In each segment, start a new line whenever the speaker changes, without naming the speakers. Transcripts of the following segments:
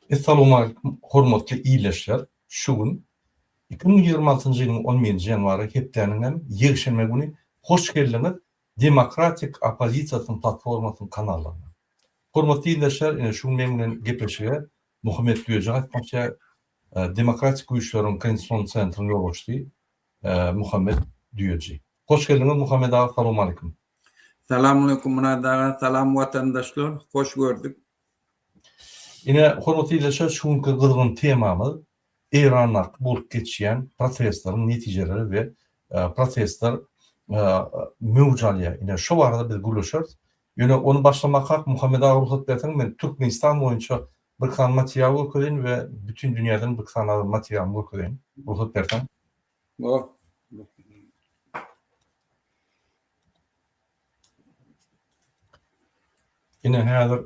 Essalowmalikim hormatly ildeşler! Şu gün 2026-njy ýylyň on birinji ýanwary hepdäniň hem ýekşenbe güni hoş geldiňiz Demokratik oppozisiýasynyň platformasynyň kanallaryna. Hormatly ildeşler ine şu gün meň bilen gepleşige Muhammet Düýeji gatnaşýar. Demokratik güýçleriň Konstitusion sentriniň ýolbaşçysy Muhammet Düýeji. Hoş geldiňiz Muhammet aga salowmalikim.
Salamaleýkum Myrat aga, salam watandaşlar, hoş gördük.
Ine hormatly ildeşler şu günki gyzgyn temamyz Eýrandaky bolup geçýän protestleriň netijeleri we protestler möwç alýar. Ine şo barada biz gürleşeris. Ýöne ony başlamakak Muhammet aga rugsat berseň men Türkmenistan boýunça bir sany material görkezeýin we bütin dünýäden bir sany materialymy görkezeýin. Rugsat berseň.
Bor.
Ine häzir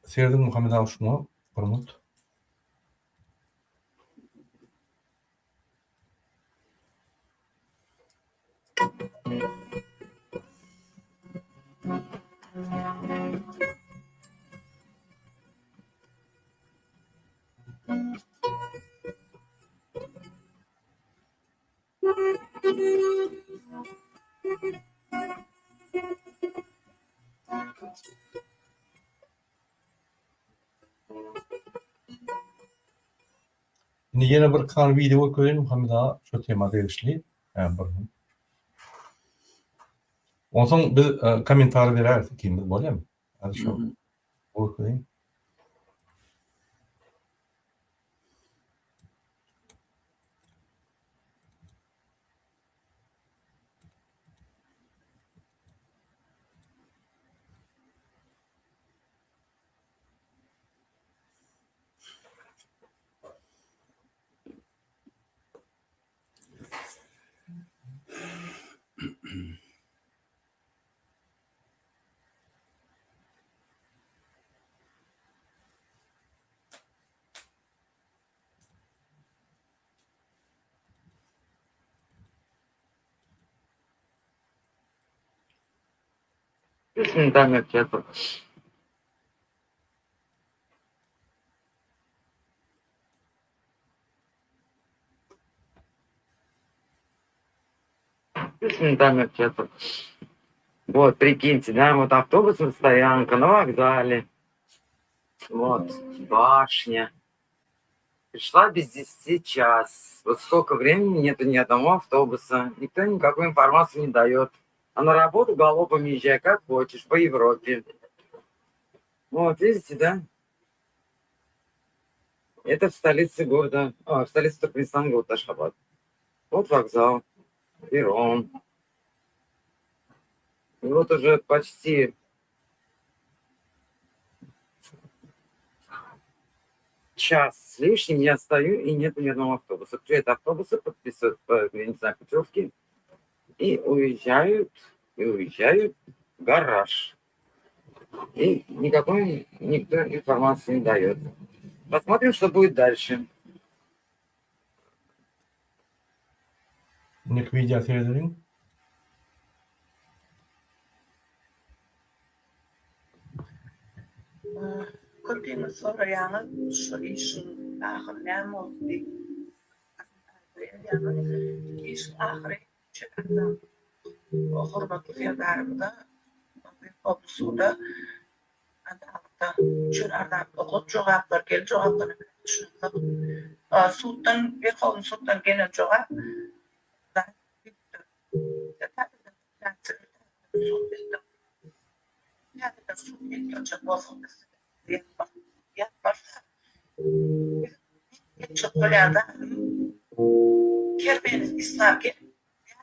serediň Muhammet aga şuňa bir minut. Indi ýene bir sany wideo görkezeýin Muhammet aga şu tema degişli. Hä, bir gün. Onsoň biz e, kommentariý beräris ikimiz bolýamy? Hadi şu görkezeýin.
Вот, прикиньте, да, вот автобусная стоянка на вокзале. Вот, башня. Пришла без десяти час. Вот столько времени нету ни одного автобуса. Никто никакой информации не дает. А на работу галопом езжай, как хочешь, по Европе. Вот, видите, да? Это в столице города, а, в столице Туркменистана, город Ашхабад. Вот вокзал, перрон. И вот уже почти час с лишним я стою, и нет ни одного автобуса. Приезжают автобусы, подписывают, э, я не знаю, путевки, и уезжают, и уезжают в гараж. И никакой никто информации не дает. Посмотрим, что будет дальше.
Indiki wideo seredeliň.
Köpüňiz soraýaňyz şu işiň ahyry näme boldy diýip. Işiň ahyry hormatly Serdarymyza suda adalatda üçin arzap okat jogaplar geldi jogaplara düşünsek suddan Werhownyý suddan gelen jogap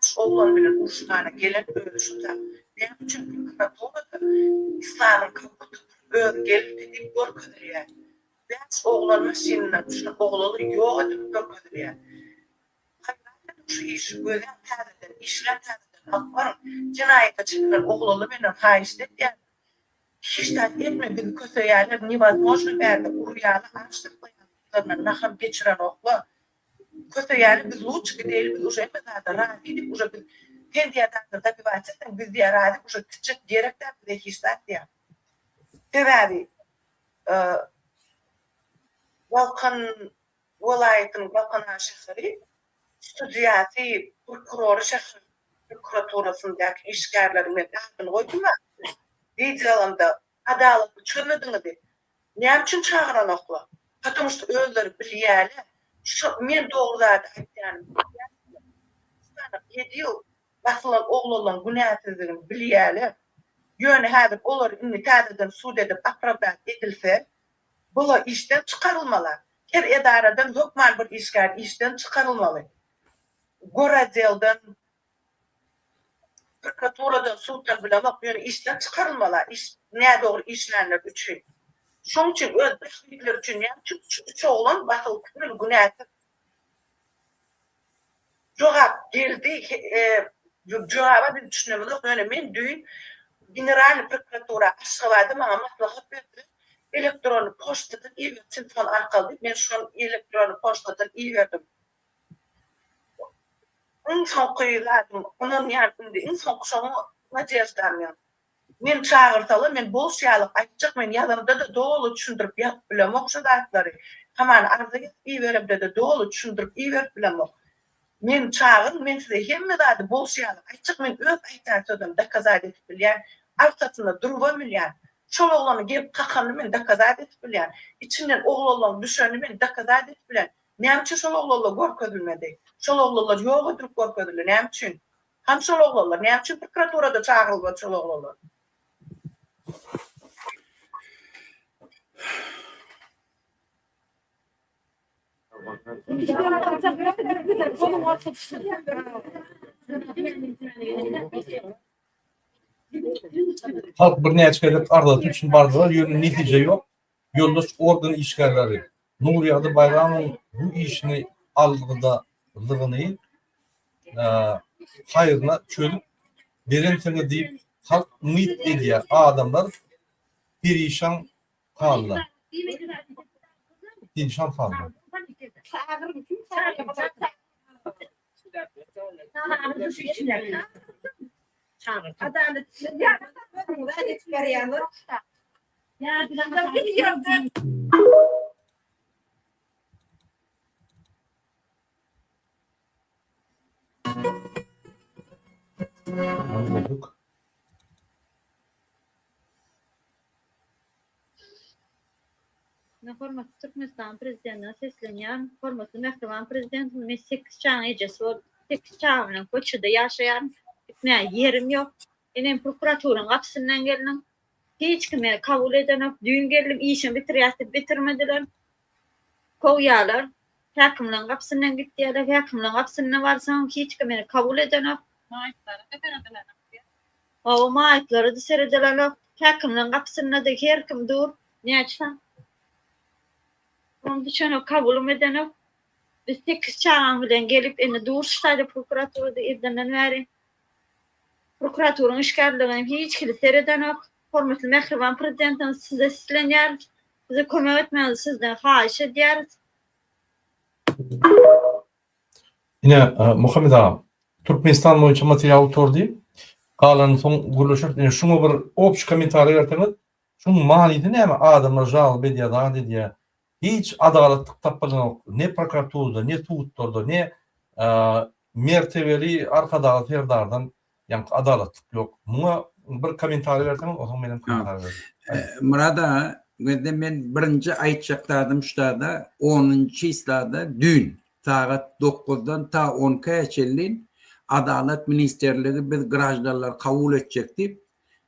Ýaş oglan bilen uruşmana gelen özi şuda. Näme üçin prokuraturada Islamyň. özi gelipdi diýip görkezilýär. Bäş oglan maşynyndan düşen oglany ýok edilip görkezilýär. Haýran ediň şu işi gözäň täzeden işläň täzeden alyp baryň. Jenaýata çekilen oglanlar menden haýyşt edýärler. Hiç zat etme bizi köseýärler newozmožno bärde urýarlar aç saklaýarlar yzlaryndan nahar geçirenoklar. Köseýärler biz lutçy gideýli biz uje hemme zada razy diýip uje biz sen diýýär zada dobiwat etseň biz diýýär razy uje gitjek gerek däl bize hiç zat diýýär. Sebäbi Balkan welaýatynyň Balkanabat şäheri sudýasy, prokurory şäher prokuraturasyndaky işgärleriň men adyny goýdum-a, wideolamda adalatly çözmediňiz diýip, näme üçin çagyranoklar? Потому что özleri bilýärler, şu men dogry zady aýtýanymy bilýärler. Ýedi ýyl basylan oglanlaryň günäsizligini bilýärler. Ýöne häzir olary indi täzeden sud edip opravdat edilse, bular işden çykarylmaly. Her edaradan hökman bir işgär işden çykarylmaly. Goroddelden, prokuraturadan, suddan bilemok, ýöne işden çykarylmaly iş nädogry işlänler üçin. Şoň üçin öz bähbitleri üçin näme üçin şu üç oglan basylyp gitmeli günäsiz. Jogap geldi, jogaba biz düşünemizok, ýöne men düýn Generalnyý prokuratura Aşgabada maňa maslahat berdiler, elektronny poçtadan iber telefon arkaly diýip, men şol elektronny poçtadan iberdim. Iň soňky zadym, ynanýan indi iň soňky şoňa nadeždam ýok. Meni çagyrsalar men boş ýalyk aýtjak men ýazamda-da doly düşündirip ýazyp bilemok şu zatlary. Hamana arza ýazyp iberemde-de doly düşündirip iberip bilemok. Meni çagyryň men size hemme zady boş ýalyk aýtjak men öz aýtýan sözümi dokazat edip bilýän arkasynda durubam bilýän. Şol oglany gelip kakanyny men dokazat edip bilýän. Içinden oglanlaryň düşenini men dokazat edip bilýän. Näme üçin şol oglanlar görkezilmedi? Şol oglanlar ýok edilip görkezildi näme üçin? Hany şol oglanlar? Näme üçin prokuraturada çagyrylmady şol oglanlar?
Halk birnäçe gezek arzasy üçin bardylar, ýöne netije ýok. Ýoldaş organ işgärleri Nurýagdy Baýramowyň bu işini algydalygyny haýryna çözüp berensiňiz diýip halk umyt edýär. Adamlar perişan halda. Perişan halda.
Men hormatly Türkmenistanyň Prezidentine seslenýärin. Hormatly mähriban Prezidentimiz, men sekiz çagaň ejesi bolup, sekiz çagam bilen köçede ýaşaýaryn. Gitmäge ýerim ýok. Enem prokuraturanyň gapysyndan geldim. Hiç kim meni kabul edenok. Düýn geldim, işiňi bitirýäs diýip bitirmediler. Kowýarlar. Häkimligiň gapysyndan git diýýärler. Häkimligiň gapysyna barsam, hiç kim meni kabul edenok.
Maýyplara-da seredilenok diýýär.
Hawa, maýyplara-da seredilenok. Häkimligiň gapysynda-da her kim dur. Näçe san? Onuň düşenok, kabulym edenok. Biz sekiz çagaň bilen gelip, indi dur şu taýda prokuraturada irdenden bäri. Prokuraturyň işgärlerem hiç hili seredenok. Hormatly mähriban Prezidentimiz size seslenýäris. Bize kömek etmegiňizi sizden haýyş edýäris.
Ine, Muhammet aga, Türkmenistan boýunça material gutardy. Galanyny soň gürleşeris. Ine, şuňa bir obşi kommentariý berseňiz, şuň manysy näme? Adamlar žalba edýär, zat edýär. Hiç adalatlyk tapylanok ne prokuraturada, ne sudlarda, ne mertebeli Arkadagly Serdardan ýaňky adalatlyk ýok. Muňa bir kommentariý berseňiz, onsoň menem kommentariý bererin.
Myrat aga, gözde men birinji aýtjak zadym şu zada, onunjy çislada düýn sagat dokuzdan ta on ikä çenli Adalat ministrligi biz graždanlary kabul etjek diýip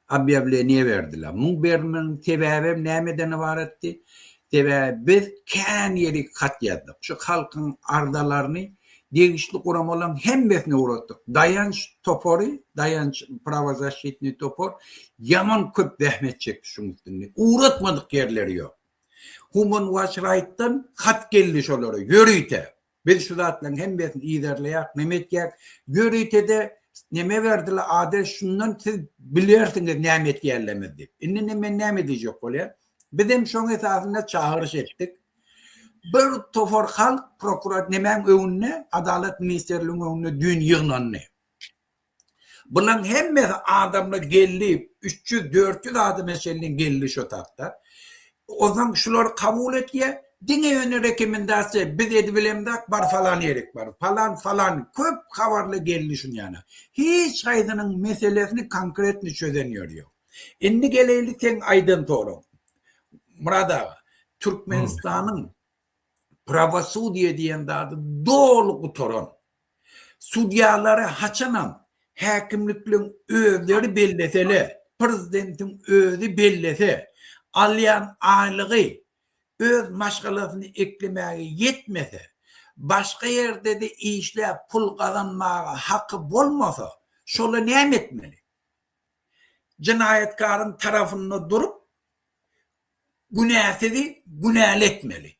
obýawleniýe berdiler. Muň bermegiň sebäbem nämeden ybaratdy? Sebäbi biz kän ýerik hat ýazdyk. Şu halkyň arzalaryny Degişli guramalaryň hemmesine ugratdyk. Daýanç topary, Daýanç prawozaşçitnyý topar ýaman köp zähmet çekdi şuň üstünde. Ugratmadyk ýerleri ýok. Human Watch Right-dan hat geldi şolara ýörite. Biz şu zatlaryň hemmesini yzarlaýak, neme etýäk. Ýörite-de neme berdiler adres şundan siz bilersiňiz näme etýänlerimizi diýip. Indi men näme diýjek bolýan? Bizem şoň esasynda çagyryş etdik. Bir topar halk prokurat nemäň öňünde, Adalat ministrliginiň öňünde düýn ýygnandy. Bulaň hemmesi adamlar geldi, 300, 400 adama çenli geldi şo takda. Onsoň şular kabul etýär, diňe ýöne rekomendasiýa biz edibilemzok, bar falan ýerik bar, falan falan köp habarly geldi şuň ýana. Hiç haýsynyň meselesini konkretny çözen ýeri ýok. Indi geleýli seň aýdan soragyň. Myrat aga, Türkmenistanyň prawosudýe diýen zady doly gutaran. Sudýalary haçanam häkimlikleň özleri bellesele, prezidentiň özi bellese, alýan aýlygy öz maşgalasyny eklemäge ýetmese, başga ýerde-de işläp pul gazanmaga haky bolmasa, şola näme etmeli? Jenaýatkaryň tarafynda durup, günäsizi günäli etmeli.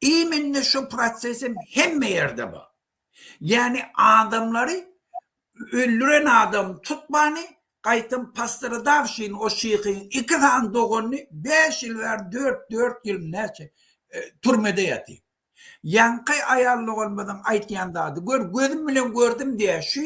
Iminne şu prosesem hemme ýerde bar. Ýagny adamlary öldüren adam tutmany, gaýtam postradawşyny o şyhyň iki sany doganyny bäş ýyl bäri dört dört ýyl näçe türmede ýatyr. Ýaňky aýal doganymyzyň aýtýan zady, gör, gözüm bilen gördüm diýýär, şu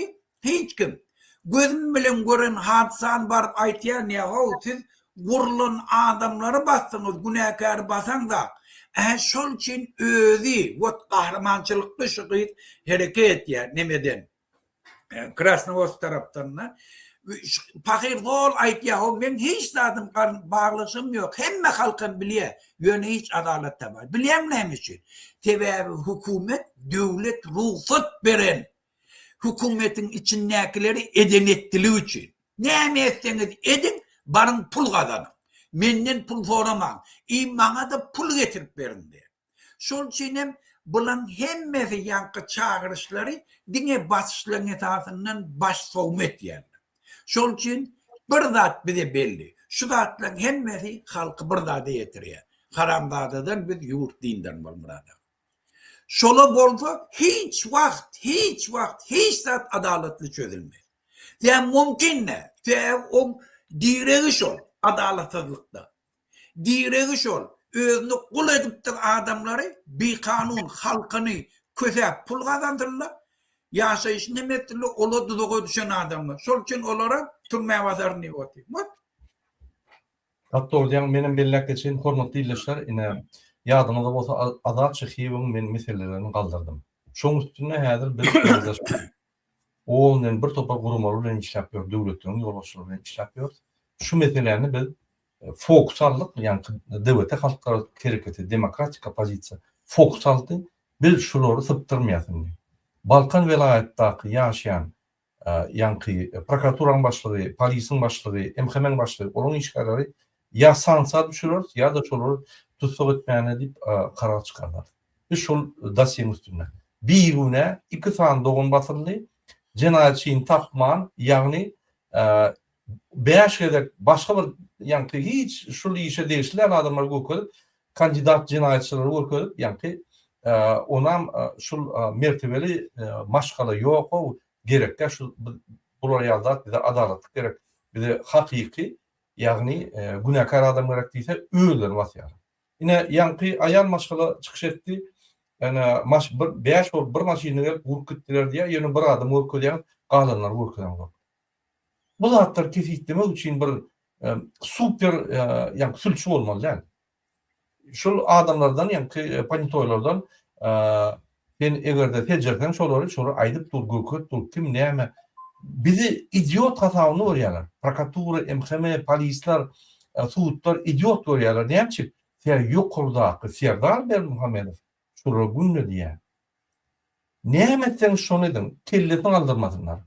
hiç kim. Gözüm bilen gören hadysany baryp aýtýan diýýär, how, siz gurlan adamlary basdyňyz, günäkäri basaňzak. Ä şol üçin özi, wot, gahrymançylykly şu gyz hereket etýär, nemeden. Krasnowodsk tarapdan-da. Pahyr zol aýtýar, ho, meň hiç zadym baglaşygym ýok, hemme halkam bilýär, ýöne hiç adalat tapar. Bilýäňmi näme üçin? Sebäbi hökümet, döwlet rugsat beren hökümetiň içindäkileri eden-etdiligi üçin. Näme etseňiz ediň, baryň pul gazanyň. Menden pul soramaň. I maňa-da pul getirip beriň diýýär. Şol üçin hem bulaň hemmesi ýaňky çagyryşlary diňe basyşlaryň esasyndan baş sowma etýärler. Şol üçin bir zat bize belli. Şu zatlaryň hemmesi halky bir zada ýetirýär. Haramzadadan biz ýurt dyndarmaly Myrat aga. Şola bolsa hiç wagt, hiç wagt hiç zat adalatly çözülmez. Sebäbi mümkin däl. Sebäbi oň diregi şol adalatsyzlykda. Diregi şol, özüne gul edipdir adamlary, bikanun halkyny kösäp pul gazandyrlar, ýaşaýşyny neme etdirler, olar duzaga düşen adamlar. Şol üçin olara türmä basaryn diýip otyr. What?
Gaty dogry diýýäň, menem belläp geçeýin, hormatly ildeşler, ine, ýadyňyzda bolsa Azat Şyhyýewiň men meselelerini galdyrdym. Şoň üstünde häzir biz O bilen bir topar guramalar bilen işläp ýör, döwletleriň ýolbaşçylary bilen işläp ýörüs. Şu meseläni biz fokus aldyk, ýagny DWT halkara hereketi, demokratik oppozisiýa fokus aldy. Biz şulary sypdyrmaýas indi. Balkan welaýatdaky ýaşaýan ýaňky prokuraturanyň başlygy, polisiň başlygy, MHM-iň başlygy, olaryň işgärleri ýa sanksiýa düşüreris, ýa-da şolary tussag etmäne diýip karar çykararys. Biz şol dosýeň üstünde. Bigünä iki sany dogan basyldy. Jenaýatçyny tapman, ýagny bäş gezek başga bir ýaňky hiç şul işe degişli däl adamlary görkezip, kandidat jenaýatçylary görkezip, ýaňky onam şul mertebeli maşgala ýok-ow, gerekdä şul bular ýaly zat bize adalatlyk gerek, bize hakyky, ýagny günäkär adam gerek diýse özlerini basýarlar. Ine, ýaňky aýal maşgala çykyş etdi. Ene, maş bir bäş bolup bir maşynda gelip urup gitdiler diýýär. Ýöne bir adam görkezýäňiz, galanlary görkezeňzok. Bu zatlary kesgitlemek üçin bir super ýaňky sülçi bolmaly däl. Şol adamlardan ýaňky ponitoýlardan Sen egerde seljerseň şolary, şolar aýdyp dur, görkezip dur, kim näme. Bizi idiot hasabynda görýärler. Prokuratura, MHM, polisler, sudlar idiot görýärler. Näme üçin? Sebäbi ýokardaky Serdar Berdimuhamedow şolara günde diýýär. Näme etseňiz şony ediň, kellesini galdyrmasynlar.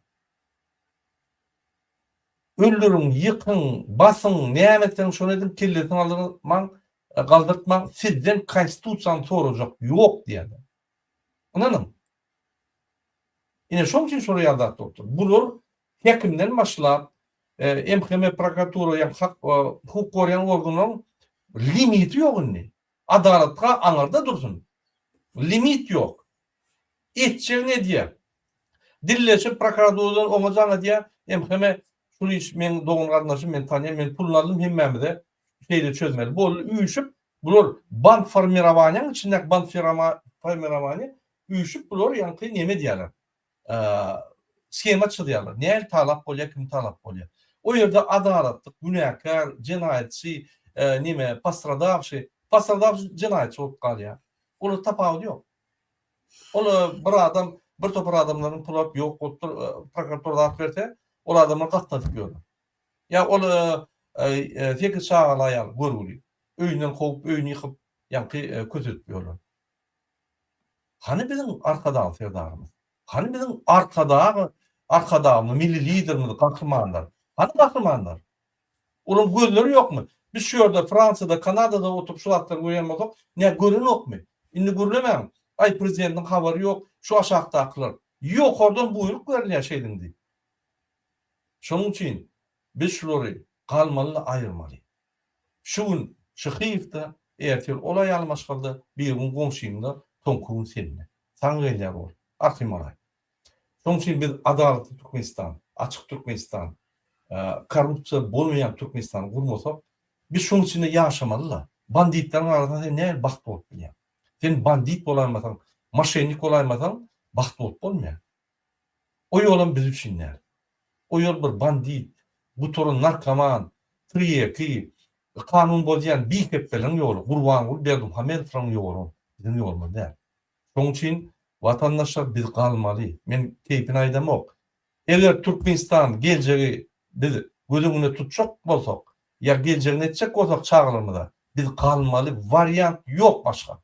Öldüriň, ýykyň, basyň, näme etseňiz şony ediň, kellesini galdyrmaň, galdyrtmaň, sizden konstitusiýany sorajak ýok diýýärler. Ynanyň. Ine şoň üçin şolar ýaly zat bolupdyr. Bular häkimden başlap, MHM, prokuratura, ýa hak, hukuk goraýan organlaryň limiti ýok indi. Adalatga aňyrda dursun. Limit ýok. Etjegini edýär. Dilleşip prokuraturadan oňa jaň edýär, MHM şul iş meň dogan garyndaşym men tanýan men puluny aldym hemmämize şeýle çözmeli. Boldy üýşüp bular band formirowaniýaň içindäki band formirowaniýa üýşüp bular ýaňky neme edýärler. Shema çyzýarlar. Nähili talap bolýar, kimi talap bolýar. O ýerde adalatlyk, günäkär, jenaýatçy, neme, postradawşy, postradawşy jenaýatçy bolup galýar. Olar tapawudy ýok. Ol bir adam, bir topar adamlaryň pul alyp ýok bolupdyr, prokuratura zat berse, ol adamlar gatnadyp ýörler. Ýa ol sekiz çagaly aýal görgüli, öýünden kowup, öýüni ýykyp, ýaňky kösedip ýörler. Hany biziň Arkadag Serdarymyz? Hany biziň Arkadag Arkadagymyz, Milli Liderimiz, gahrymanlar? Hany gahrymanlar? Olaryň gözleri ýokmy? Biz şu ýerde Fransiýada, Kanadada oturyp şu zatlary görýän bolsak, nä görenokmy? Indi gürlemäň. Aý prezidentiň habary ýok, şu aşakdakylar. Ýokardan buýruk berilýär şeýdiň diýip. Şonuň üçin biz şulary galmalyny aýyrmaly. Şu gün Şyhyýewde, ertir ol aýal maşgalda, birigün goňşyňda, soňky gün sende. Saňa gelýär ol. Arkaýyn bolaý. Şonuň üçin biz adalatly Türkmenistan, açyk Türkmenistan, korrupsiýa bolmaýan Türkmenistany gurmasak, biz şonuň içinde ýaşamaly-la. Banditleriň arasynda sen nähili bagtly bolup bilýäň? Sen bandit bolaýmasaň, moşennik bolaýmasaň, bagtly bolup bolmaýar. O ýolam biz üçin däl. O ýol bir bandit, gutaran narkoman, tirýeki, kanun bozýan bihepbeleriň ýoly, Gurbanguly Berdimuhamedowlaryň ýoly ol, biziň ýolumyz däl. Şonuň üçin watandaşlar biz galmaly. Men keýpini aýdamok. Eger Türkmenistan geljegi biz göz öňünde tutjak bolsak, ýa geljegini etjek bolsak çagalarymyza, biz galmaly, wariant ýok başga.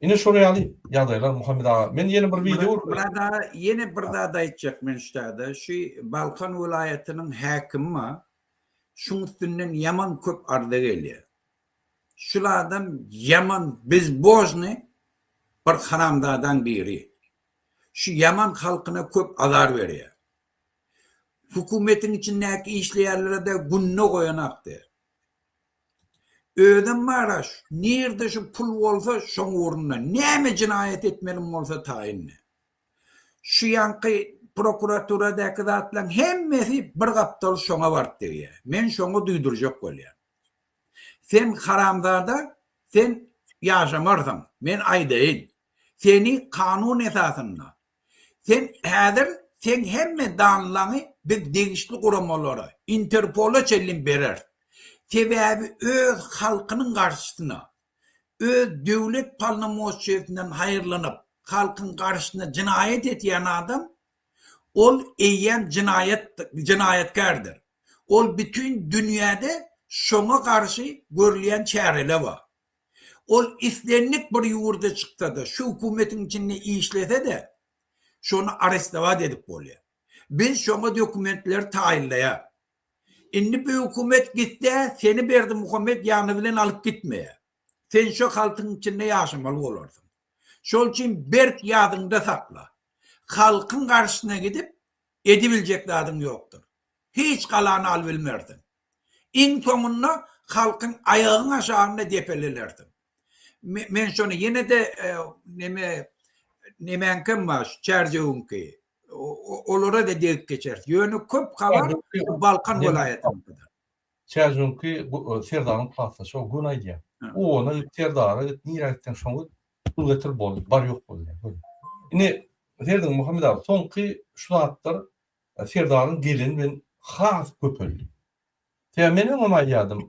Ine şol ýaly ýagdaýlar Muhammet aga. Men ýene bir wideo görkezdim.
Myrat aga ýene bir zat aýtjak men şu taýda. Şu Balkan welaýatynyň häkimi bar. Şuň üstünden ýaman köp arza gelýär. Şul adam ýaman bezbožnyý bir haramzadaň biri. Şu ýaman halkyna köp azar berýär. Hökümetiň içindäki işleýänlere-de gününe goýanakdy. Özem bar-a, nirde şu pul bolsa, şoň ugrunda. Näme jenaýat etmelim bolsa taýyndy. Şu ýaňky prokuraturadaky zatlaryň hemmesi bir gapdaly şoňa baryp degýär. Men şoňa duýdurjak bolýan. Sen haramzada, sen ýaşamarsyň, men aýdaýyn. Seni kanun esasynda Sen häzir seň hemme danlaňy biz degişli guramalara, Interpola çenli bereris. Sebäbi öz halkynyň garşysyna, öz döwlet polnomoçiýesinden haýyrlanyp, halkyň garşysyna jenaýat etýän adam, ol eýýäm jenaýat jenaýatkärdir. Ol bütin dünýäde şoňa garşy görülýän çäreler bar. Ol islendik bir ýurda çyksa-da, şu hökümetiň içinde işlese-de, şony arestowat edip bolýar. Biz şoňa dokumentleri taýynlaýar. Indi bu hökümet gitse, seni Berdimuhamet ýany bilen alyp gitmeýär. Sen şo halkyň içinde ýaşamaly bolarsyň. Şol üçin berk ýadyňda sakla. Halkyň garşysyna gidip, edibiljek zadyň ýokdur. Hiç galany alybilmersiň. Iň soňunda halkyň aýagyň aşagynda depelelersiň. Men şony ýene-de neme nemäňkem bar şu Çärjewiňki. Olara-da degip geçeris. Ýöne köp habar Balkan welaýatyndadyr.
Çärjewiňki Serdaryň klasdaşy o göni aýdýar. Ona git, Serdara git, nirä gitseň şoňa git, pul getir boldy, bar ýok boldy. Indi Serdiň Muhammet aga soňky şu zatlar Serdaryň geleni bilen has köpeldi. Sebäbi men öňem aýdýardym,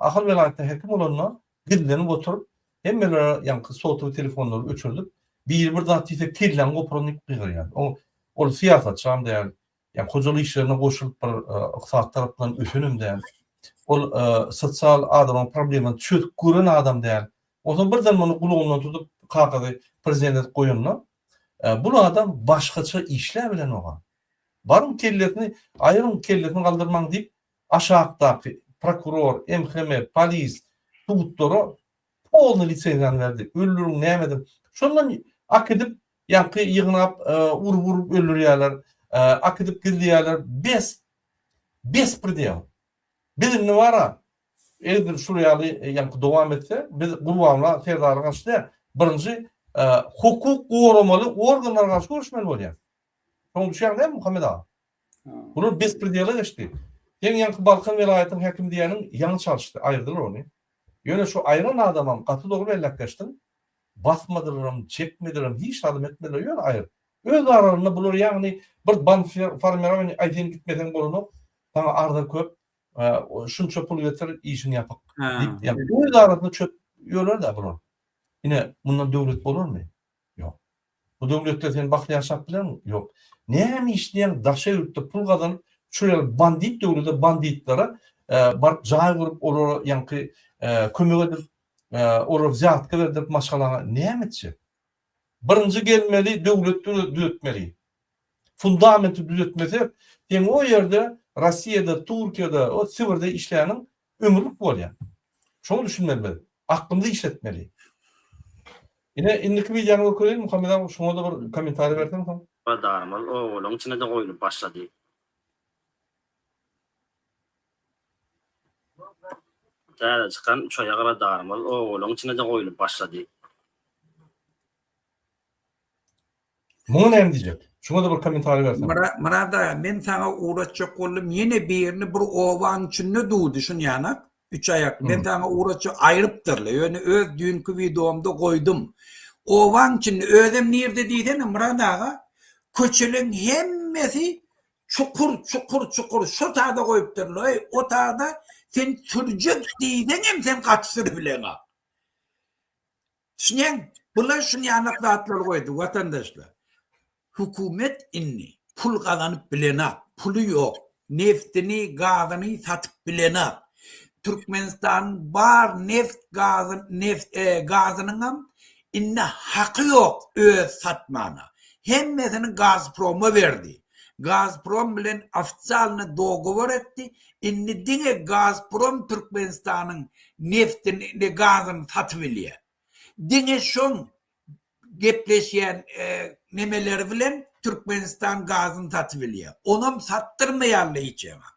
Ahal welaýatynda häkim bolanda gizlenip oturyp, hemmelere ýaňky sotowy telefonlary öçürdip, biri bir zat diýse kelläňi goparan diýip gygyrýardy. O ol syýasatçam däl, ýa hojalyk işlerine goşulyp bir ykdysady tarapdan ösenem däl. Ol sosial adamyň problemasyny çözüp gören adam däl. Onsoň birden muny gulagyndan tutup kakasy prezident edip goýanda, Bul adam başgaça işläbilenok-a. Baryň kellesini aýyryň, kellesini galdyrmaň diýip, aşakdaky prokuror, MHM, polis, sudlara polny lisenziýany berdi. Öldüriň, näme ediň. Şondan akidip, Ýaňky ýygnap urup-urup öldürýärler. Akidip gizleýärler. Bes. Bespredel. Biz indi bara eger şul ýaly ýaňky dowam etse, biz Gurbanguly Serdara garşy däl, birinji hukuk goramaly organlara garşy göreşmeli bolýar. Şoňa düşýäň dälmi Muhammet aga? Bular bespredela geçdi. Seň ýaňky Balkan welaýatynyň häkimi diýýäniň ýaňy çalyşdy, aýyrdylar ony. Ýöne şu aýran adamam gaty dogry belläp geçdiň. Basmadylaram, çekmedilerem, hiç zadam etmediler, ýöne aýyr. Öz aralarynda bular ýagny bir band formirowaniýa, aý sen gitmeseň bolanok, saňa arza köp, şunça pul getir, işiň ýapyk diýip, ýagny öz arasynda çöp ýörler-dä bular. Ine, mundan döwlet bolarmy? Ýok. Bu döwletde sen bagtly ýaşap bilermiň? Ýok. Näme işleýäň daşary ýurtda pul gazanyp, şu ýaly bandit döwlete banditlere baryp jaý gurup olara ýaňky kömek edip, olara wzýatka berdirip maşgalaňa näme etjek? Birinji gelmeli döwlet düzetmeli. Fundamenti düzetmesek, seň o ýerde Rossiýada, Türkiýede, o Sibirde işläniň ömürlik bolýar. Şoňa düşünmeli biz. Aklymyzy işletmeli. Ine indiki wideony görkezeýin Muhammet aga şoňa-da bir kommentariý berseň soň.
Radarymyz obalaryň içine-de goýlup başlady. Täze çykan uçaýak radarymyz obalaryň içine-de goýlup başlady.
Muňa näme diýjek? Şuňa-da bir kommentariý berseň.
Myrat aga men saňa ugratjak boldum ýene birini bir obaň içinde durdy şunýanak üç aýakly men saňa ugratjak aýrypdyrlar ýöne öz düýnki wideomda goýdum obaň içinde özem nirde diýsene Myrat aga köçeleň hemmesi çukur çukur çukur şo tada goýupdyrlar eý o tada sen sürjek diýseňem sen gaty sürübileňok. Düşünýäň? Bular şunýanak zatlary goýdy, watandaşlar. Hökümet indi pul gazanyp bilenak, puly ýok. Neftini, gazyny satyp bilenak. Türkmenistanyň bar neft, gazy, neft, gazynyňam indi haky ýok öz satmana. Hemmesini Gazproma berdi. Gazprom bilen ofitsialny dogowor etdi. Indi diňe Gazprom Türkmenistanyň neftini, gazyny satyp bilýär. Diňe şoň gepleşýän nemeleri bilen Türkmenistan gazyny satyp bilýär. Onam satdyrmaýarlar hiç ýaňa.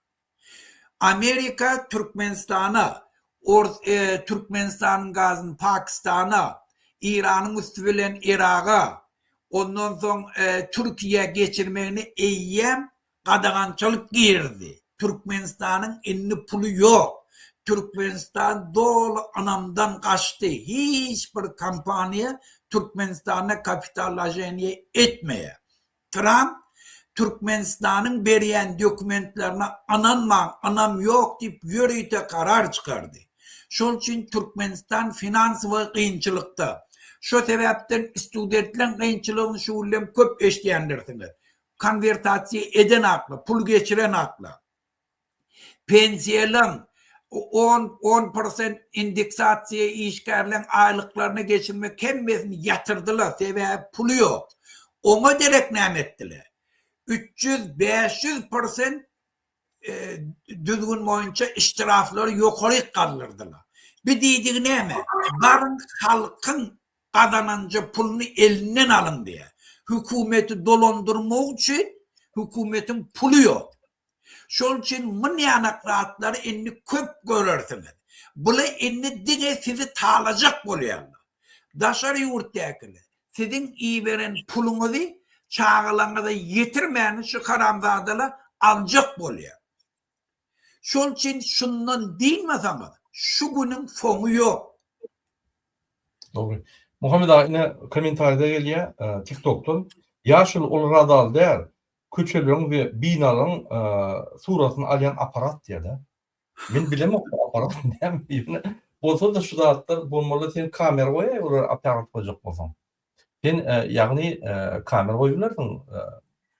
Amerika Türkmenistana, Ors Türkmenistanyň gazyny Pakistana, Iranyň üsti bilen Yraga, ondan soň Türkiýä geçirmegine eýýäm gadagançylyk girizdi. Türkmenistanyň indi puly ýok. Türkmenistan doly ynamdan gaçdy. Hiç bir kompaniýa Türkmenistanda kapitallaşeniýe etmeýär. Tramp Türkmenistanyň berýän dokumentlerine ynanmaň, ynam ýok diýip ýörite karar çykardy. Şol üçin Türkmenistan finansowy kynçylykda. Şo sebäpden studentleň kynçylygyny şu günlem köp eşidýändirsiňiz. Konwertasiýa eden akla, pul geçiren akla. Pensiýalaň on, on prosent indeksasiýa işgärleň aýlyklaryna geçirmek hemmesini ýatyrdylar, sebäbi puly ýok. Oňa derek näme etdiler? 300, 500 prosent düzgün boýunça ştraflary ýokaryk galdyrdylar. Bi diýdigi näme? Baryň halkyň gazananja puluny elinden alyň diýýär. Hökümeti dolandyrmak üçin hökümetiň puly ýok. Şol üçin munýanak zatlary indi köp görersiňiz. Bular indi diňe sizi talajak bolýarlar. Daşary ýurtdakylar siziň iberen puluňyzy çagalaryňyza ýetirmäni şu haramzadalar aljak bolýar. Şol üçin şundan dynmasaňyz şu günüň soňy ýok.
Dogry. Muhammet aga ine kommentariýada gelýär TikTokdan. Ýaşuly ol radal däl. Köçeleriň we binalaryň suratyny alýan apparat diýýär-de. Men bilemok bu apparat näme ýöne bolsa-da şu zatlar bolmaly sen kamera goýaý olara apparat goýjak bolsaň. Sen ýagny kamera goýup bilersiň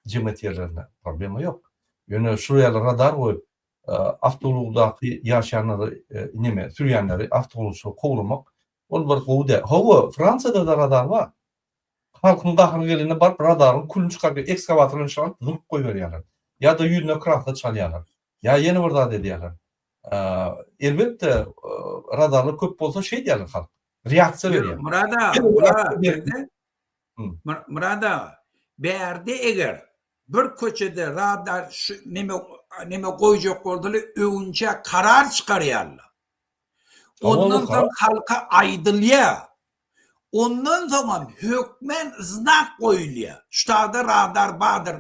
jemgyýet ýerlerinde problema ýok. Ýöne şu ýaly radar goýup awtoulagdaky ýaşaýanlary neme sürýänleri awtoulagçylary kowlamak ol bir gowy däl. Hawa Fransiýada-da radar bar. Halkyň gahary gelende baryp radaryň külüni çykaryp ekskawator bilen çykaryp zyňyp goýberýärler. Ýa-da ýüzüne kraska çalýarlar. Ýa ýene bir zat edýärler. Elbetde radarlar köp bolsa şeýdýärler halk. Reaksiýa berýär.
Myrat aga, bular bizde. Myrat aga, bärde eger bir köçede radar şu neme neme goýjak bolsalar öňünçä karar çykarýarlar. Ondan soň halka aýdylýar. Ondan soňam hökmän znak goýulýar. Ştada radar bardyr.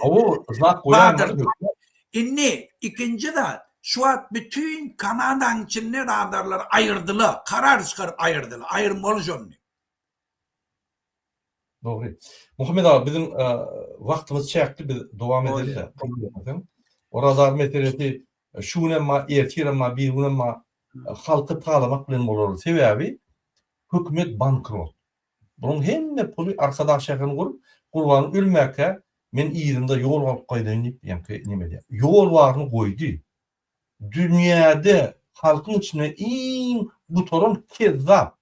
Hawa, znak goýaýmaly.
Indi ikinji zat, şu wagt bütin Kanadanyň içinde radarlary aýyrdylar, karar çykaryp aýyrdylar. Aýyrmaly şony.
Dogry. Muhammet aga biziň wagtymyz çäkli biz dowam edeli-de. O radar meselesi şu günem bar, ertirem bar, birigünem bar. Halky talamak bilen bolar. Sebäbi hökümet bankrot. Bunuň hemme puly Arkadag şäherini gurup, Gurban ölmäkä men yzymda ýol alyp gaýdaýyn diýip ýaňky neme edýär. Ýol baryny goýdy. Dünýäde halkyň içinde iň gutaran kezzap,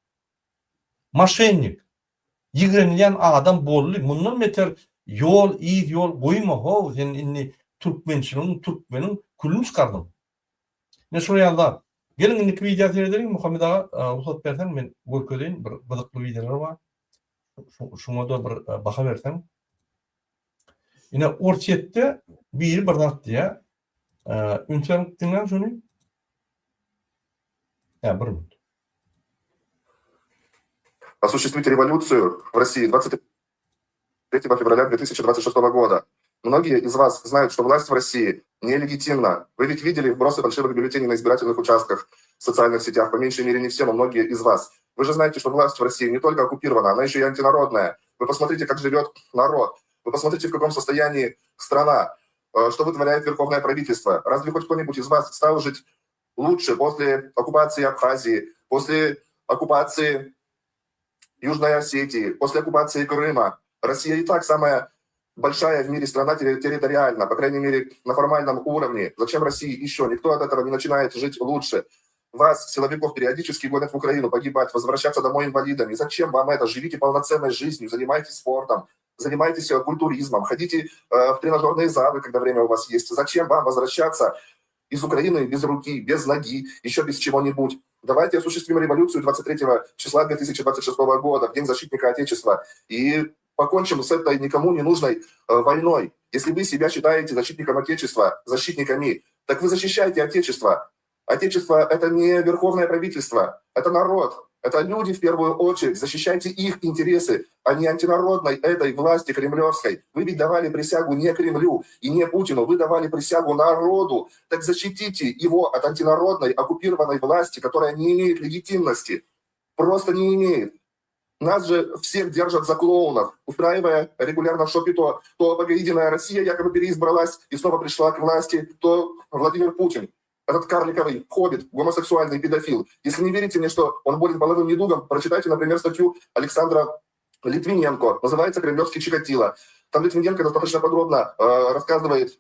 moşennik, ýigrenilýän adam boldy. Mundan beter ýol, yz ýol goýma how, sen indi türkmençiligiň, türkmeniň külüni çykardyň. Ine şular ýaly zat. Geliň indiki wideo seredeliň Muhammet aga rugsat berseň men görkezeýin bir gyzykly wideolar bar. Şuňa-da bir baha berseň. Ine Orsýetde biri bir zat diýýär. Üns berip diňläň şuny. Hä, bir minut.
Осуществить революцию в России 23 февраля 2026 года. Многие из вас знают, что власть в России нелегитимна. Вы ведь видели вбросы фальшивых бюллетеней на избирательных участках в социальных сетях, по меньшей мере не все, но многие из вас. Вы же знаете, что власть в России не только оккупирована, она еще и антинародная. Вы посмотрите, как живет народ. Вы посмотрите, в каком состоянии страна, э, что вытворяет верховное правительство. Разве хоть кто-нибудь из вас стал жить лучше после оккупации Абхазии, после оккупации Южной Осетии, после оккупации Крыма? Россия и так самая большая в мире страна территориально, по крайней мере, на формальном уровне. Зачем России еще? Никто от этого не начинает жить лучше. Вас, силовиков, периодически гонят в Украину погибать, возвращаться домой инвалидами. Зачем вам это? Живите полноценной жизнью, занимайтесь спортом, занимайтесь э, культуризмом, ходите э, в тренажерные залы, когда время у вас есть. Зачем вам возвращаться из Украины без руки, без ноги, еще без чего-нибудь? Давайте осуществим революцию 23 числа 2026 года, в День защитника Отечества, и покончим с этой никому не нужной э, войной. Если вы себя считаете защитником Отечества, защитниками, так вы защищайте Отечество. Отечество – это не верховное правительство, это народ, это люди в первую очередь. Защищайте их интересы, а не антинародной этой власти кремлевской. Вы ведь давали присягу не Кремлю и не Путину, вы давали присягу народу. Так защитите его от антинародной оккупированной власти, которая не имеет легитимности. Просто не имеет. Нас же всех держат за клоунов, устраивая регулярно в шопе то, то Единая Россия якобы переизбралась и снова пришла к власти, то Владимир Путин, этот карликовый хоббит, гомосексуальный педофил. Если не верите мне, что он болен половым недугом, прочитайте, например, статью Александра Литвиненко, называется «Кремлевский Чикатило». Там Литвиненко достаточно подробно э, рассказывает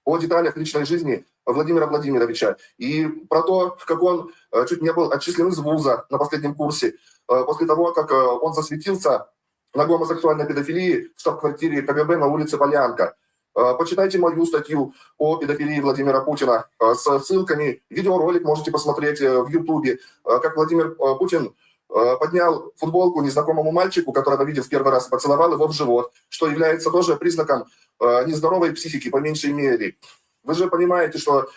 о деталях личной жизни Владимира Владимировича и про то, как он э, чуть не был отчислен из вуза на последнем курсе, э, после того, как э, он засветился на гомосексуальной педофилии в штаб-квартире КГБ на улице Полянка. Почитайте мою статью о педофилии Владимира Путина с ссылками. Видеоролик можете посмотреть в Ютубе, как Владимир Путин поднял футболку незнакомому мальчику, которого видел в первый раз, поцеловал его в живот, что является тоже признаком нездоровой психики, по меньшей мере. Вы же понимаете, что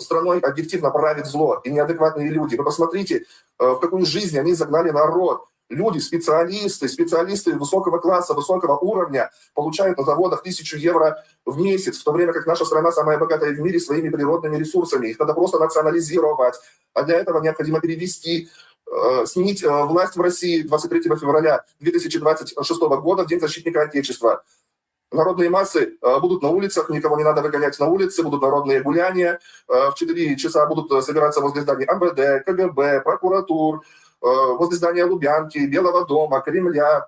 страной объективно правит зло и неадекватные люди. Вы посмотрите, в какую жизнь они загнали народ. Люди, специалисты, специалисты высокого класса, высокого уровня получают на заводах 1000 евро в месяц, в то время как наша страна самая богатая в мире своими природными ресурсами. Их надо просто национализировать. А для этого необходимо перевести, сменить власть в России 23 февраля 2026 года, в День защитника Отечества. Народные массы будут на улицах, никого не надо выгонять на улицы, будут народные гуляния. В 4 часа будут собираться возле зданий МВД, КГБ, прокуратур, возле здания Лубянки, Белого дома, Кремля,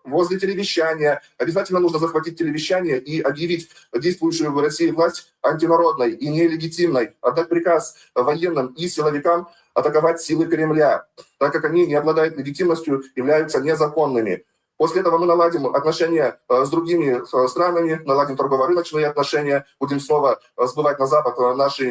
возле телевещания. Обязательно нужно захватить телевещание и объявить действующую в России власть антинародной и нелегитимной, отдать приказ военным и силовикам атаковать силы Кремля, так как они не обладают легитимностью, являются незаконными. После этого мы наладим отношения с другими странами, наладим торгово-рыночные отношения, будем снова сбывать на Запад нашу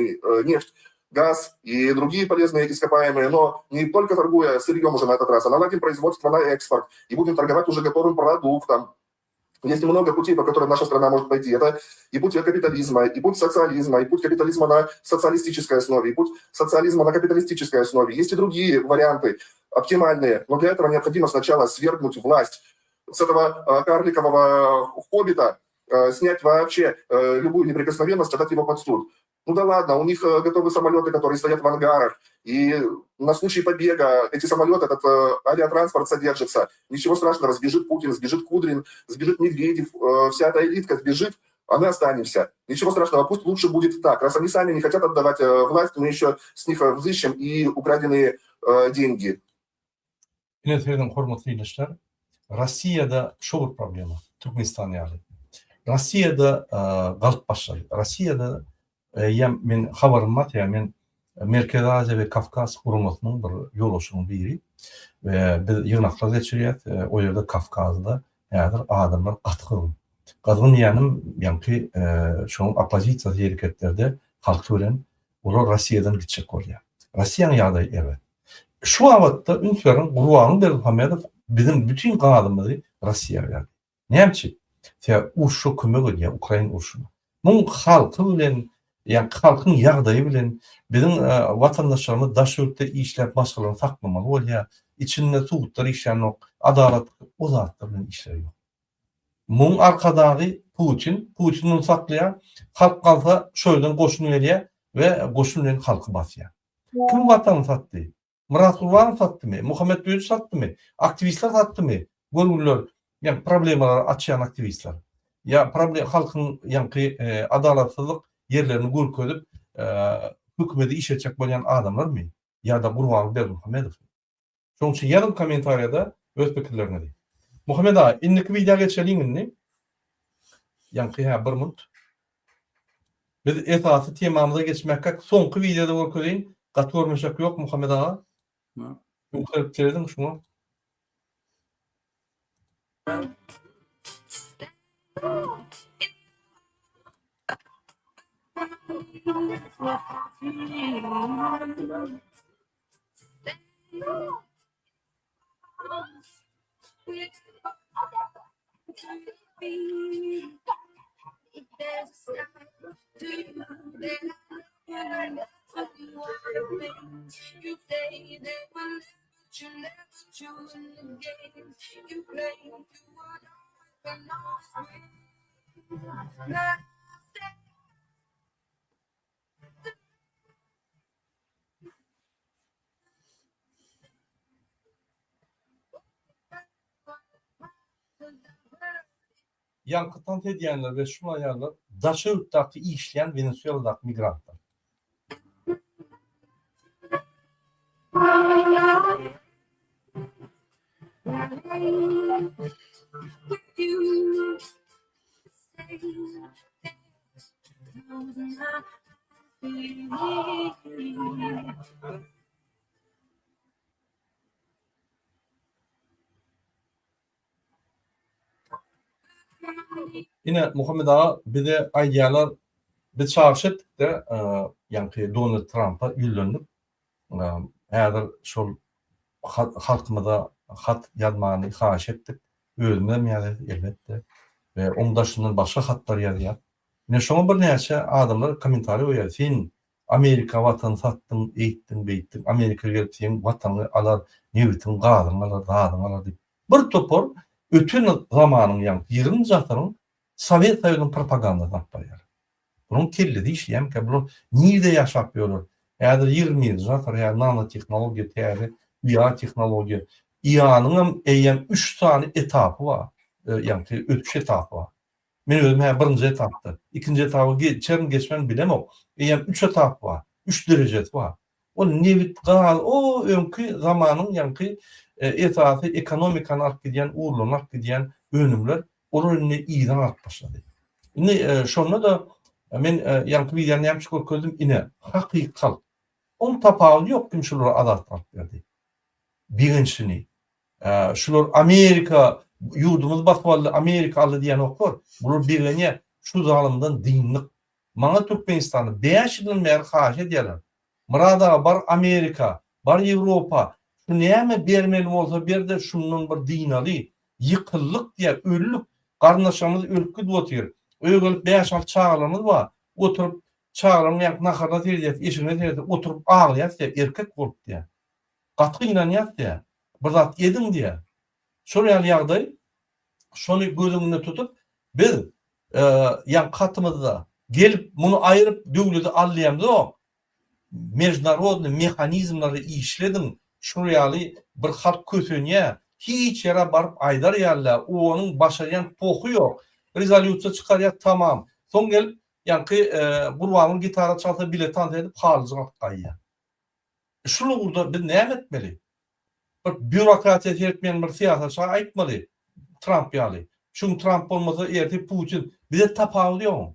нефть. газ и другие полезные ископаемые, но не только торгуя сырьем уже на этот раз, а наладим производство на экспорт и будем торговать уже готовым продуктом. Есть много путей, по которым наша страна может пойти. Это и путь капитализма, и путь социализма, и путь капитализма на социалистической основе, и путь социализма на капиталистической основе. Есть и другие варианты, оптимальные. Но для этого необходимо сначала свергнуть власть с этого э, карликового хоббита, э, снять вообще э, любую неприкосновенность, отдать его под суд. Ну да ладно, у них готовы самолеты, которые стоят в ангарах, и на случай побега эти самолеты, этот э, авиатранспорт содержится. Ничего страшного, сбежит Путин, сбежит Кудрин, сбежит Медведев, э, вся эта элитка сбежит, а мы останемся. Ничего страшного, пусть лучше будет так. Раз они сами не хотят отдавать э, власть, мы еще с них взыщем и украденные э, деньги.
Ine serediň hormatly ildeşler, Rossiýada şo bir problema, Türkmenistan ýaly. Rossiýada galyp başlady. Rossiýada eýýäm men habarym bar, ýa men Merkezi Aziýa we Kawkaz guramasynyň bir ýolbaşçynyň biri we biz ýygnaklar geçirýäs, o ýerde Kawkazda häzir adamlar gaty gyzgyn. Gyzgyn diýýänim, ýaňky şoň oppozisiýasy hereketlerde halky bilen olar Rossiýadan gitjek bolýar. Rossiýanyň ýagdaýy erbet. Şu babatda üns beriň, Gurbanguly Berdimuhamedow biziň bütin gazymyzy Rossiýa berdi. Näme üçin? Sebäbi urşa kömek edýär, Ukraina urşuna. Muň halky bilen, ýa halkyň ýagdaýy bilen biziň watandaşlarymyz daş ýurtda işläp maşgalaryny saklamaly bolýar. Içinde sudlar işlänok, adalat o zatlar bilen işleri ýok. Muň arkadagy Putin, Putin muny saklaýar. Halk galsa şo ýerden goşun gelýär we goşun bilen halky basýar. Kim watany satdy? Myrat Gurbanow satdymy? Muhammet Döji satdymy? Aktiwistler satdymy? Görgüliler, ýa problemalary açýan aktiwistler. Ýa problem halkyň ýaňky adalatsyzlyk ýerlerini görkezip, hökümeti iş etjek bolýan adamlarmy? Ýa-da Gurbanguly Berdimuhamedowmy? Şonuň üçin ýazyň kommentariýada öz pikirleriňizi. Muhammet aga, indiki wideo geçeliň indi. Ýaňky hä bir munt. Biz esasy temamyza geçmekkäk soňky wideoda görkezeýin. Gaty görmeşek ýok Muhammet aga. Ýukaryk serediň şuňa. Ýaňky tans edýänler we şul aýallar daşary ýurtdaky işleýän Wenesueladaky migrantlar. Ine, Muhammet aga bize aýdýarlar, biz çagyryş etdik-de, ýaňky Donald Trampa ýüzlendik. Häzir şol halkymyza hat ýazmany haýyş etdik. Özümizem ýazýas, elbetde. We oň daşyndan başga hatlar ýazýas. Ine, şoňa birnäçe adamlar kommentariý goýýar, sen Amerika watany satdyň, eýtdiň, beýtdiň, Amerika gelip seň watanyňy alar, nebitiň, gazyňy alar, zadyňy alar diýip. Bir topar öten zamanyň ýaňky ýigriminji asyryň Sowet Soýuzynyň propagandasyny alyp barýarlar. Bularyň kellesi işleýärmikä? Bular nirde ýaşap ýörler? Häzir ýigriminji asyr, häzir nanotehnologiýa täze, IA tehnologiýa. IA-nyňam eýýäm üç sany etapy bar, ýaňky ösüş etapy bar. Men özüm hä birinji etapda. Ikinji etaba geçerin geçmen bilemok. Eýýäm üç etap bar. Üç derejesi bar. Ol nebit, gaz, o öňki zamanyň ýaňky esasy ekonomikany alyp gidýän, ugurlaryny alyp gidýän önümler, olar indi yza galyp başlady. Indi şonda-da men ýaňky wideony näme üçin görkezdim? Ine, hakyky halk. Oň tapawudy ýok kim şulara azatlyk alyp berdi. Begençini, Şular Amerika ýurdumyzy basyp aldy, Amerika aldy diýenoklar. Bular begenýär. Şu zalymdan dyndyk. Maňa Türkmenistanda 5 ýyldan bäri haýyş edýärler. Myrat aga bar Amerika, bar Ýewropa, şu näme bermeli bolsa berde şundan bir dynaly, ýykyldyk diýýär, öldük, garyndaşlarymyz ölüp gidip otyr. Öýe gelip bäş-alty çagalarymyz bar, oturyp çagalaryň ýaňky naharyna seredýäs, eşigine seredip oturyp aglaýas diýýär, erkek bolup diýýär. Gaty gynanýas diýýär. Bir zat ediň diýýär. Şol ýaly ýagdaý, şony göz öňünde tutup biz ýaňky hatymyzda gelip muny aýryp döwleti al diýemzok. Mežnarodnyý mehanizmleri işlediň, şul ýaly bir halk kösenýär, hiç ýere baryp aýdar ýaly däl, onuň başarýan pohy ýok. Rezolýusiýa çykarýar tamam. Soň gelip ýaňky Gurbanguly gitara çalsa bile tans edip halyjyk alyp gaýýar. Şul ugurda biz näme etmeli? Bir býurokratiýa seretmeýän bir syýasatça aýtmaly Tramp ýaly. Şu gün Tramp bolmasa ertir Putin bize tapawudy ýok.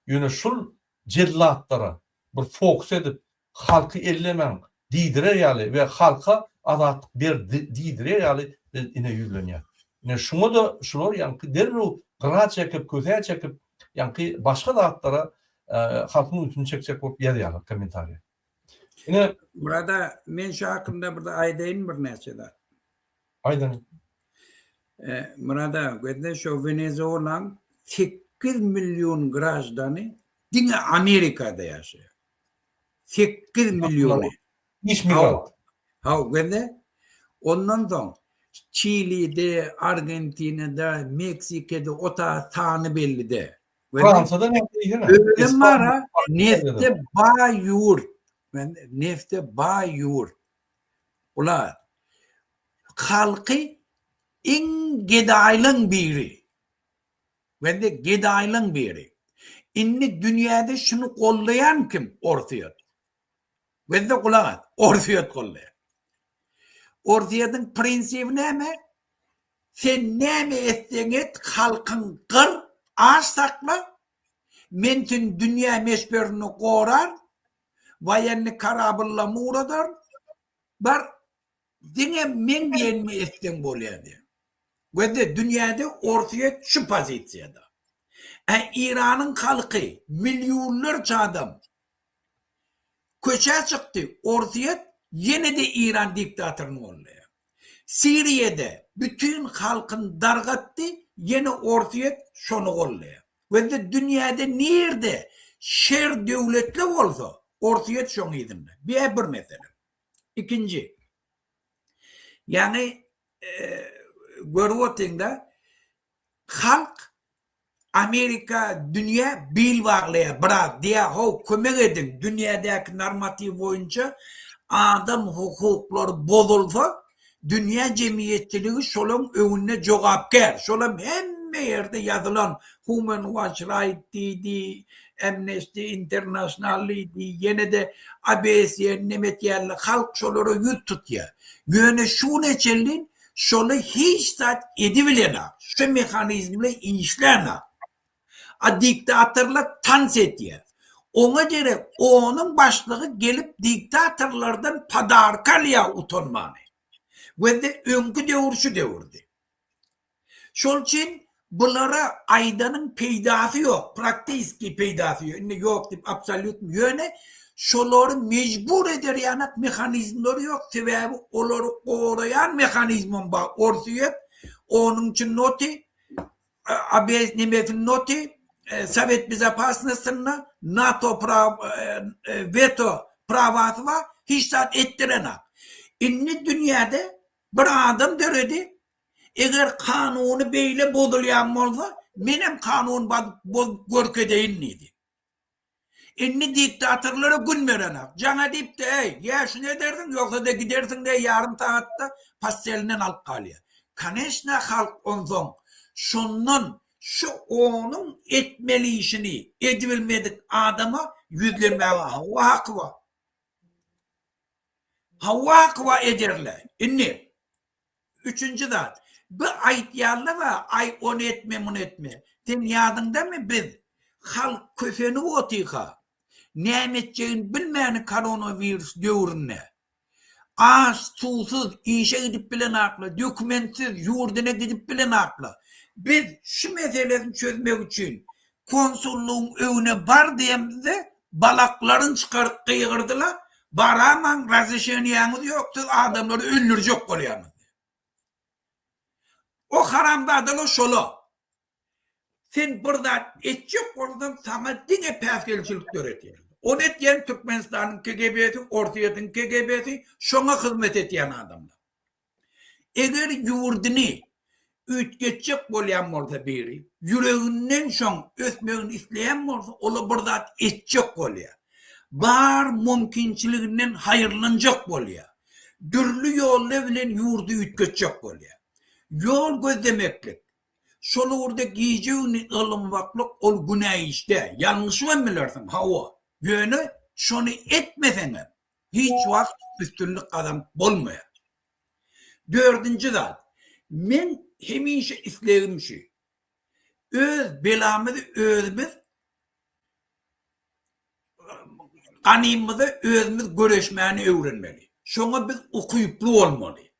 Ýöne şul jellatlara bir fokus edip halky ellemäň diýdirer ýaly we halka azatlyk ber diýdirer ýaly biz ine ýüzlenýäs. Ine şuňa-da şular ýaňky derrew gyra çekip kösä çekip ýaňky başga zatlara halkyň ünsüni çekjek bolup ýazýarlar kommentariýa. Ine.
Murada men şu hakynda bir aýdaýyn birnäçe zat.
Aýdyň.
Murad aga gözle şo Wenezuelaň 8 million graždany diňe Amerikada ýaşaýar. 8 milliony.
Iş migrant.
Haw gözle. Ondan soň Çilide, Argentinada, Meksikada o ta sany belli däl.
Fransada näme diýsene?
Özem bar-a, nefte baý ýurt. Nefte baý ýurt. Ular halky iň gedaýlaň biri. Bende gedaýlaň biri. Indi dünýäde şuny gollaýan kim? Orsýet. Bende gulak as. Orsýet gollaýar. Orsýetiň prinsibi näme? Sen näme etseň et, halkyň gyr, aç sakla. Men seni dünýä meşberinde gorar. Waýenni karabyllamy ugradar. Bar, diňe meň diýenimi etseň bolýar diýýär. Gözle, dünýäde Orsýet şu pozisiýada. Ä Iranyň halky millionlarça adam köçä çykdy, Orsýet ýene-de Iran diktatoryny goldaýar. Siriýada bütin halkyny dargatdy, ýene Orsýet şony goldaýar. Gözle dünýäde nirde şer döwletli bolsa, Orsýet şoň yzynda. Bu bir mesele. Ikinji. Ýagny görüp otyňda halk Amerika dünýä bil baglaýar biraz diýýär how kömek ediň dünýädäki normatiw boýunça adam hukuklary bozulsa dünýä jemgyýetçiligi şolaň öňünde jogapkär şolam hemme ýerde ýazylan Human Watch Right diýdi Amnesty International diýdi, ýene-de ABSE nemet ýaly halk şolara ýüz tutýar. Ýöne şu güne çenli şoly hiç zat edibilenok, şu mehanizmler işlänok. A diktatorlar tans edýär. Oňa derek onuň başlygy gelip diktatorlardan podarka alýar utanmany. Gözde öňki döwür şu döwürdi. Şol üçin bulara aýdanyň peýdasy ýok, praktiski peýdasy ýok. Indi ýok diýip absolýutny ýöne şolary mejbur eder ýanak mehanizmleri ýok, sebäbi olary goraýan mehanizmem bar, Orsýet onuň üçin noty, ABS nemesiniň noty, Sowet bezopasnostynda NATO weto prawasy bar, hiç zat etdirenak. Indi dünýäde bir adam döredi, Eger kanuny beýle bozulýan bolsa, menem kanuny bozup görkezeýin diýdi. Indi diktatorlara gün berenak. Jaňa diýipdi, Eý, ýa şuny edersiň, ýogsa-da gidersiň diýip ýarym sagatda postelinden alyp galýar. Koneçna halk onsoň şondan şu onuň etmeli işini edibilmedik adama ýüzlenmäge hawa haky bar. Hawa haky bar ederler. Indi Üçünji zat, bu aýtýarlar-a, aý ony etme, muny etme. Seň ýadyňdamy biz halk kösenip otyka, näme etjegini bilmäni koronawirus döwründe, aç, suwsuz, işe gidip bilenaklar, dokumentsiz ýurduna gidip bilenaklar. Biz şu meselesini çözmek üçin konsullygyň öňüne bar diýemizde balaklaryny çykaryp gygyrdylar. Baramaň, razreşeniýäňiz ýok, siz adamlary öldürjek bolýaňyz diýýär. O haramzadalar şola. Sen bir zat etjek bolsaň, saňa diňe päsgelçilik döredýär. Ony etýän Türkmenistanyň KGB-si, Orsýetiň KGB-si, şoňa hyzmat etýän adamlar. Eger ýurduny üýtgetjek bolýan bolsa biri, ýüreginden şoň ösmegini isleýän bolsa, ola bir zat etjek bolýar. Bar mümkinçiliginden haýyrlanjak bolýar. Dürli ýollar bilen ýurdy üýtgetjek bolýar. Ýol gözlemeklik, şol ugurda gije-gündiz ylymwaklyk ol günä iş däl. Ýalňyşybam bilersiň, hawa. Ýöne şony etmeseňem, Hiç wagt üstünlik gazanyp bolmaýar. Dördünji zat, meň hemişe islegim şu, öz belamyzy özümiz ganymyza özümiz göreşmäni öwrenmeli. Şoňa biz ukyply bolmaly.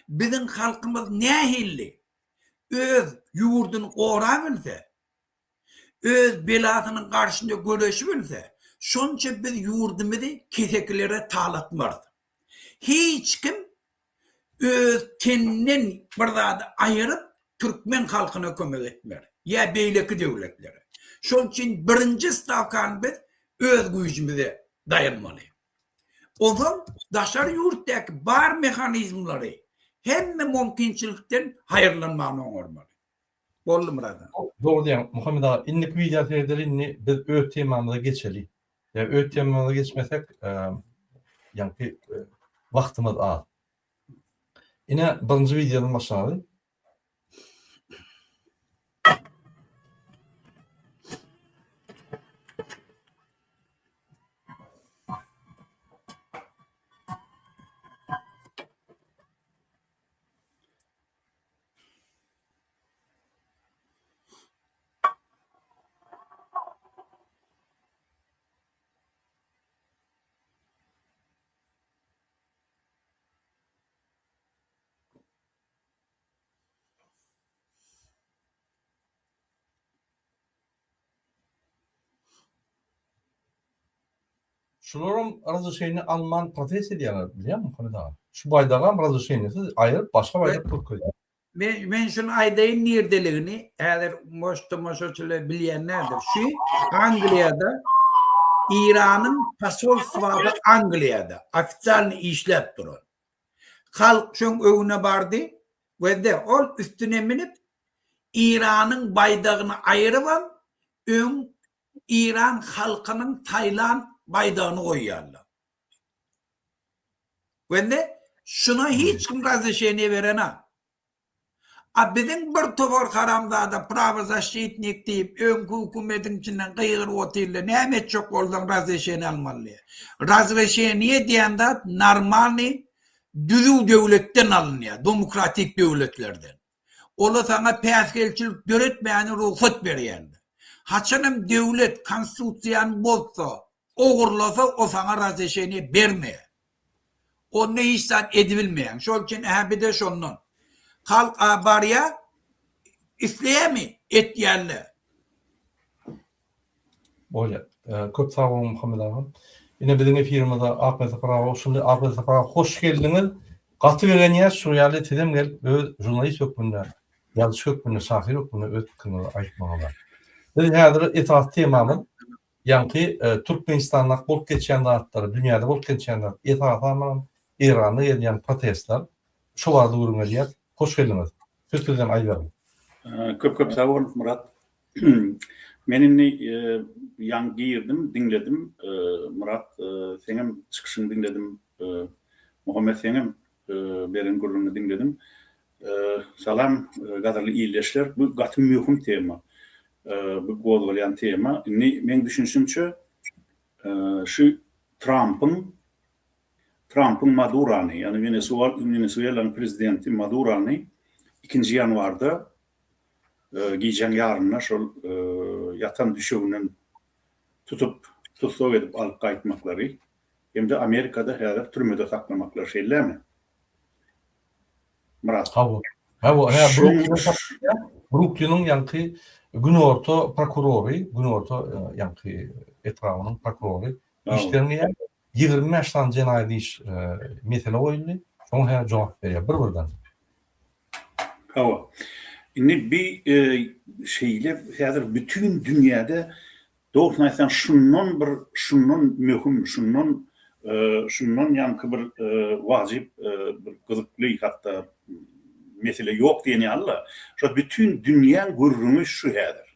Biziň halkymyz nähili öz ýurduny gorabilse, öz belasynyň garşynda göreşibilse, şonça biz ýurdumyzy kesekilere talatmarys. Hiç kim öz teninden bir zady aýyryp türkmen halkyna kömek etmer ýa beýleki döwletlere. Şonuň üçin birinji stawkany biz öz güýjümize daýanmaly. Ozal daşary ýurtdaky bar mehanizmleri hemme mümkinçilikden haýyrlanmagyny oňarmaly. Boldy Myrat aga.
Dogry diýýäň Muhammet aga indiki wideo seredeli indi biz öz temamyza geçeli. Ýa öz temamyza geçmesek ýaňky wagtymyz az. Ine birinji wideodan başlaly. Şularam razrešeniýe alman protest edýärler bilýäňmi Muhammet aga? Şu baýdagam razrešeniýesiz aýyryp başga baýdak görkezýär.
Men men şuny aýdaýyn nirdeligini häzir boş tomaşaçylar bilýän däldir. Şu Angliýada Iranyň posolstwasy Angliýada ofitsialny işläp duran. Halk şoň öňüne bardy we-de ol üstüne münüp Iranyň baýdagyny aýyrybam öň Iran halkynyň saýlan baýdagyny goýýarlar. Wende şuna hiç kim razreşeniýe berenak. A biziň bir topar haramzada prawozaşçitnik diýip öňki hökümetiň içinden gygyryp otyrlar näme etjek bolsaň razreşeniýe almaly diýip. Razreşeniýe diýen zat normalnyý düzüw döwletden alynýar, demokratik döwletlerden. Ola saňa päsgelçilik döretmäne rugsat berýärler. Haçanam döwlet konstitusiýany bozsa, ogurlasa o saňa razreşeniýe bermeýär. Onda hiç zat edibilmeýäň. Şol üçin ähä bide şondan. Halk a barýa isleýämi etýärler.
Bolýar. Köp sag boluň Muhammet agam. Ine biziň efirimize Akmel Sapar aga goşuldy. Akmel Sapar aga hoş geldiňiz. Gaty begenýäs şu ýaly sizem gelip öz žurnalist hökmünde, ýazyjy hökmünde, şahyr hökmünde öz pikiriňizi aýtmagyňyza. Biz häzir esasy temamyz ýaňky Türkmenistandaky bolup geçýän zatlary, dünýäde bolup geçýän zat, esasanam Eýranda gelýän protestler şo barada gürrüň edýäs. Hoş geldiňiz. Söz sizden aýdyberiň.
Köp köp sag bol Myrat. Men indi ýaňy girdim, diňledim. Myrat, seňem çykyşyňy diňledim. Muhammet seňem beren gürrüňiňi diňledim. Salam, gadyrly ildeşler. Bu gaty möhüm tema. Bu gozgalýan tema. Indi meň düşünişimçe, şu Trampyň Trampyň Madurany, ýagny Wenesuelanyň prezidenti Madurany ikinji ýanwarda Gijäň ýarynda şol ýatan düşeginden tutup, tussag edip alyp gaýtmaklary hem-de Amerikada häzir türmede saklamaklary şeýlemi? Myrat.
Hawa. Hawa, hä, Brukliniň ýaňky günorta prokurory, günorta ýaňky etrabynyň prokurory işlerini. 25 sany jenaýat iş mesele goýuldy. Şoňa häzir jogap berýär bir-birden.
Hawa. Indi bi şeýle häzir bütin dünýäde dogrusyny aýtsaň şundan bir şundan möhüm, şundan şundan ýaňky bir wajyp bir gyzykly hatda mesele ýok diýen ýaly-da. Şo bütin dünýäň gürrüňi şu häzir.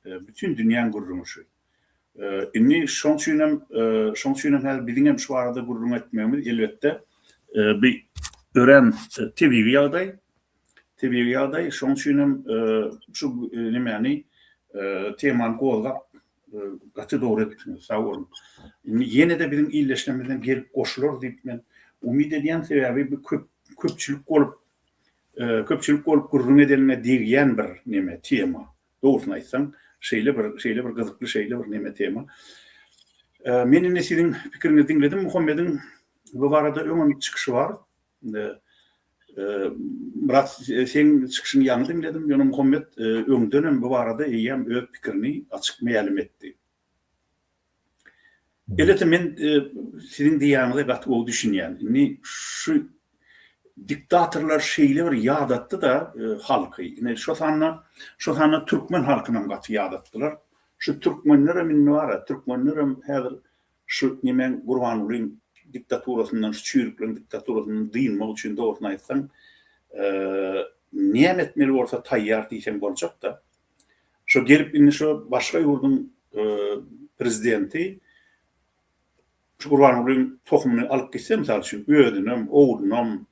Bütin dünýäň gürrüňi şu. Indi şoň üçinem, şoň üçinem häzir biziň hem şu barada gürrüň etmegimiz elbetde bi örän tebigy ýagdaý. Tebigy ýagdaý. Şoň üçinem şu nemäni temany gozgap gaty dogry edipsiňiz. Sag boluň. Indi ýene-de biziň ildeşlerimizden gelip goşular diýip men umyt edýän. Sebäbi bu köp köpçülik bolup köpçülik bolup gürrüň edeniňe degýän bir neme tema. Dogrusyny aýtsaň, şeýle bir, şeýle bir gyzykly, şeýle bir neme tema. Men indi siziň pikiriňizi diňledim. Muhammediň bu barada öňem çykyşy bar. Myrat, seň çykyşyňy ýaňy diňledim. Ýöne Muhammet öňdenem bu barada eýýäm öz pikirini açyk mälim etdi. Elbetde men siziň diýýäniňize gaty gowy düşünýän. Indi şu diktatorlar şeýle bir ýadatdy-da halky. Ine şo sanda, şo sanda türkmen halkynam gaty ýadatdylar. Şu türkmenlerem indi bar-a, türkmenlerem häzir şu nemäň Gurbangulyň diktaturasyndan, şu çüýrükleriň diktaturasyndan dynmak üçin dogrusyny aýtsaň, näme etmeli bolsa taýýar diýseň boljak-da. Şo gelip indi şo başga ýurduň prezidenti şu Gurbangulyň tohumyny alyp gitse mysal üçin özünem, oglunam,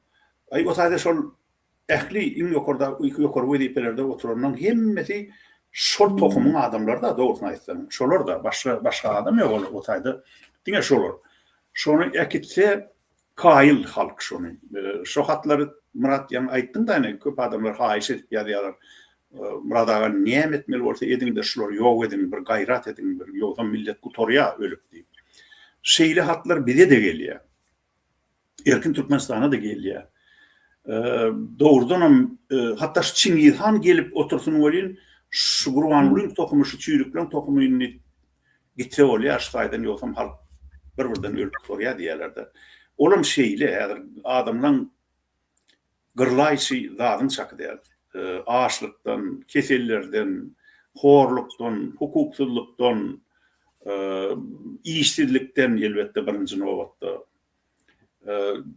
aý o taýda şol ähli iň ýokarda ýokary wezipelerde oturanlaryň hemmesi şol tohumyň adamlary-da dogrusyny aýtsaň. Şolar-da başga başga adam ýok ol o taýda diňe şolar. Şony äkitse Kaýyl halk şony. Şo hatlary Myrat ýaňy aýtdyň-da ine köp adamlar haýyş edip ýazýarlar. Myrat aga näme etmeli bolsa ediňde şulary ýok ediň bir gaýrat ediň bir ýogsam millet gutarýa ölüp diýip. Şeýle hatlar bize-de gelýär. Erkin Türkmenistana-da gelýär. Dogrudanam hatda şu Çingiz han gelip otursyn welin şu Gurbangulyň tohumy şu çüýrükleň tohumy indi Gitse bolýar şu taýdan ýogsam halk bir birden ölüp gutarýar diýýärlerde. Olam şeýle häzir adamlaň gyrlaýşy zadyň çaky däl. Açlykdan, kesellerden, horlukdan, hukuksyzlykdan, işsizlikden elbetde birinji nobatda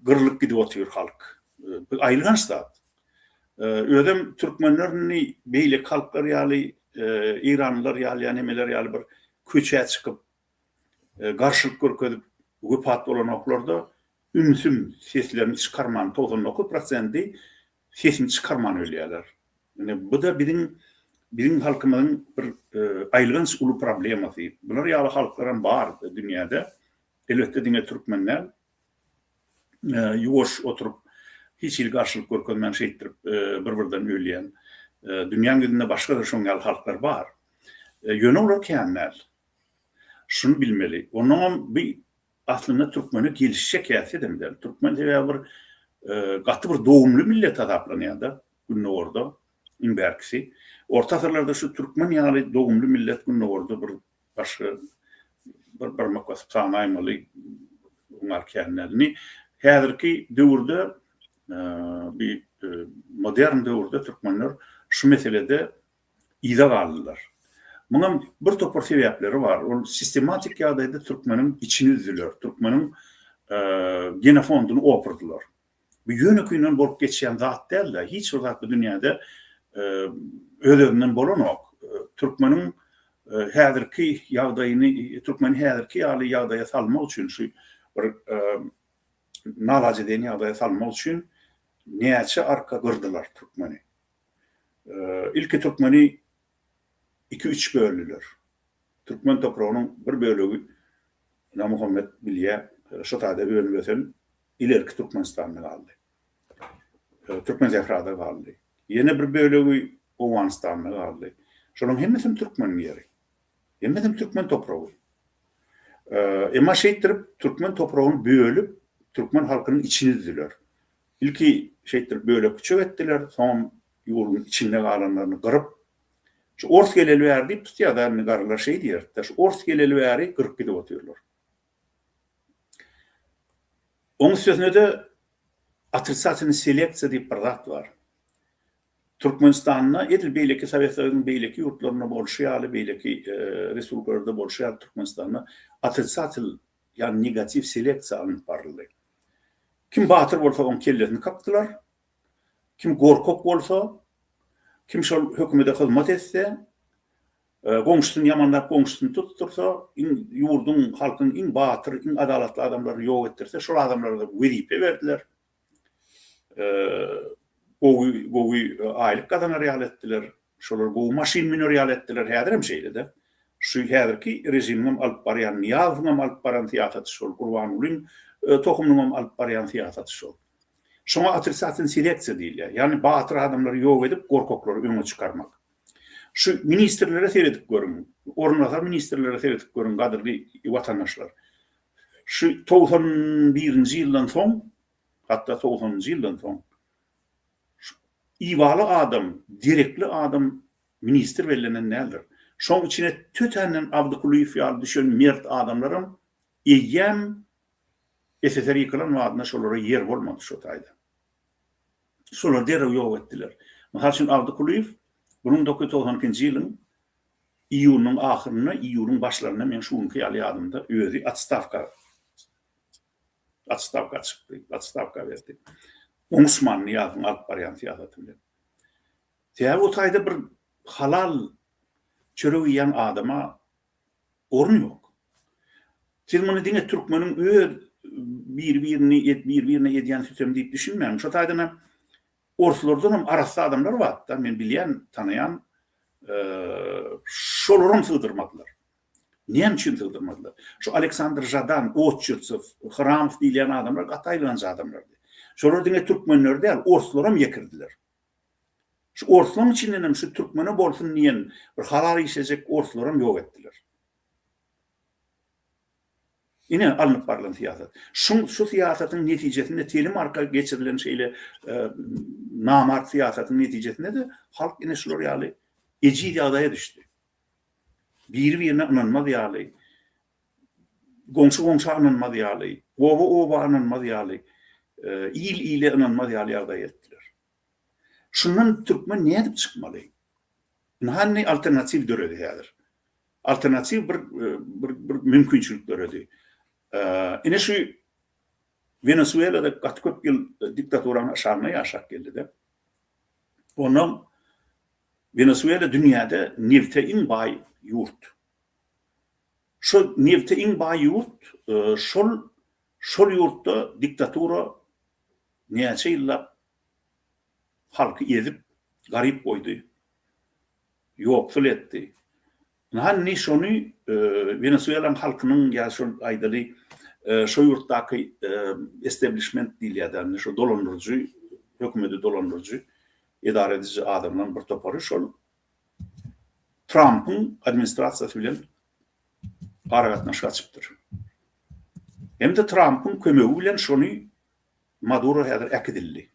gyrlyp gidip otyr halk. Bu aýylganç zat. Özem türkmenler indi beýleki halklar ýaly, eýranlylar ýaly ýa nemeler ýaly bir köçä çykyp, garşylyk görkezip wepat bolanoklar-da, ümsüm seslerini çykarman, 99 prosendi sesini çykarman ölýärler. Ine bu-da biziň biziň halkymyzyň bir aýylganç uly problemasy. Bular ýaly halklaram bar dünýäde. Elbetde diňe türkmen däl. Ýuwaş oturyp, hiç hili garşylyk görkezmän şeýtdirip bir-birden ölýän. Dünýäň ýüzünde başga-da şoň ýaly halklar bar. Ýöne olar kän däl. Şuny bilmeli. Onnoňam bu aslynda türkmene gelişjek häsiýetem däl. Türkmen sebäbi bir gaty bir dogumly millet hasaplanýar-da gündogarda iň bärkisi. Orta asyrlarda şu türkmen ýaly dogumly millet gündogarda bir Başga bir barmak basyp sanaýmaly oňar kän däl. Indi häzirki döwürde bi modern döwürde türkmenler şu meselede yza galdylar. Muňam bir topar sebäpleri bar. Ol sistematik ýagdaýda türkmeniň içini üzdüler, türkmeniň genofondyny opurdylar. Bu ýönekeýden bolup geçýän zat däl-de, hiç bir zat bu dünýäde öz-özünden bolanok. Türkmeniň häzirki ýagdaýyny, türkmeni häzirki ýaly ýagdaýa salmak üçin, şu bir nalajedeýin ýagdaýa salmak üçin näçe arka gyrdylar türkmeni. Ilki türkmeni iki-üç böldüler. Türkmen topragynyň bir bölegi, Muhammet bilýär, şo taýda önüp-ösen ilerki Türkmenistanda galdy. Türkmensährada galdy. Ýene bir bölegi Owganystanda galdy. Şolaryň hemmesem türkmeniň ýeri. Hemmesem türkmen topragy. Emma şeýtdirip türkmen topragyny bölüp, türkmen halkynyň içini düzdüler. Ilki şeýtdirip bölek-küçek etdiler, soňam ýurduň içinde galanlaryny gyryp, şu ors geleli bäri diýip tutýar-da, indi garrylar şeý diýerdi-de, şu ors geleli bäri gyryp gidip otyrlar. Oň üstesine-de otrisatilnyý seleksiýa diýip bir zat bar. Türkmenistanda edil beýleki Sowet Soýuzynyň beýleki ýurtlarynda bolşy ýaly, beýleki respublikalarda bolşy ýaly Türkmenistanda otrisatil, ýagny negatiw seleksiýa alnyp baryldy. Kim batyr bolsa oň kellesini kakdylar, kim gorkak bolsa, kim şol hökümete hyzmat etse, goňşusyny ýamanlap goňşusyny tutdursa, iň ýurduň, halkyň iň batyr, iň adalatly adamlaryny ýok etdirse, şol adamlara-da wezipe berdiler. Gowy gowy aýlyk gazanar ýaly etdiler. Şolar gowy maşyn müner ýaly etdiler. Häzirem şeýle-de. Şu häzirki režimiňem alyp barýan, Nyýazowyňam alyp baran syýasaty şol, Gurbangulyň tohumynyňam alyp barýan syýasaty şol. Şoňa otrisatel seleksiýa diýilýär. Ýagny batyr adamlary ýok edip, gorkaklary öňe çykarmak. Şu ministrlere seredip görüň, orunbasar ministrlere seredip görüň, gadyrly watandaşlar. Şu 91-nji ýyldan soň Hatda togsanynjy ýyldan soň şu ibaly adam, derekli adam ministr bellenen däldir. Şoň içine tötänden Abdy Kulyýew ýaly düşen mert adamlaram eýýäm SSR ýykylan badyna şolara ýer bolmady şo taýda. Şolary derrew ýok etdiler. Mysal üçin Abdy Kulyýew 1992-nji ýylyň iýunynyň ahyrynda, iýulyň başlarynda meň şu günki ýaly ýadymda özi otstawka Otstawka çykdy, otstawka berdi. Oňuşman Nyýazowyň alyp barýan syýasaty bilen. Sebäbi o taýda bir halal çörek iýen adama orun ýok. Siz muny diňe türkmeniň öz biri-birini biri-birine edýän sütemi diýip düşünmäň. Şo taýdan hem orslardan hem arassa adamlar bar-da, men bilýän, tanaýan, şolaram sygdyrmadylar. Näme üçin sygdyrmadylar? Şu Aleksandr Žadan, Otçurtsew, Hramow diýilýän adamlar gaty aýylganç adamlardy. Şolar diňe türkmenleri däl, orslaram ýekirdiler. Şu orslaryň içinden hem şu türkmene bolsun diýen bir halal işlejek orslaram ýok etdiler. Ine alnyp barlan syýasat. Şuň şu syýasatyň netijesinde telim arka geçirilen şeýle namart syýasatyň netijesinde-de halk ine şular ýaly ejiz ýagdaýa düşdi. Biri-birine ynanmaz ýaly, goňşy goňşa ynanmaz ýaly, oba oba ynanmaz ýaly, il ile ynanmaz ýaly ýagdaýa eltdiler. Şundan türkmen nädip çykmaly? Ynha indi alternatiw döredi häzir. Alternatiw bir bir bir mümkinçilik döredi. Ine şu Wenesuelada gaty köp ýyl diktaturanyň aşagynda ýaşap geldi-de. Ondan Wenesuela dünýäde nebte iň baý ýurt. Şo nebte iň baý ýurt, şol şol ýurtda diktatura näçe ýyllap halky ezip, garyp goýdy, ýoksul etdi. Ynha indi şony Wenesuelanyň halkynyň ýa şol aýdaly şo ýurtdaky esteblişment diýilýär-dä indi şo dolandyryjy, hökümeti dolandyryjy, edara ediji adamlaryň bir topary şol Trampyň administrasiýasy bilen aragatnaşyk açypdyr. Hem-de Trampyň kömegi bilen şony Maduro häzir äkidildi.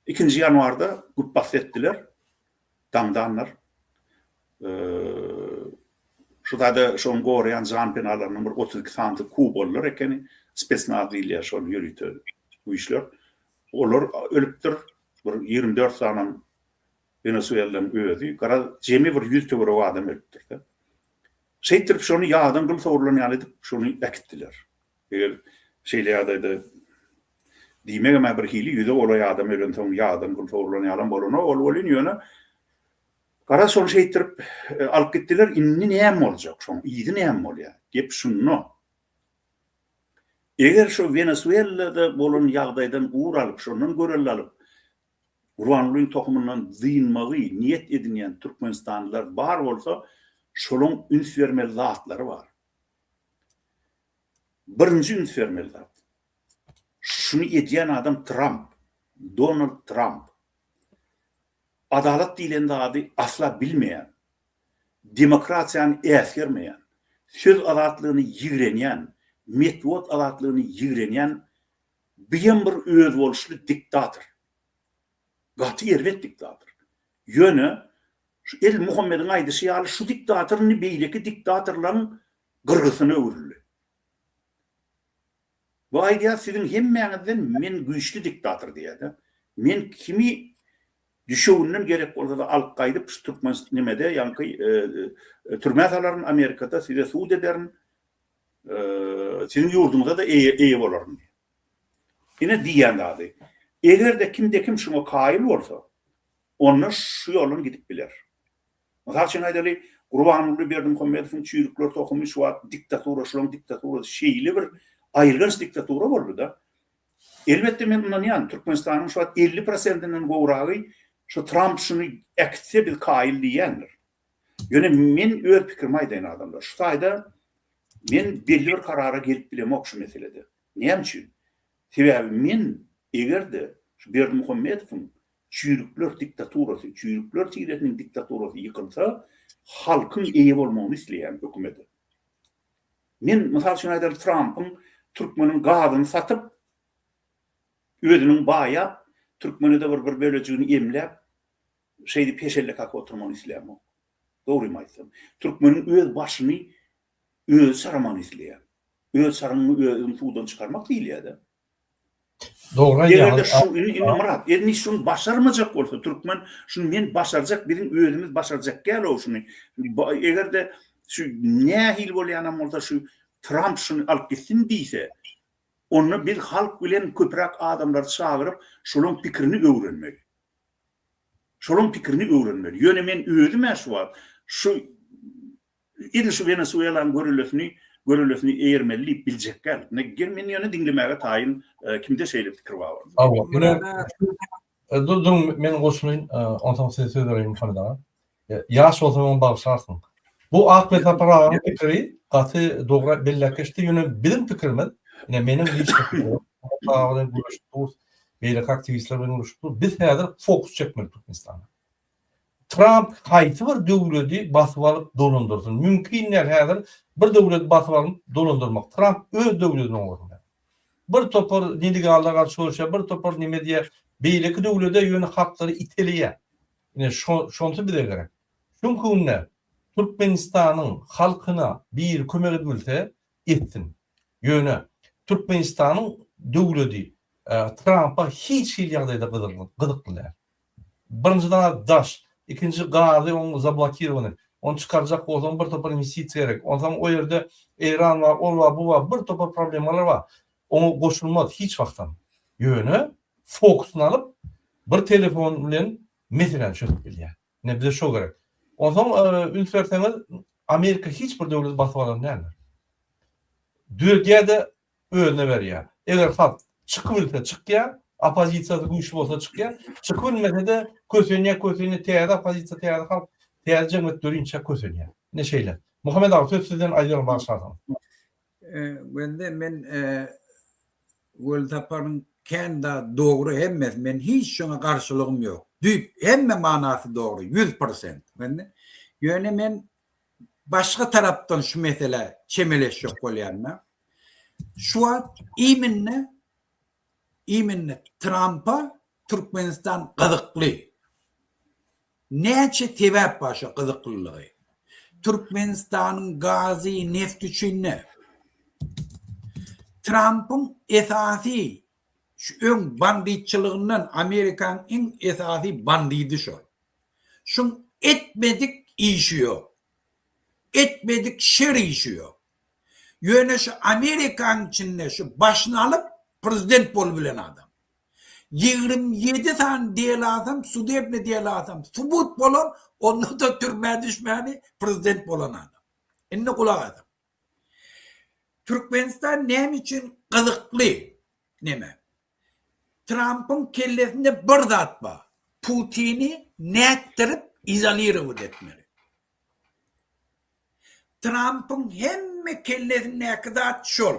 Ikinji ýanwarda güpbasdy etdiler. Daňdanlar. Şu zada şoň goraýan janpenalarynyň bir 32 sanysy kubalylar ekeni. Spesnaz diýilýär şol ýörite güýçler. Olar ölüpdir. Bir 24 sanam Wenesuelanyň özi. Garaz, jemi bir 100 töweregi adam ölüpdir-de. Şeýtdirip şony ýagdan gyl sowrulan ýaly edip şony äkitdiler. Eger şeýle ýagdaýda diýmegem-ä bir hili, ýüze golaý adam ölensoň ýagdan gyl sowrulan ýalam bolanok ol welin, ýöne garaz şony şeýtdirip alyp gitdiler, indi näme boljak, şoň yzy näme bolýar? Gep şunda. Eger şo Wenesuelada bolan ýagdaýdan ugur alyp, şondan görelde alyp, Gurbangulyň tohumyndan dynmagy niýet edinýän türkmenistanlylar bar bolsa, şolaň üns bermeli zatlary bar. Birinji üns bermeli zat. Şuny edýän adam Tramp. Donald Tramp. Adalat diýlen zady asla bilmeýän, demokratiýany äsgermeýän, söz azatlygyny ýigrenýän, metbugat azatlygyny ýigrenýän biem bir özboluşly diktator. Gaty erbet diktator. Ýöne şu edil Muhammediň aýdyşy ýaly şu diktator indi beýleki diktatorlaryň gyrgysyna öwrüldi. Bu aýdýar siziň hemmäňizden men güýçli diktator diýýär-de. Men kimi düşeginden gerek bolsa-da alyp gaýdyp şu türkmen nemede ýaňky türmä salaryn Amerikada size sud ederin siziň ýurduňyza-da eýe bolaryn diýýär. Ine diýýän zady. Eger-de kimde-kim şuňa kaýyl bolsa, onda şu ýoldan gidip biler. Mysal üçin aýdaly, Gurbanguly Berdimuhamedowyň çüýrükler tohumy şu wagt diktatura, şularyň diktaturasy şeýle bir aýylganç diktatura boldy-da. Elbetde men ynanýan, Türkmenistanyň şu wagt 50 prosentinden gowragy şu Tramp şuny äkitse biz kaýyl diýýändir. Ýöne men öz pikirimi aýdaýyn adamlar, şu taýda men belli bir karara gelip bilemok şu meselede. Näme üçin? Sebäbi men eger-de şu Berdimuhamedowyň çüýrükler diktaturasy, çüýrükler tiresiniň diktaturasy ýykylsa, halkyň eýe bolmagyny isleýän hökümete. Men, mysal üçin aýdaly, Trampyň türkmeniň gazyny satyp, özüniň baýap, türkmene-de bir bir bölejigini emläp, şeýdip heşelle kakyp oturmagyny islämok. Dogrymy aýtsam. Türkmeniň öz başyny özi çaramagyny isleýän. Öz çaryňy özüň suwdan çykarmak diýilýär-de.
Dogry aýdýaňyz.
Eger-de şu indi Myrat, indi şuny başarmajak bolsa türkmen, şuny men başarjak, biziň özümiz başarjak däl-ow şuny. Eger-de şu nähili bolýanam bolsa şu Tramp şuny alyp gitsin diýse, onda biz halk bilen köpräk adamlary çagyryp, şolaň pikirini öwrenmeli. Şolaň pikirini öwrenmeli. Ýöne men özüm-ä şu wagt şu Edil şu Wenesuelanyň görellesini görellesini eýermeli diýip biljek däl. Ne gel men ýöne diňlemäge taýyn kimde şeýle pikir bar bolsa.
Hawa, ýöne dur duruň men goşulaýyn onsoň size söz bereýin Muhammet aga. Ýaş bolsaň hem bagyşlarsyň. Bu Akbel Sapar aganyň pikiri gaty dogry belläp geçdi. Ýöne biziň pikirimiz, ine meniň liçno pikirim, Muhammet aga bilen gürleşip durus, beýleki aktiwistler bilen gürleşip durus. Biz häzir fokus çekmeli Türkmenistana. Tramp haýsy bir döwledi basyp alyp dolandyrsyn? Mümkin däl häzir bir döwledi basyp alyp dolandyrmak. Tramp öz döwledini oňarmaýar. Bir topar nelegallara garşy göreşýär, bir topar neme diýýär, beýleki döwlede ýöne halklary iteleýär. Ine şo şonsy bize gerek. Çünki günde Türkmenistanyň halkyna biri kömek edibilse etsin. Ýöne Türkmenistanyň döwledi Trampa hiç hili ýagdaýda gyzykly däl. Birinji zat daş, ikinji gazy oň zablokirowany. Ony çykarjak bolsaň bir topar inwestisiýa gerek. Onsoň o ýerde Eýran bar, ol bar, bu bar, bir topar problemalar bar. Oňa goşulmaz hiç wagtam. Ýöne fokusyny alyp bir telefon bilen meseläni çözüp bilýär. Ine bize şo gerek. Onsoň üns berseňiz Amerika hiç bir döwleti basyp alan däldir. Düzedýär-de özüne berýär. Eger halk çykybilse çykýar, oppozisiýasy güýçli bolsa çykýar, çykybilmese-de kösenýär, kösenýär, täze oppozisiýa, täze halk, täze jemgyýet dörinçä kösenýär. Ine şeýle. Muhammet aga söz sizden aýdýaryn bagyşlarsyňyz.
Wende men Welsaparyň kän zat dogry hemmesi men hiç şoňa garşylygym ýok. Düýp hemme manasy dogry 100%. Wende ýöne men başga tarapdan şu meselä çemeleşjek bolýan-da. Şu wagt iminne iminne Trampa Türkmenistan gyzykly. Näçe sebäp bar şo gyzyklylygy. Türkmenistanyň gazy, nefti üçin ne? Trampyň esasy şu öň banditçylygyndan Amerikanyň iň esasy bandidi şol. Şuň etmedik işi ýok. Etmedik şer işi ýok. Ýöne şu Amerikanyň içinde şu başyny alyp prezident bolubilen adam. 27 sany delasam, sudebny delasam subut bolan, onda-da türmä düşmäni prezident bolan adam. Indi gulak asyň. Türkmenistan näme üçin gyzykly neme? Trampyň kellesinde bir zat bar. Putini nätdirip izolirowat etmeli. Trampyň hemme kellesindäki zat şol.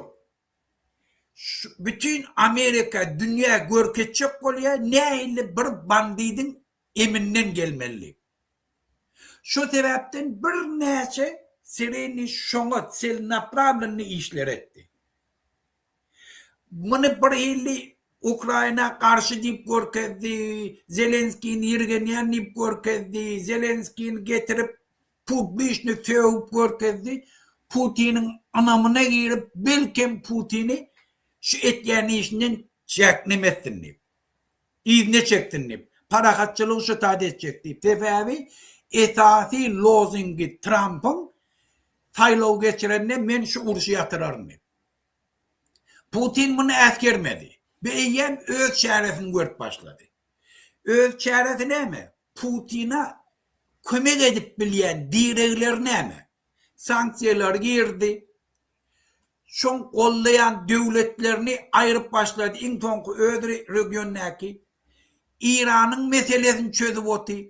Bütin Amerika, dünýä görkezjek bolýar, nähili bir bandidiň eminden gelmeli diýip. Şo sebäpden birnäçe Sireni şoňa tselnapravlennyý işler etdi. Muny birhili Ukraina garşy diýip görkezdi, Zelenskini ýirgenýän diýip görkezdi, Zelenskini getirip publiçny sögüp görkezdi, Putiniň ynamyna girip belkem Putini. şu etýän işinden çäkneme etsin diýip. Yzyna çeksin diýip. Parahatçylygy şu taýda etjek diýip. Sebäbi esasy lozingi Trampyň saýlaw geçirende men şu urşy ýatyraryn diýip. Putin muny äsgermedi. Bu eýýäm öz çäresini görüp başlady. Öz çäresi näme? Putina kömek edip bilýän diregleri näme? Sanksiýalar girdi. Şoň goldaýan döwletlerini aýryp başlady. Iň soňky öz regiondaky Iranyň meselesini çözüp oty.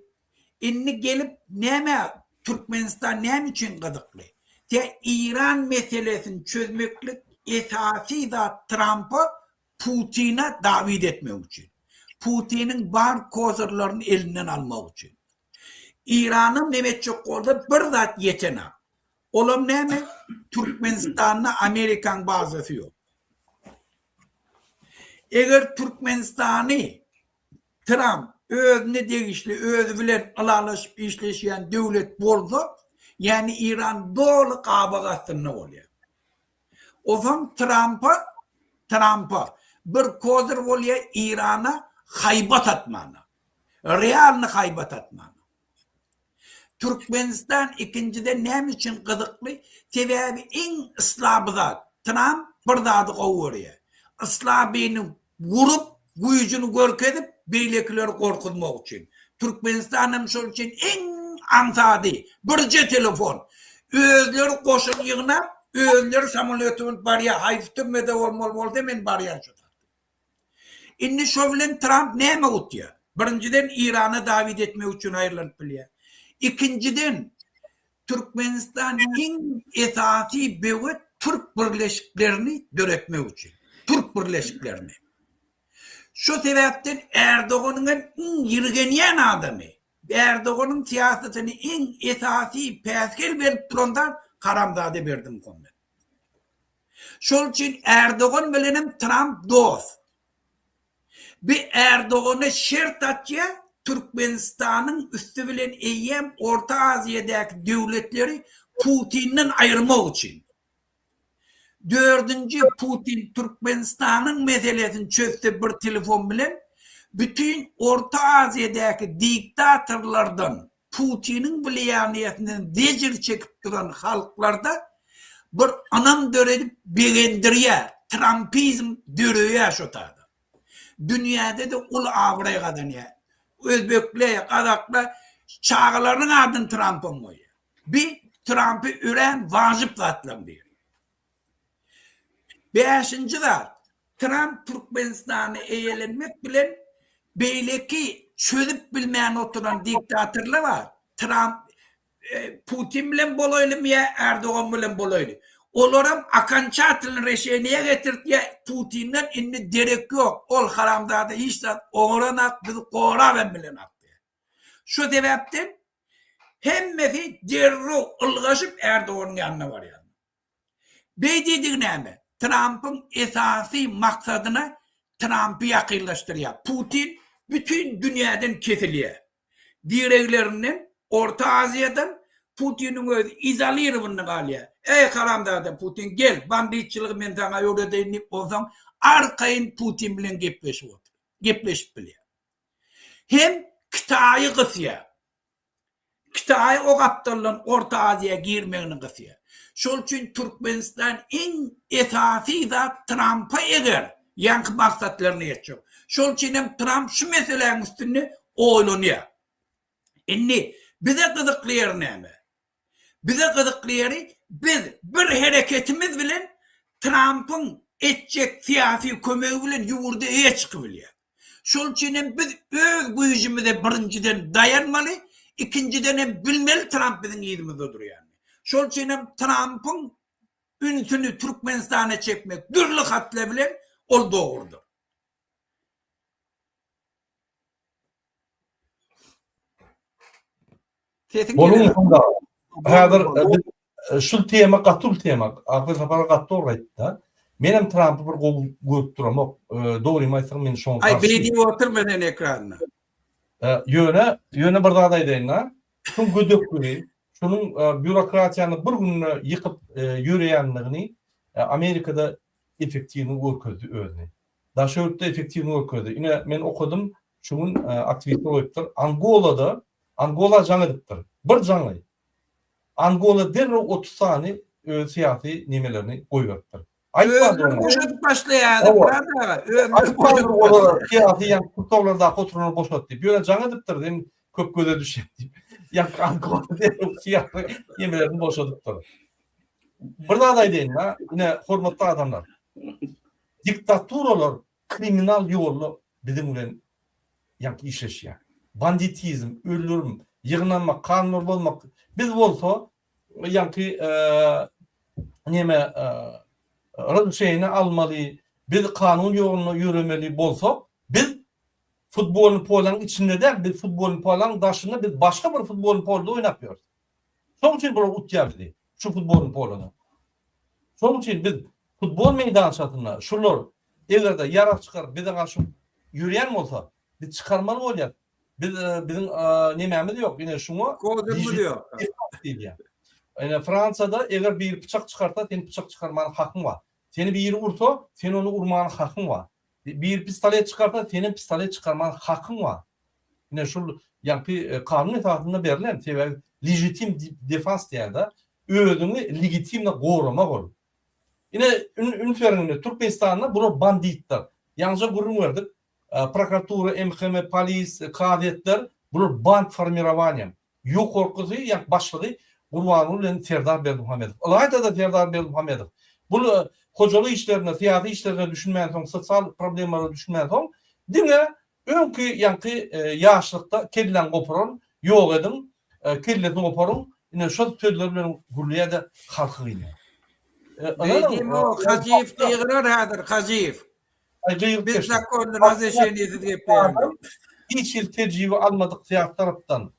Indi gelip näme Türkmenistan näme üçin gyzykly? Te Iran meselesini çözmeklik esasy zat Trampa Putina dawid etmek üçin. Putiniň bar kozyrlaryny elinden almak üçin. Iranyň neme etjek bolsa bir zat ýetenak. Olam näme? Türkmenistanda Amerikaň bazasy ýok. Eger Türkmenistany Tramp özüne degişli özi bilen ylalaşyp işleşýän döwlet bolsa, ýagny Iran doly gabak astynda bolýar. Ozam Trampa Trampa bir kozyr bolýar Irana haýbat atmana. Realny haýbat atmana. Türkmenistan ikinjiden näme üçin gyzykly? Sebäbi iň slaby zat, Tramp bir zady gowy görýär. Slabyny gurup, güýjüni görkezip, beýlekileri gorkuzmak üçin. Türkmenistan hem şol üçin iň aňsady, birje telefon. Özleri goşun ýygnap, özleri samolýota münüp barýar, haýsy türmede bolmaly bolsa men barýan şo tarapa. Indi şo bilen Tramp näme utýar? Birinjiden Irana dawid etmek üçin aýrylanyp bilýär. Ikinjiden Türkmenistan iň esasy böwet türk birleşiklerini döretmek üçin. Türk birleşiklerini. Şo sebäpden Erdoganyň hem iň ýirgenýän adamy, Erdoganyň syýasatyny iň esasy päsgel berip duran zat Haramzada Berdimuhamet. Şol üçin Erdogan bilenem Tramp dost. Bi Erdogana şert atýa Türkmenistanyň üsti bilen eýýäm Orta Aziýadaky döwletleri Putinden aýyrmak üçin. Dördünji Putin Türkmenistanyň meselesini çözse bir telefon bilen bütin Orta Aziýadaky diktatorlardan Putiniň wliýaniýesinden zejir çekip duran halklarda bir ynam döredip begendirýär, trampizm döreýär şo taýda. Dünýäde-de uly abraý gazanýar. Özbekler, gazaklar çagalarynyň adyny Trampam goýýar. Bi Trampy örän wajyp zatlaryň biri. Bäşinji zat, Tramp Türkmenistany eýelenmek bilen beýleki çözüp bilmän oturan diktatorlar bar. Tramp Putin bilen bolaýlymy ýa Erdogan bilen bolaýly. Olaram okonçatelny reşeniýe getirtýär, Putinden indi derek ýok, ol haramzada hiç zat oňaranak, bizi gorap hem bilenak diýýär. Şu sebäpden hemmesi derrew ylgaşyp Erdoganyň ýanyna barýarlar. Beý diýdigi näme? Trampyň esasy maksadyna Trampy ýakynlaşdyrýar. Putin bütin dünýäden kesilýär. Direglerinden, Orta Aziýadan Putiniň özi izolirowanyny galýar. Eý haramzada Putin gel, banditçylygy men saňa öwredeýin diýip onsoň arkaýyn Putin bilen gepleşip otyr. Gepleşip bilýär. Hem Kitaýy gysýar. Kitaý o gapdaldan Orta Aziýa girmegini gysýar. Şol üçin Türkmenistan iň esasy zat Trampa eger ýaňky maksatlaryna ýetjek. Şol üçin hem Tramp şu meseläň üstünde oýlanýar. Indi bize gyzykly ýeri näme? Bize gyzykly ýeri biz bir hereketimiz bilen Trampyň etjek syýasy kömegi bilen ýurda eýe çykybilýäs. Şol üçin hem biz öz güýjümize birinjiden daýanmaly, ikinjiden hem bilmeli Tramp biziň yzymyzda durýanyny. Şol üçin hem Trampyň ünsüni Türkmenistana çekmek dürli hatlar bilen ol dogrudyr.
Sesiň Boluň onda. Häzir e, şu tema gaty uly tema. Akly Sapar gaty dogry aýtdy. Men hem Trumpy bir gowy görüp duramok. E, dogrymy aýtsam men şoňa
Aý beý diýip oturma sen ekranda.
E, ýöne, ýöne bir zat aýdaýyn-da. Şuň gödekligi, şunuň býurokratiýany bir günde ýykyp ýöreýändigini Amerikada. effektiwny görkezdi özüni. Daşary ýurtda effektiwny görkezdi. Ine men okadym, şu gün aktiwistler goýupdyr. Angolada, Angola jaň edipdir. Bir jaňy. Angola derrew 30 sany öz syýasy nemelerini goýberipdir. Aýtmady
Özleri boşadyp başlaýardy Myrat aga. Özleri
boşadyp olara syýasy ýa tussaglardaky oturanlary boşat diýip. Ýöne jaň edipdir, sen köp göze düşýäň diýip. Ýa Angola derrew syýasy nemelerini boşadypdyr. Bir zat aýdaýyn-da, ine hormatly adamlar. Diktaturalar kriminal ýolda biziň bilen ýaňky işleşýär. Banditizm, öldürim, ýygnanmak, kanunlary bozmak. Biz bolsa ýaňky neme razrešeniýe almaly, biz kanun ýolunda ýöremeli bolsak, biz futbolny polanyň içinde däl, biz futbolny polanyň daşynda biz başga bir futbolny polda oýnap ýörüs. Şoň üçin bular utýar bizi şu futbolny polada. Şoň üçin biz futbol meýdançasynda şular eger-de ýarag çykaryp bize garşy ýörýän bolsa, biz çykarmaly bolýas. Biz biziň nemämiz ýok. Ine şuňa
Kozyrymyz ýok.
diýilýär. Ine Fransiýada eger biri pyçak çykarsa, sen pyçak çykarmana hakyň bar. Seni biri ursa, sen ony urmana hakyň bar. Biri pistolet çykarsa, senem pistolet çykarmana hakyň bar. Ine şul ýaňky kanun esasynda berlen, sebäbi legitim defans diýýär-de, özüňi legitimno goramak ol. Ine üns beriň indi Türkmenistanda bular banditler. Ýaňyja gürrüň berdik. Prokuratura, MHM, polis, kazyýetler bular band formirowaniýa. Ýokarkysy ýa başlygy Gurbanguly bilen Serdar Berdimuhamedow. Ylaýta-da Serdar Berdimuhamedow. Bul hojalyk işlerine, syýasy işlerine düşünmänsoň, sosial problemalara düşünmänsoň, diňe öňki ýaňky ýaşlykda kelläňi goparan, ýok ediň, kellesini goparyň, ine şol sözler bilen gürleýär-de halky gynaýar.
Beýdimi o Hajyýew gygyrar häzir Hajyýew.
Biz
zakonny razreşeniýesiz gepleýäňok.
Hiç hili tejribe almadyk syýasy tarapdan,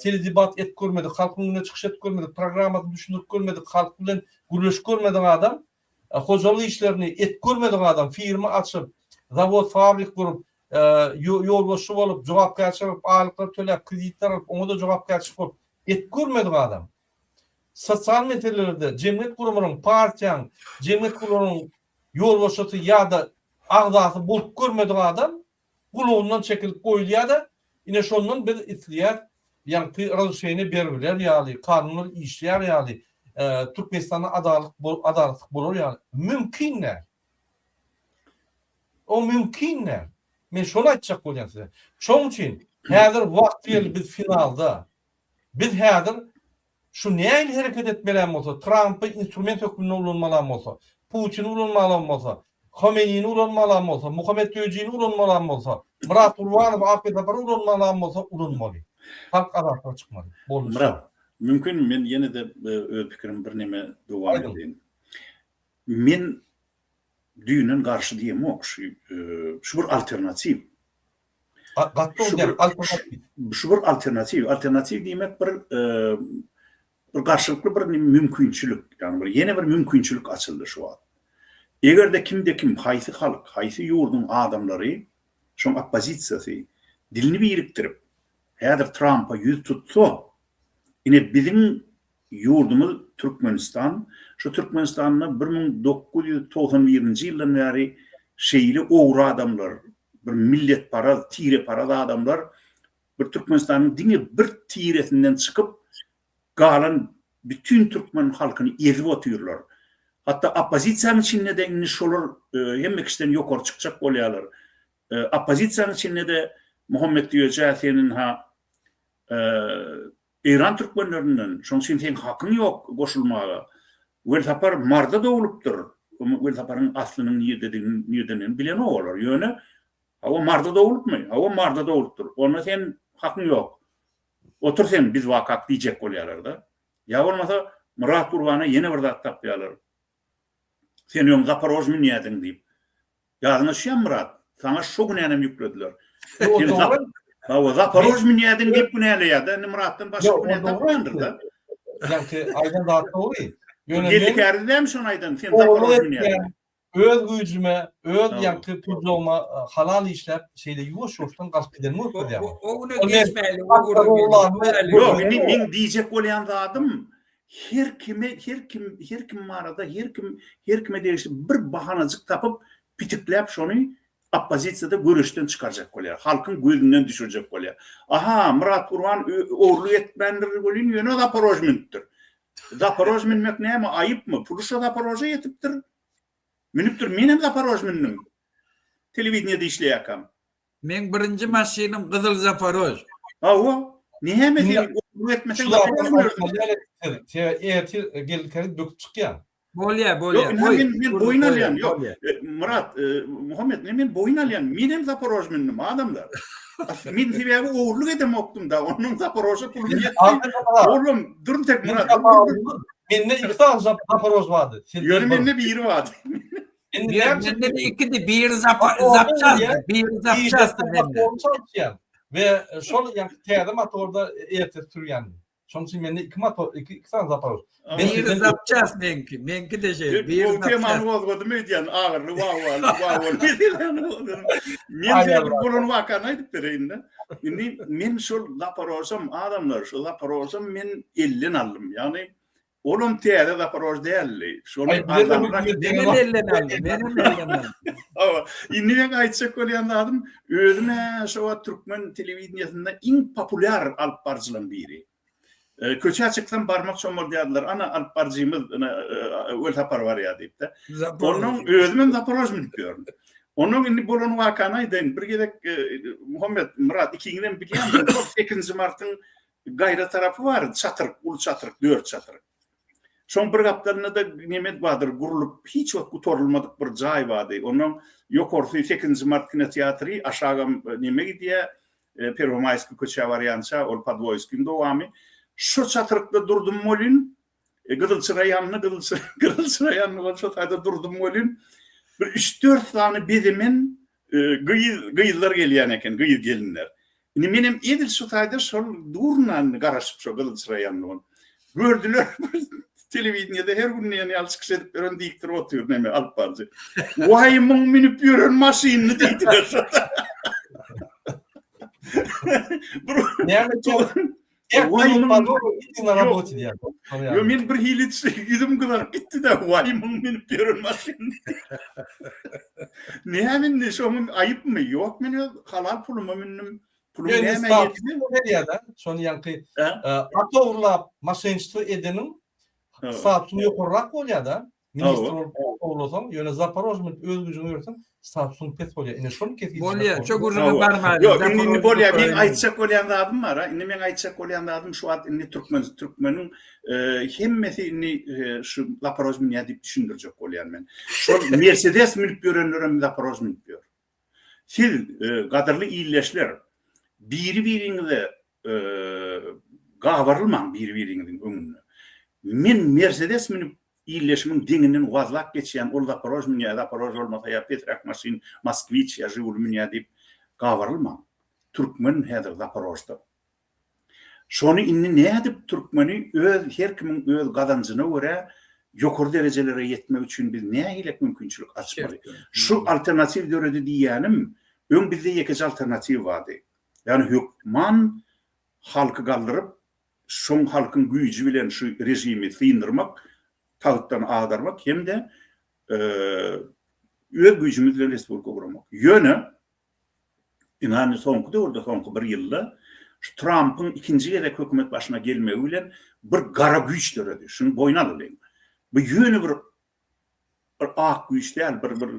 teledebat edip görmedik, halkyň öňünde çykyş edip görmedik, programmasyny düşündirip görmedik, halk bilen gürleşip görmedik adam, hojalyk işlerini edip görmedik adam, firma açyp, zawod, fabrik gurup, ýolbaşçy bolup, jogapkärçilik alyp, aýlyklar töläp, kreditler alyp, oňa-da jogapkärçilik bolup, edip görmedik adam. Sosial meselelerde jemgyýet guramalaryň, partiýaň, jemgyýet guramalaryň ýolbaşçysy ýa-da agzasy bolup görmedik adam gulagyndan çekilip goýulýar-da, ine şondan biz isleýäris, ýaňky razrešeniýe beribiler ýaly, kanunlar işleýär ýaly, Türkmenistanda adalat adalatlyk bolar ýaly. Mümkin däl. O mümkin däl. Men şony aýtjak bolýan size. Şonuň üçin häzir wagty geldi biz finalda. Biz häzir Şu nähili hereket etmelem bolsa, Trampy instrument hökmünde ulanmalam bolsa, Putini ulanmalam bolsa, Homeýnini ulanmalam bolsa, Muhammet Döjini ulanmalam bolsa, Myrat Gurbanowy, Ahmet Sapary ulanmalam bolsa ulanmaly. Halk azatlyga çykmaly.
Boldy. Myrat, mümkinmi men ýene-de öz pikirimi birneme dowam edeýin. Men düýnden garşy diýemok şu şu bir alternatiw. Şu bir alternatiw. Alternatiw diýmek bir bir garşylykly bir mümkinçilik. Ýagny bir ýene bir mümkinçilik açyldy şu wagt. Eger-de kimde-kim, haýsy halk, haýsy ýurduň adamlary, şoň oppozisiýasy dilini birikdirip, häzir Trampa ýüz tutsa, ine biziň Ýurdumyz Türkmenistan, şu Türkmenistanda 1991-nji ýyldan bäri şeýle ogry adamlar, bir milletparaz, tireparaz adamlar bir Türkmenistanyň diňe bir tiresinden çykyp, galan bütin türkmen halkyny ezip otyrlar. Hatda oppozisiýanyň içinde-de indi şolar hemme kişiden ýokary çykjak bolýarlar. Oppozisiýanyň içinde-de Muhammet Düýeje sen ynha Eýran türkmenlerinden, şonuň üçin seň hakyň ýok goşulmaga. Welsapar Marda doglupdyr. Welsaparyň aslynyň nirededigini, niredendigini bilenok olar. Ýöne, hawa Marda doglupmy? Hawa Marda doglupdyr. Onda sen hakyň ýok. Otur sen biz wakak diýjek bolýarlar-da. Ýa bolmasa Myrat Gurbana ýene bir zat tapýarlar. Sen öň Zaporož münýädiň diýip. Ýadyňa düşýärmi Myrat? Saňa şo günänem ýüklediler.
Ýok, dogry.
Hawa, Zaporož münýädiň diýip günäleýär-de, indi Myratdan başga günä tapmandyr-da.
Ýaňky aýdan zat dogry.
Ýöne men Geldi Käriz dälmi şony aýdan, sen Zaporož münýädiň.
Öz güýjüme, öz ýaňky pujagyma halal işläp, şeýle ýuwaş-ýuwaşdan galyp gidenimi görkezýär.
O güne geçmäli, o gürrüň.
Ýok, indi meň diýjek bolýan zadym, Her kime, her kim, her kim barada, her kim, her kime degişli bir bahanajyk tapyp, pitikläp şony oppozisiýada göreşden çykarjak bolýar. Halkyň gözünden düşürjek bolýar. Aha, Myrat Gurban ogurlyk etmändir welin, ýöne Zaporož münüpdir. Zaporož münmek näme, aýypmy? Puly şo Zaporoža ýetipdir. Münüpdir. Menem Zaporož mündüm. Telewideniýede işleýärkäm.
Meň birinji maşynym gyzyl Zaporož.
Hawa. Näme sen ogurlyk etmeseň Zaporož münersiň.
Sen ertir geldikäňiz böküp çykýaň.
Bolýa, bolýa.
Ýok, indi men men boýun alýan. Ýok. Myrat, Muhammet, indi men boýun alýan. Men hem Zaporož mündüm, adamlar. Men sebäbi ogurlyk edemokdym da, ondan Zaporoža pulum ýetdi. Oglum, dur tek Myrat.
Mende iki sany Zaporož bardy.
Ýöne mende biri bardy.
Mende de ikidi, biri zapçasdy, biri zapçasdy mende.
We şol ýaňky täze motorda ertir sürýän. Şonuň üçin mende iki motor, iki, iki sany Zaporoj.
Biri zapças meňki, meňki-de şeýle, biri
zapças. Temany gozgadym öýdýän, agyrly wawwaly, wawwaly meseläni gozgadym. Men size bir bolan wakany aýdyp bereýin-de. Indi men şol Zaporožam, adamlar, şol Zaporožam men elden aldym. Ýagny Olam täze Zaporož däldi. Şony arzanrak.
Menem elden aldym, menem elden aldym.
Hawa, indi meň aýtjak bolýan zadym, özüm-ä şo wagt türkmen telewideniýesinde iň populýar alyp baryjylaryň biri. Köçä çyksam barmak çomaldýardylar, ana alyp baryjymyz ine Welsapar barýar diýip-de. Onnoň özümem Zaporož münüp ýörün. Onnoň indi bolan wakany aýdaýyn. Bir gezek Muhammet, Myrat ikiňizem bilýänsiňiz, şol sekizinji martyň Gaýra tarapy bar, çatyryk, uly çatyryk, dört çatyryk. Şoň bir gapdalynda-da neme bardyr, gurlup hiç wagt gutarylmadyk bir jaý bardy. Onnoň ýokarsy sekizinji mart kinoteatry, aşagam neme gidýär, Perwomaýskiý köçä barýança, ol Podwoýskiň dowamy. Şo çatyrykda durdum welin, Gyzyl çyra ýandy, gyzyl çyra, gyzyl çyra ýandy, ol şo taýda durdum welin, bir üç-dört sany bezemen gyz, gyzlar gelýän eken, gyz-gelinler. Indi menem edil şu taýda şol durun indi garaşyp şo gyzyl çyra ýandy ol. Gördüler bir telewideniýede her gün diýen ýaly çykyş edip ýören diktor otyr neme alyp baryjy. Waý muň münüp ýören maşynyny diýdiler şo-da. Bir
Näme
Waý muň Ýok men bir hili ýüzüm gyzaryp gitdi-de, waý muň münüp ýören maşynyny. Näme indi şoňa aýypmy? Ýok men öz halal puluma mündüm. Pulum nämä ýetdi?
Berýär-de, şony ýaňky at ogurlap maşençilik edeniň statusyny ýokarrak bolýar-da. Ministr bolup ogurlasaň, ýöne Zaporož münüp öz güýjüňe ýörseň, statusyň pes bolýar. Ine şony kesgitlemek
Bolýar, şo gürrüňe barmaýyn.
Ýok, indi indi bolýar. Meň aýtjak bolýan zadym bar-a. Indi meň aýtjak bolýan zadym şu wagt indi türkmen türkmeniň hemmesi indi şu Zaporož münýär diýip düşündirjek bolýan men. Şol Mersedes münüp ýörenlerem Zaporož münüp ýör. Siz, gadyrly ildeşler, biri-biriňize gabarylmaň biri-biriňiziň öňünde. Men Mersedes münüp ildeşimiň deňinden wazlap geçýän, ol Zaporož münýär, Zaporož bolmasa ýa pesräk maşyn Moskwiç ýa Žiguli münýär diýip gabarylmaň. Türkmen häzir Zaporožda. Şony indi nädip türkmeni öz her kimiň öz gazanjyna görä ýokary derejelere ýetmek üçin biz nähilek mümkinçilik açmaly? Şu alternatiw döredi diýýänim, öň bizde ýekeje alternatiw bardy. Ýagny hökman halky galdyryp, şoň halkyň güýji bilen şu režimi syndyrmak, tagtdan agdarmak hem-de öz güýjümiz bilen respublika guramak. Ýöne Ynha, soňky döwürde, soňky bir ýylda şu Trampyň ikinji gezek hökümet başyna gelmegi bilen bir gara güýç döredi. Şuny boýun alalyň. Bu ýöne bir bir ak güýç däl, bir bir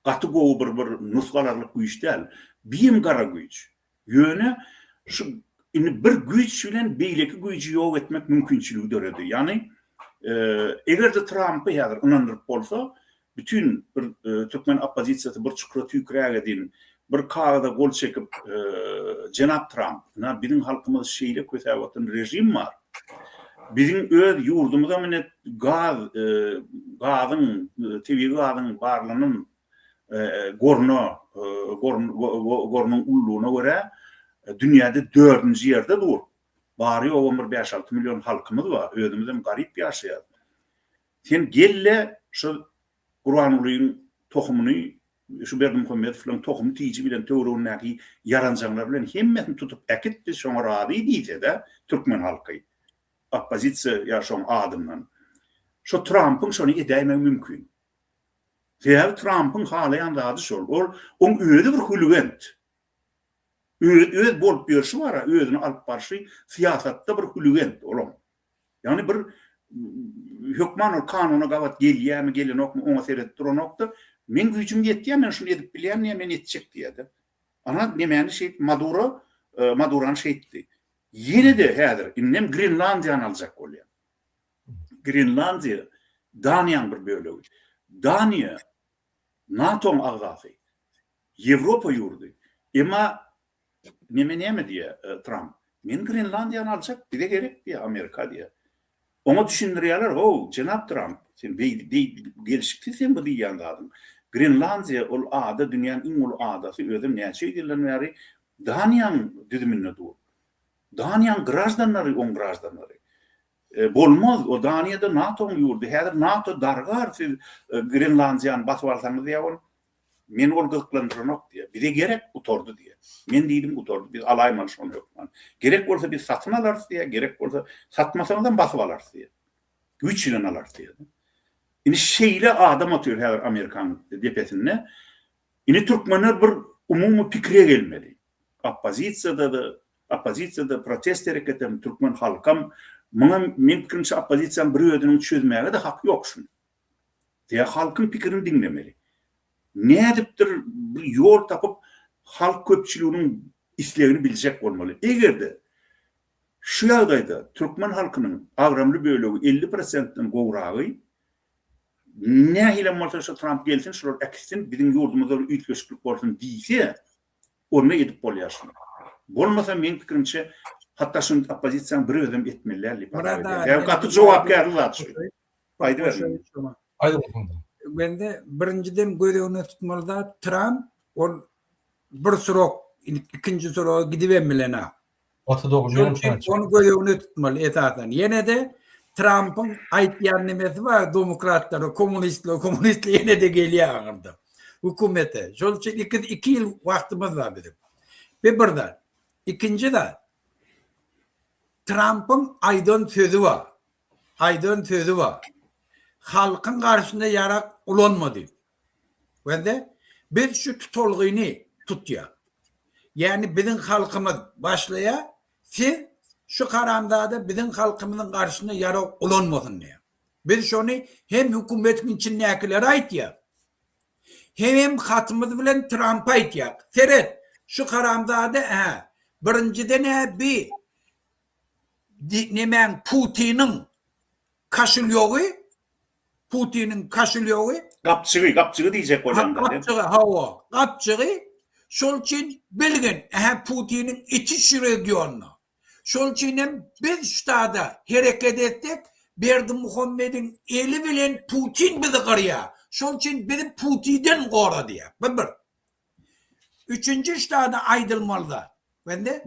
gaty gowy bir bir nusga alarlyk güýç däl. Biem gara güýç. Ýöne şu indi bir güýç bilen beýleki güýji ýok etmek mümkinçiligi döredi. Ýagny, eger-de Trampy häzir ynandyryp bolsa, Bütin bir türkmen oppozisiýasy bir çukura tüýkürägedin, bir kagyza gol çekip, Jenap Tramp, ynha biziň halkymyz şeýle kösäp oturan režim bar. Biziň öz ýurdumyzam ine gaz, gazyň, tebigy gazyň barlanan goruna, gorunyň ululygyna görä dünýäde dördünji ýerde dur. Bary-ýogam bir bäş-alty million halkymyz bar, özümizem garyp ýaşaýarys. Sen gel-de şu Gurbangulyň tohumyny, şu Berdimuhamedowlaryň tohumy tiji bilen töweregindäki ýaranjaňlar bilen hemmesini tutup äkit biz şoňa razy diýse-de türkmen halky. oppozisiýa ýa şoň adyndan. Şo Trampyň şony edäýmegi mümkin. Sebäbi Trampyň halaýan zady şol. Ol oň özi bir hülgent. Öz öz bolup ýörşi bar-a, özüni alyp barşy syýasatda bir hülgent olam. Ýagny bir hökman ol kanuna gabat gelýärmi, gelenokmy oňa seredip duranok-da, meň güýjüm ýetýär, men şuny edip bilýän diýýär, men etjek diýýär-de. Ana nemäni şeýt Maduro, Madurany şeýtdi. Ýene-de häzir indem Grenlandiýany aljak bolýar. Grenlandiýa Daniýanyň bir bölegi. Daniýa NATO-nyň agzasy. Ýewropa ýurdy. Emma neme näme diýýär Tramp? Men Grenlandiýany aljak, bize gerek diýýär, Amerika diýýär. Oňa düşündirýärler, how, jenap Tramp, sen beý, beý, gelşiksiz sen bu diýýän zadyň. Grenlandiýa ol ada dünýäniň iň uly adasy, özem näçe ýüz ýyldan bäri Daniýanyň düzüminde dur. Daniýanyň graždanlary oň graždanlary. Bolmaz, o Daniýa-da NATO-nyň ýurdy. Häzir NATO dargar, siz Grenlandiýany basyp alsaňyz diýýär ol. Meni ol gyzyklandyranok diýýär. Bize gerek, gutardy diýýär. Men diýdim gutardy, biz alaýmaly şony hökman. Gerek bolsa biz satyn alarys diýýär, gerek bolsa satmasaňyzam basyp alarys diýýär. Güýç bilen alarys diýýär. Indi şeýle adam otyr häzir Amerikanyň depesinde. Indi türkmenler bir umumy pikire gelmeli. Oppozisiýada-da, oppozisiýada protest hereketem, türkmen halkam, muňa meň pikirimçe oppozisiýanyň bir özüniň çözmäge-de haky ýok şuny. Diýä halkyň pikirini diňlemeli. Nädipdir bir ýol tapyp halk köpçüliginiň islegini biljek bolmaly. Eger-de şu ýagdaýda türkmen halkynyň agramly bölegi 50 prosentden gowragy nähilem bolsa şu Tramp gelsin şular äkitsin biziň ýurdumyzda bir üýtgeşiklik bolsun diýse onda edip bolýar şuny. Bolmasa meň pikirimçe hatda şuny oppozisiýanyň bir özem etmeli däl diýip hasap edýän. Sebäbi gaty jogapkärli zat şu. Aýdyber.
Bende birinjiden göz öňüne tutmaly zat Tramp ol bir srok ikinji sroga gidibem bilenok.
Gaty dogry.
Şonuň üçin ony göz öňüne tutmaly esasan. Ýene-de Trampyň aýtýan nemesi bar demokratlara, kommunistler, kommunistler ýene-de gelýär ahyrda hökümete. Şonuň üçin iki ýyl wagtymyz bar biziň. Bu bir zat. Ikinji zat. Trampyň aýdan sözi bar. Aýdan sözi bar. Halkyň garşynda ýarag ulanma diýip. Wende biz şu tutulgyny tutýar. Ýagny biziň halkymyz başlaýar, siz şu haramzada biziň halkymyzyň garşynda ýarag ulanmasyn diýýär. Biz şony hem hökümetiň içindäkilere aýtýar. Hemem hatymyz bilen Trampa aýtýar. Seret, şu haramzada hä, birinjiden-ä bi nemäň Putiniň kaşulýogy Putiniň kaşulýogy
Gapjygy, gapjygy diýjek bolýaňda sen.
Gapjygy, hawa, gapjygy. Şol üçin bilgin, ähä Putiniň içi şu regionda. Şol üçin hem biz ştada hereket etsek, Berdimuhamediň eli bilen Putin bizi gyrýar. Şol üçin bizi Putiden gora diýýär. Bu bir. Üçünji ştada aýdylmaly zat. Bende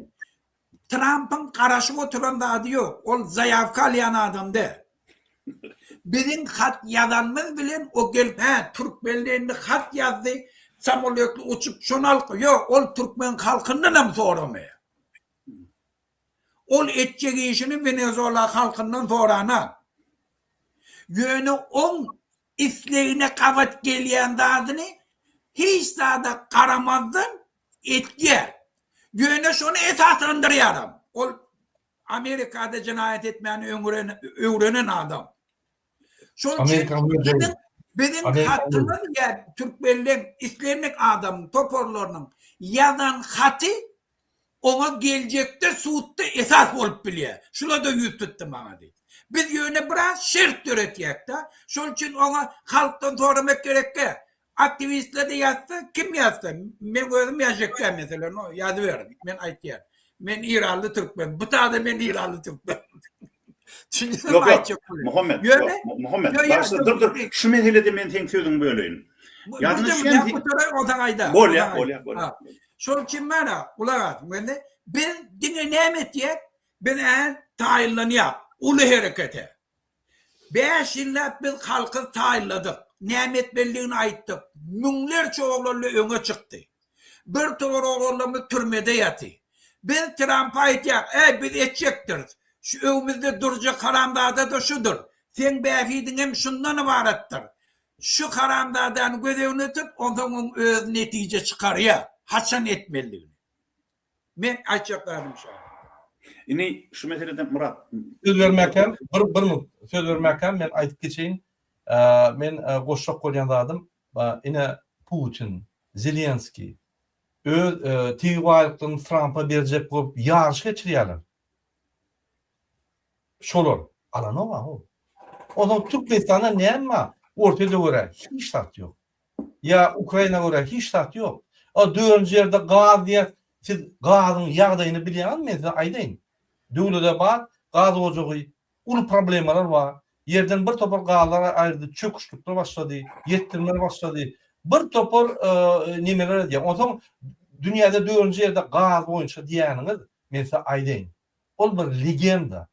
Trampyň garaşyp oturan zady ýok. Ol zaýawka alýan adam däl. Biziň hat ýazanymyz bilen o gelip, hä, türkmenli indi hat ýazdy, samolýotly uçup şony alyp, ýok, ol türkmen halkyndanam soramaýar. Ol etjek işini Wenezuela halkyndan soranak. Ýöne oň islegine gabat gelýän zadyny hiç zada garamazdan etýär. Ýöne şony esaslandyrýaram. Ol Amerikada jenaýat etmäni öwrenen adam. Şol üçin biziň biziň hatymyz ýa türkmenleň islendik adamyň toparlarynyň ýazan haty oňa geljekde sudda esas bolup bilýär. Şular-da ýüz tutdy maňa diýip. Biz ýöne biraz şert döretýäk-de. Şol üçin oňa halkdan soramak gerekkä. Aktiwistler-de ýazsa, kim ýazsa, meň özüm ýazjakdäl meselem, ýazyberiň, men aýtýan. Men Iranly türkmen, bu tada men Iranly türkmen.
Ýok, ýok, Muhammet, ýok, Muhammet, bagyşla, dur, dur, şu meselede men seň sözüňi böleýin.
Ýagny sen
Bolýar, bolýar, bolýar.
Şol üçin mana gulak asyň. Indi biz diňe näme etýäk? Biz ä taýynlanýak uly herekete. Bäş ýyllap biz halky taýynladyk. Näme etmelidigini aýtdyk. Müňlerçe oglanly öňe çykdy. Bir towar oglanlarymyz türmede ýaty. Biz Trampa aýtýak, äý biz etjekdiris. Şu öňümizde durjak haramzada-da şudur. Seň bähidiňem şundan ybaratdyr. Şu haramzadany göz öňünde tut, onsoň oň özi netije çykarýar, haçan etmelidigini. Men aýtjak zadym şo.
Indi şu meselede Myrat.
Söz bermäkäm, bir bir minut söz bermäkäm men aýdyp geçeýin. Men goşjak bolýan zadym, ine Putin, Zelenskiý öz tebigy baýlyklaryny Trampa berjek bolup ýaryş geçirýärler. Şolar alanok-a ho. Onsoň Türkmenistanda näme bar? Orsýete görä hiç zat ýok. Ýa Ukraina görä hiç zat ýok. A dördünji ýerde gaz diýýäs. Siz gazyň ýagdaýyny bilýäňizmi men size aýdaýyn. Döwletabat gaz ojagy uly problemalar bar. Ýerden bir topar gazlar aýyrdy, çöküşlikler başlady, ýetdirmeler başlady. Bir topar nemeler edýär. Onsoň dünýäde dördünji ýerde gaz boýunça diýýäniňiz men size aýdaýyn. Ol bir legenda.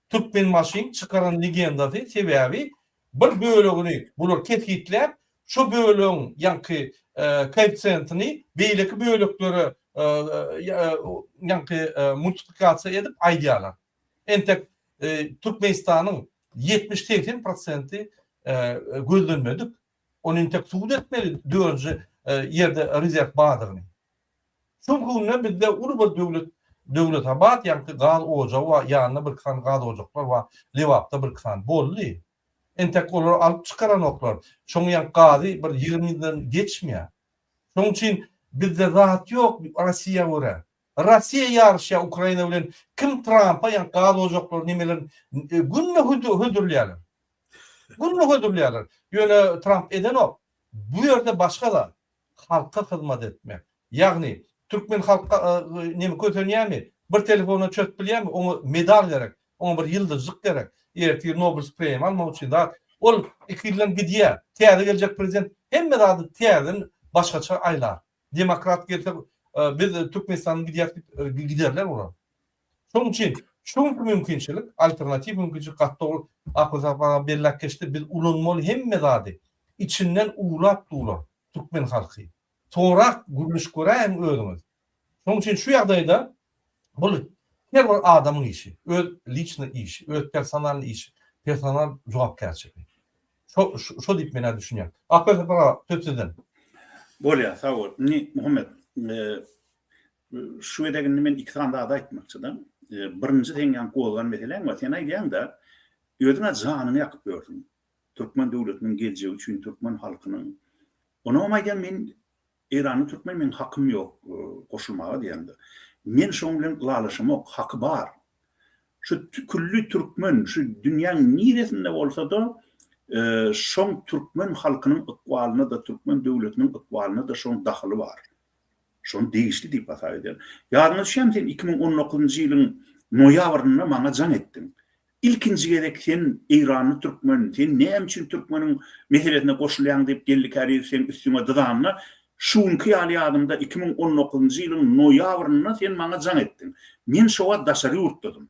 Türkmenbaşyň çykaran legendasy sebäbi bir bölegini bular kesgitläp, şo bölegiň ýaňky koeffisiýentini beýleki böleklere ýaňky multiplikasiýa edip aýdýarlar. Entek Türkmenistanyň 70-80 prosenti gözlenmedik. Ony entek subut etmeli dördünji ýerde rezerw bardygyny. Şu günde bizde uly bir döwlet Döwletabat ýaňky gaz ojagy bar, ýanynda birki sany gaz ojaklar bar, Lebapda birki sany. Boldy. Entek olary alyp çykaranoklar. Şoň ýaňky gazy bir 20 ýyldan geçmeýär. Şoň üçin bizde zat ýok Rossiýa görä. Rossiýa ýaryşýar Ukraina bilen kim Trampa ýaňky gaz ojaklary nemelerini günde hödürleýärler. Günde hödürleýärler. Ýöne Tramp edenok. Bu ýerde başga zat. Halka hyzmat etmek. Ýagny, türkmen halka neme kösenýärmi? Bir telefona çözüp bilýärmi? Oňa medal gerek. Oňa bir ýyldyzjyk gerek. Ertir Nobels premiýa almak üçin zat. Ol iki ýyldan gidýär. Täze geljek prezident hemme zady täzeden başgaça aýlar. Demokrat gelse biz Türkmenistandan gidýäris diýip giderler olar. Şonuň üçin şu günki mümkinçilik, alternatiw mümkinçilik gaty dogry Akmyrat aga belläp geçdi, biz ulanmaly hemme zady. Içinden uwlap dular türkmen halky. Sorap gürleşip göräýiň özüňiz. Şonuň üçin şu ýagdaýda bul her bir adamyň işi, öz liçnyý işi, öz personalnyý işi, personal jogapkärçiligi. Şo şo diýip men-ä düşünýän. Akmyrat aga söz sizden.
Bolýar, sag bol. Indi Muhammet, Şu gezek indi men iki sany zady aýtmakçy-da. Birinji seň ýaňky gozgan meseläň bar. Sen aýdýaň-da, özüň-ä janyňy ýakyp ýörsüň. Türkmen döwletiniň geljegi üçin, türkmen halkynyň. Onam aýdýaň, men eýranly türkmen, meň hakym ýok goşulmaga diýýäň-de. Men şoň bilen ylalaşamok, haky bar. Şu külli türkmen, şu dünýäň niresinde bolsa-da, şoň türkmen halkynyň ykbalyna-da, türkmen döwletiniň ykbalyna-da şoň dahyly bar. Şony degişli diýip hasap edýän. Ýadyňa düşýärmi sen 2019-njy ýylyň noýabrynda maňa jaň etdiň. Ilkinji gezek sen eýranly türkmen, sen näme üçin türkmeniň meselesine goşulýaň diýip Geldi Kärizow seň üstüňe dyzanda, şu günki ýaly ýadymda 2019-njy ýylyň noýabrynda sen maňa jaň etdiň. Men şo wagt daşary ýurtdadym.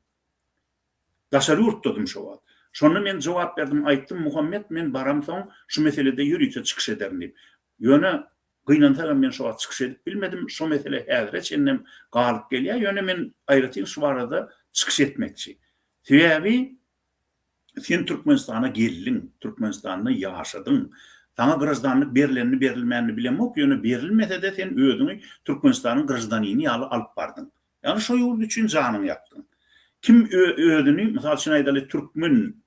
Daşary ýurtdadym şo wagt. Şonda men jogap berdim, aýtdym, Muhammet men baramsoň şu meselede ýörite çykyş ederin diýip. Ýöne Gynansagam men şo wagt çykyş edip bilmedim, şo mesele häzire çenlem galyp gelýär, ýöne men aýratyn şu barada çykyş etmekçi. Sebäbi sen Türkmenistana geldiň, Türkmenistanda ýaşadyň. Saňa graždanlyk berlenini berilmänini bilemok, ýöne berilmese-de sen özüňi Türkmenistanyň graždanini ýaly alyp bardyň. Ýagny şo ýurt üçin janyňy ýakdyň. Kim özüni, mysal üçin aýdaly, türkmen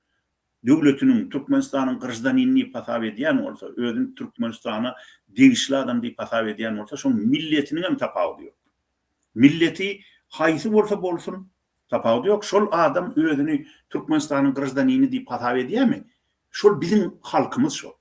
döwletiniň, Türkmenistanyň graždanini diýip hasap edýän bolsa, özüni Türkmenistana degişli adam diýip hasap edýän bolsa, şoň milletiniňem tapawudy ýok. Milleti haýsy bolsa bolsun, tapawudy ýok. Şol adam özüni Türkmenistanyň graždanini diýip hasap edýärmi? Şol biziň halkymyz şol.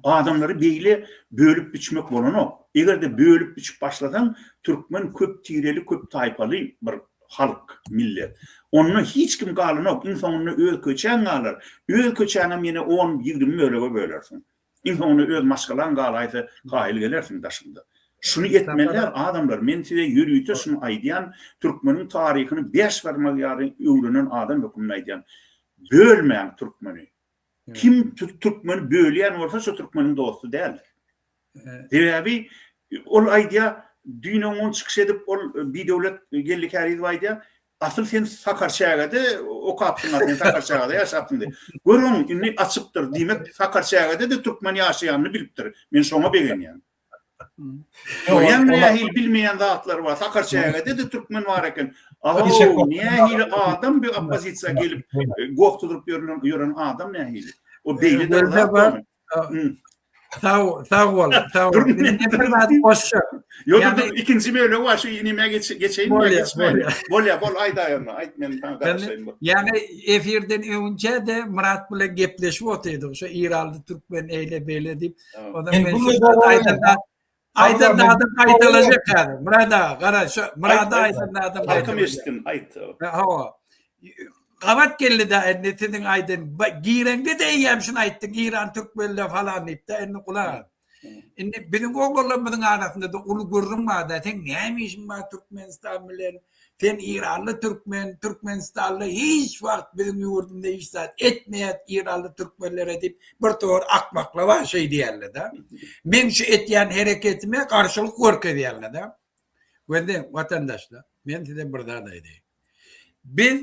Adamlary beýle bölüp biçmek bolanok. Eger-de bölüp biçip başlasaň, türkmen köp tireli, köp taýpaly bir halk, millet. Onda hiç kim galanok, iň soňunda öz köçäň galar. Öz köçäňem ýene on, 20 bölege bölersiň. Iň soňunda öz maşgalaň galaýsa, kaýyl gelersiň daşyňda. Şuny etmeli däl, adamlar, men size ýörite şuny aýdýan, türkmeniň taryhyny bäş barmak ýaly öwrenen adam hökmünde aýdýan. Bölmäň türkmeni. Kim türkmeni bölýän bolsa şo türkmeniň dosty däldir. Sebäbi ol aýdýar, düýn-öňňun çykyş edip ol bidöwlet Geldi Kärizow aýdýar, Asyl sen Sakarçägede okapsyň, sen Sakarçägede ýaşapsyň diýip. Gör oň indi açypdyr. Diýmek, Sakarçägede-de türkmen ýaşaýanyny bilipdir. Men şoňa begenýän. Görýäňmi nähili bilmeýän zatlary bar. Sakarçägede-de türkmen bar eken. Aw, nähili adam bir oppozisiýa gelip goh tutup ýören adam nähili. O beýle-de bir zat bar.
Sag, sag bol, sag bol. Men bir zat goşjak.
Ýok, dur, ikinji bölegi bar, şu inime geç, geçeýin, geçmeýin. Bolýar, bol, aýdaý onda, aýt, men saňa garaşaýyn.
Ýagny efirden öňünçä-de Myrat bilen gepleşip otyrdyk, şu Eýranly türkmen eýle-beýle diýip. Ondan men şu aýdan aýdan zadym gaýtalajak häzir. Myrat aga, gara, şu Myrada aýdan zadym
Halkym eşitsin, aýt.
Hawa. Gabat geldi-dä indi siziň aýdan, gireňde-de eýýäm şuny aýtdyň, Eýran türkmenler falan diýip-de, indi gulak as. Indi biziň oglanlarymyzyň arasynda-da uly gürrüň bar-da, seň näme işiň bar Türkmenistan bilen, sen eýranly türkmen, türkmenistanly hiç wagt biziň ýurdumyzda hiç zat etmeýär eýranly türkmenlere diýip, bir towar akmaklar bar şeý diýýärler-de. Meň şu etýän hereketime garşylyk görkezýärler-de. Gözleň, watandaşlar, men size bir zat aýdaýyn. Biz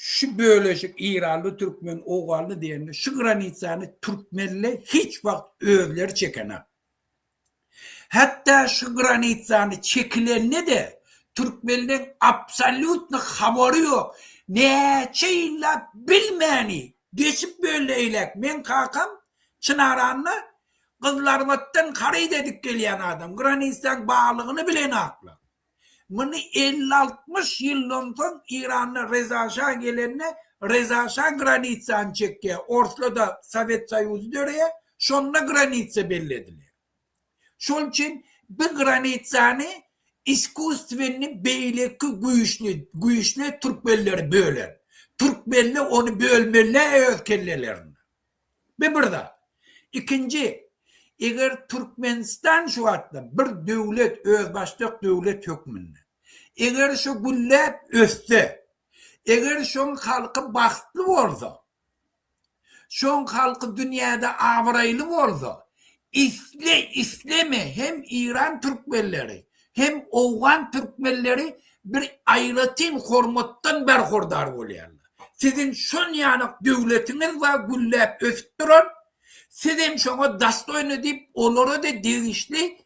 şu böleşik Eýranly türkmen, owganly diýende şu granisany türkmenle hiç wagt özleri çekenak. Hatda şu granisany çekilende-de türkmenleň absolýutny habary ýok. Näçe ýyllap bilmäni geçip böldi eýläk. Meň kakam Çynaranda Gyzlarbatdan haryt edip gelýän adam. Granisanyň barlygyny bilenaklar. Muny elli-altmyş ýyldan soň Iranda Reza şa gelende Reza şa granitsany çekýär, Orsda-da Sowet Soýuzy döreýär, şonda granitsa belli edilýär. Şol üçin bu granitsany iskusstwenny beýleki güýçli güýçli türkmenleri böler. Türkmenler ony bölmeli öz kellelerinde. Bu bir zat. Ikinji, eger Türkmenistan şu wagtda bir döwlet, özbaşdak döwlet hökmünde, eger şu gülläp össe, eger şoň halky bagtly bolsa, şoň halky dünýäde abraýly bolsa, isle, isleme hem Eýran türkmenleri, hem owgan türkmenleri bir aýratyn hormatdan berhurdar bolýarlar. Siziň şon ýanak döwletiňiz bar gülläp ösüp duran, sizem şoňa dastoýny diýip olara-da degişli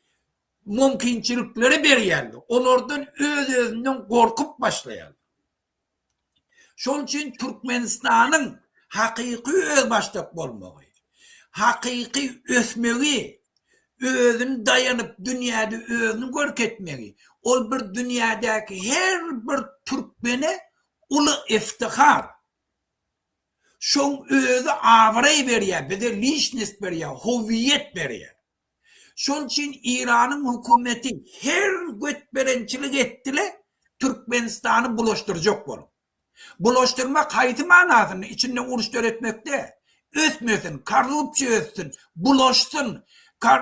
mümkinçilikleri berýärler. Olardan öz-özünden gorkup başlaýarlar. Şol üçin Türkmenistanyň hakyky özbaşdak bolmagy, hakyky ösmegi, özüni daýanyp dünýäde özüni görkezmegi, ol bir dünýädäki her bir türkmene uly iftihar. Şoň özi abraý berýär, bize liçnost berýär, huwiýet berýär. Şol üçin Iranyň hökümeti her götberençilik etdile Türkmenistany bulaşdyrjak bolup. Bulaşdyrmak haýsy manasynda içinde uruş döretmek däl. Ösmesin, korrupsiýa össün, bulaşsyn,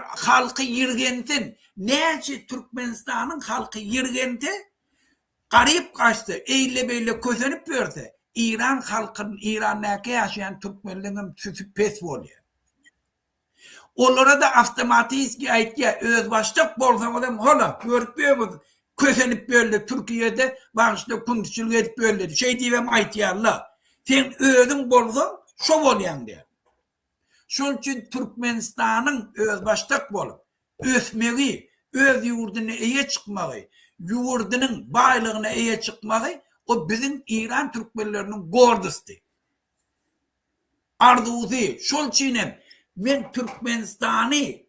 halky ýirgensin. Näçe Türkmenistanyň halky ýirgense, garyp gaçsa, eýle-beýle kösenip ýörse, Iran halkynyň, Irandaky ýaşaýan türkmenleňem süsi pes bolýar. Olara-da awtomatiski aýtýar, özbaşdak bolsaňyzam hol-a, görüp ýörüňiz, kösenip ýörler Türkiýede, bagyşla kundçylyk edip ýörler. Şeý diýibem aýtýarlar. Sen özüň bolsaň, şo bolýaň diýýär. Şonuň üçin Türkmenistanyň özbaşdak bolup, ösmegi, öz ýurduna eýe çykmagy, ýurdunyň baýlygyna eýe çykmagy o biziň Eýran türkmenleriniň gordosty. Arzuwsy, şol üçin hem men Türkmenistany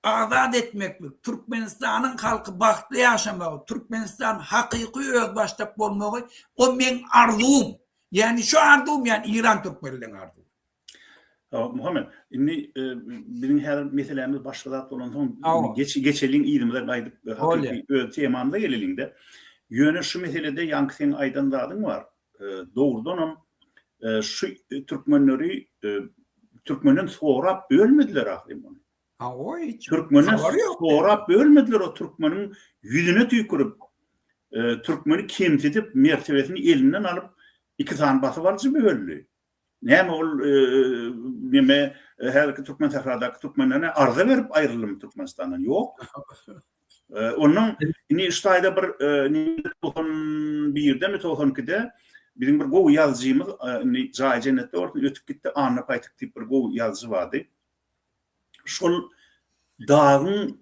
azat etmeklik, Türkmenistanyň halky bagtly ýaşamagy, Türkmenistan hakyky özbaşdak bolmagy o meň arzuwym. Ýagny şu arzuwym ýagny Eýran türkmenleň arzuwy.
Muhammet, indi biziň häzir meselämiz başga zat bolansoň, geçeliň yzymyza gaýdyp hakyky öz temamyza geleliň-de. Ýöne şu meselede ýaňky seň aýdan zadyň bar. Dogrudanam şu türkmenleri türkmenden sorap bölmediler ahyryn muny. Türkmenden sorap bölmediler o türkmeniň ýüzüne tüýkürip, türkmeni kemsidip, mertebesini elinden alyp, iki sany basybalyjy böldi. Näme ol neme häzirki Türkmensähradaky türkmenlerine arza berip aýryldymy Türkmenistandan? Ýok. Ondan indi şu taýda bir 91-demi 92-de biziň bir gowy ýazyjymyz indi jaýy jennetde bolsun ötüp gitdi Anna Paýtyk diýip bir gowy ýazyjy bardy. Şol dagyň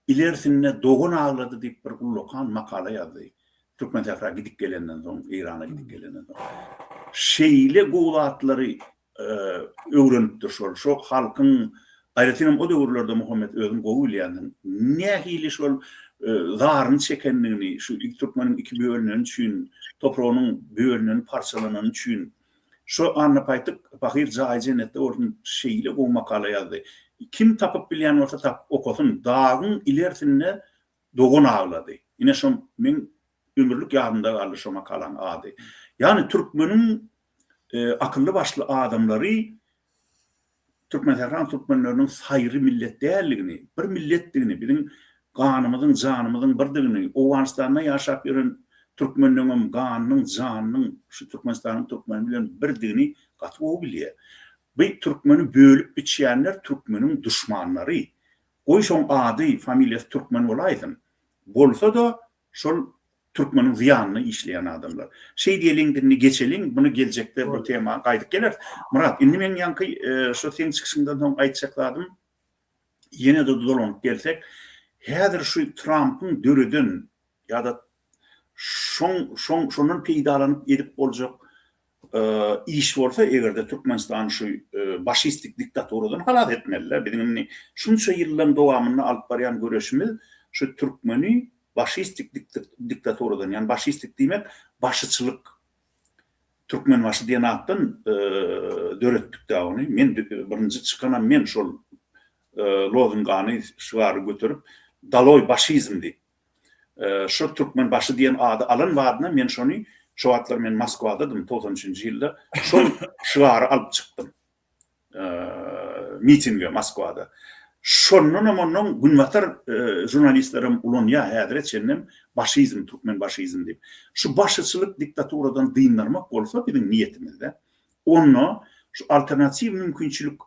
ilersinde dogan aglady diýip bir ullakan makala ýazdy. Türkmensähra gidip gelenden soň, Eýrana gidip gelenden soň. Şeýle gowy zatlary öwrenipdir şol. Şo halkyň, aýratynam o döwürlerde Muhammet özüň gowy bilýänsiň, nähili şol zaryny çekendigini, şu türkmeniň iki bölüneni üçin, topragynyň bölüneni, parçalanany üçin. Şo Anna Paýtyk pahyr jaýy jennetde bolsun şeýle gowy makala ýazdy. Kim tapyp bilýän bolsa tapyp okasyn. Dagyň ilersinde dogan aglady. Ine şo meň ömürlik ýadymda galdy şo makalaň ady. Ýagny türkmeniň akylly başly adamlary Türkmensähraň türkmenleriniň saýry millet däldigini, bir milletdigini, biziň ganymyzyň, janymyzyň birdigini, Owganystanda ýaşap ýören türkmenleňem ganynyň, janynyň şu Türkmenistanyň türkmeni bilen birdigini gaty gowy bilýär. Bu türkmeni bölüp biçýänler türkmeniň duşmanlary. Goý şoň ady, familiýasy türkmen bolaýsyn. Bolsa-da şol türkmeniň zyýanyna işleýän adamlar. Şeý diýeliň indi geçeliň, muny geljekde bu tema gaýdyp geleris. Myrat, indi meň ýaňky şu seň çykyşyňdan soň aýtjak zadym, ýene-de dolanyp gelsek, häzir şu Trampyň döreden ýa-da şoň şoň şondan peýdalanyp edip boljak iş bolsa eger-de Türkmenistany şu başistik diktaturadan halas etmeli-de. Biziň indi şunça ýyllaň dowamynda alyp barýan göreşimiz şu türkmeni başistik diktaturadan, ýagny başistik diýmek başyçylyk, Türkmenbaşy diýen atdan döretdik-dä ony. Men birinji çykanam men şol lozungany, şygary göterip, Daloý başizm diýip. Şo Türkmenbaşy diýen ady alan badyna men şony, şo wagtlar men Moskwadadym, 93-nji ýylda, şol şygary alyp çykdym. Mitinge Moskwada. Şondanam onnoň günbatar žurnalistlerem ulanýar häzire çenlem başizm, türkmenbaşizm diýip. Şu başyçylyk diktaturadan dyndarmak bolsa biziň niýetimizde, onda şu alternatiw mümkinçilik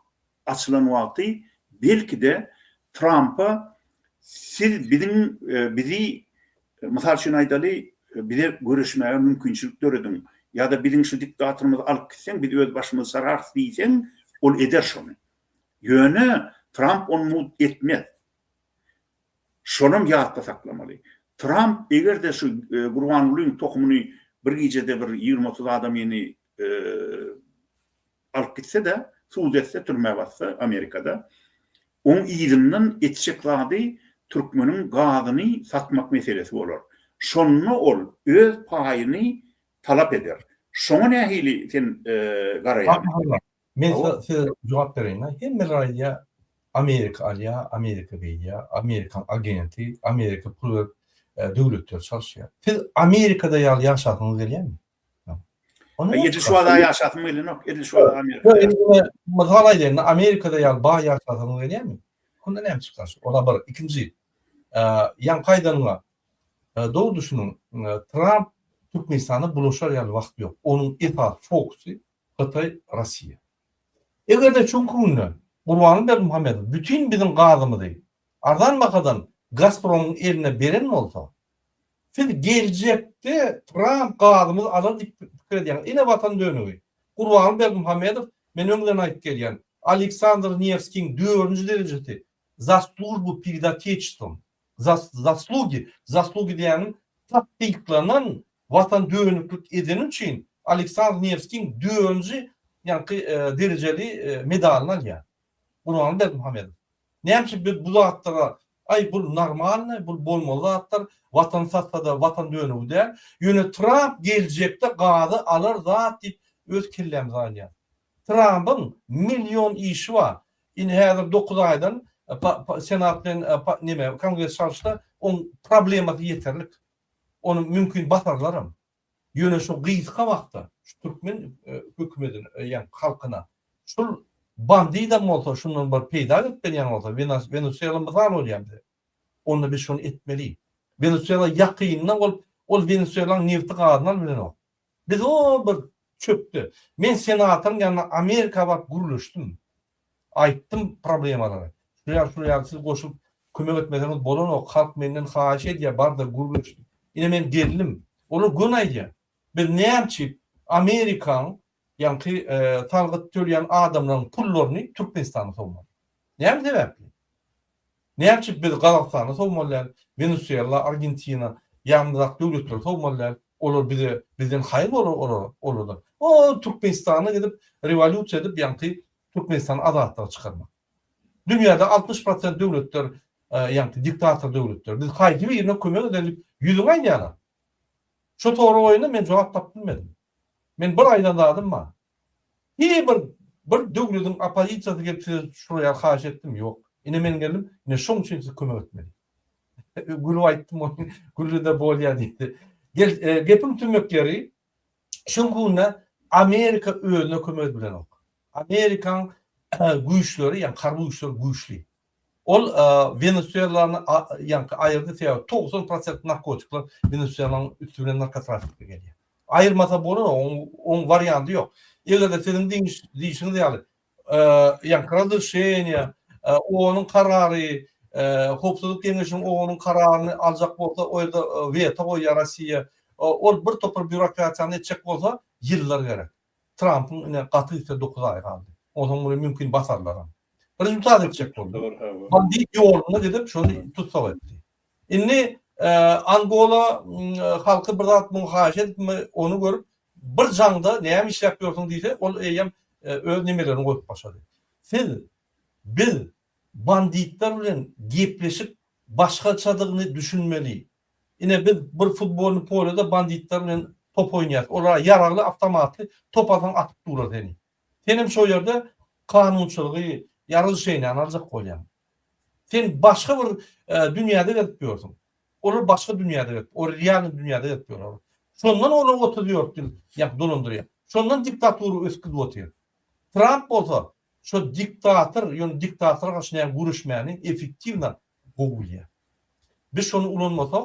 açylan wagty belki-de Trampa siz biziň bizi mysal üçin aýdaly bize göreşmäge mümkinçilik dörediň ýa-da biziň şu diktatorymyzy alyp gitseň biz öz başymyzy çararys diýseň ol eder şony. Ýöne Tramp ony mugt etmez. Şonam ýatda saklamaly. Tramp eger-de şu Gurbangulyň tohumyny bir gijede bir 20-30 adamyny alyp gitse-de, sud etse, türmä bassa Amerikada, oň yzyndan etjek zady türkmeniň gazyny satmak meselesi bolar. Şonda ol öz paýyny talap eder. Şoňa nähili sen garaýaň?
Men size jogap bereýin. Hemmeler aýdýar, Amerika alýar, Amerika beýdýär, Amerikan agenti, Amerika pul berip döwletleri çalyşýar. Siz Amerikada ýaly ýaşasyňyz gelýärmi?
Edil şu wada ýaşasym gelenok. Edil şu wada Amerikada.
Mysal aýdaýyn, Amerikada ýaly baý ýaşasyňyz gelýärmi? Onda näme çykar? Ola bir. Ikinji, ýaňky aýdanyňa dogry düşüniň. Tramp Türkmenistana bulaşar ýaly wagt ýok. Onuň esasy fokusy Hytaý, Russiýa. Eger-de şu günki günde Gurbanguly Berdimuhamedow bütin biziň gazymyzy arzan bahadan Gazpromyň eline beren bolsa, Siz geljekde Tramp gazymyzy alar diýip pikir edýäňiz. Ine watan dönügi. Gurbanguly Berdimuhamedow men öňden aýdyp gelýän Aleksandr Newskiň dördünji derejesi za službu pered otечеством za zaslugi zaslugi diýýäniň tassyklanan watan dönüklik edeni üçin Aleksandr Newskiň dördünji ýaňky derejeli medalyny alýar. Gurbanguly Berdimuhamedow. Näme üçin biz bu zatlara aý bul normalny, bul bolmaly zatlar, watan satsada watan dönügi däl, ýöne Tramp geljekde gazy alar zat diýip öz kellämize alýas. Trampyň million işi bar. Indi häzir dokuz aýdan senat bilen neme kongres çalyşsa oň problemasy ýeterlik. Ony mümkin basarlaram. Ýöne şu gysga wagtda şu türkmen hökümedine ýa halkyna şul bandidam bolsa şundan bir peýda gelip berýän bolsa Wenesuela mysal bolýar bize. Onda biz şony etmeli. Wenesuela ýakynda bolup ol Wenesuelaň nebti gazyny alyp bilenok. Biz o bir çöpde. Men senatoryň ýanyna Amerika baryp gürleşdim. Aýtdym problemalary. Şu ýaly şu ýaly siz goşulyp. Kömek etmeseňiz bolanok, halk menden haýyş edýär, bar-da gürleş diýip. Ine men geldim. Olar göni aýdýar. Biz näme üçin Amerikaň ýaňky salgyt töleýän adamlaryň pullaryny Türkmenistana sowmaly? Näme sebäpli? Näme üçin biz Gazagystana sowmaly däl, Wenesuela, Argentina, ýanymyzdaky döwletleri sowmaly däl? Olar bize bizden haýyr bolar olara olardan. O Türkmenistana gidip rewolýusiýa edip ýaňky Türkmenistany azatlyga çykarmak. Dünýäde 60 prosent döwletler ýaňky diktator döwletler. Biz haýsy birine kömek edeli diýip ýüzüňi aýdýarlar. Şo sorag boýunda men jogap tapyp bilmedim. Men bir aýdan zadym bar. Hiý bir bir döwlediň oppozisiýasy gelip size şular ýaly haýyş etdimi? Ýok. Ine men geldim, ine şoň üçin siz kömek etmeli. Gülüp aýtdym ony, güldi-de bolýa diýdi. Gel, gepiň tümmek ýeri, şu günde Amerika özüne kömek edip bilenok. Amerikaň güýçleri, ýagny harby güýçleri güýçli. Ol Wenesuelany ýaňky aýyrdy, sebäbi 90 prosent narkotikler Wenesuelanyň üsti bilen narkotrafikde gelýär. Aýyrmasa bolanok, oň oň warianty ýok. Eger-de siziň diýşiňiz ýaly, ýaňky razrešeniýe, OON-yň karary, Howpsuzlyk geňeşiniň OON-yň kararyny aljak bolsa, o ýerde weto goýýar Rossiýa. Ol bir topar býurokratiýany etjek bolsa, ýyllar gerek. Trampyň ine gaty gitse 9 aý galdy. Onsoň muny mümkin basarlaram. Rezultat etjek boldy. Bandit ýoluna gidip şony tussag etdi. Indi Angola halky bir zat muňa haýyş edipmi ony görüp bir jaňda näme işläp ýörsüň diýse ol eýýäm öz nemelerini goýup başlady. Siz biz banditler bilen gepleşik başgaçadygyny düşünmeli. Ine biz bir futbolny polýada banditler bilen top oýnaýas. Olar ýaragly awtomatly top alsaň atyp durar seni. Senem şo ýerde kanunçylygy ýa razrešeniýany aljak bolýaň. Sen başga bir dünýäde gezip ýörsüň. Olar başga dünýäde gezip, o realnyý dünýäde gezip ýörler. Şondan olar 34 ýyl ýa dolandyrýar. Şondan diktatura ösüp gidip otyr. Tramp bolsa şo diktator, ýöne diktatora garşy näme göreşmäni effektiwno gowy bilýär. Biz şony ulanmasak,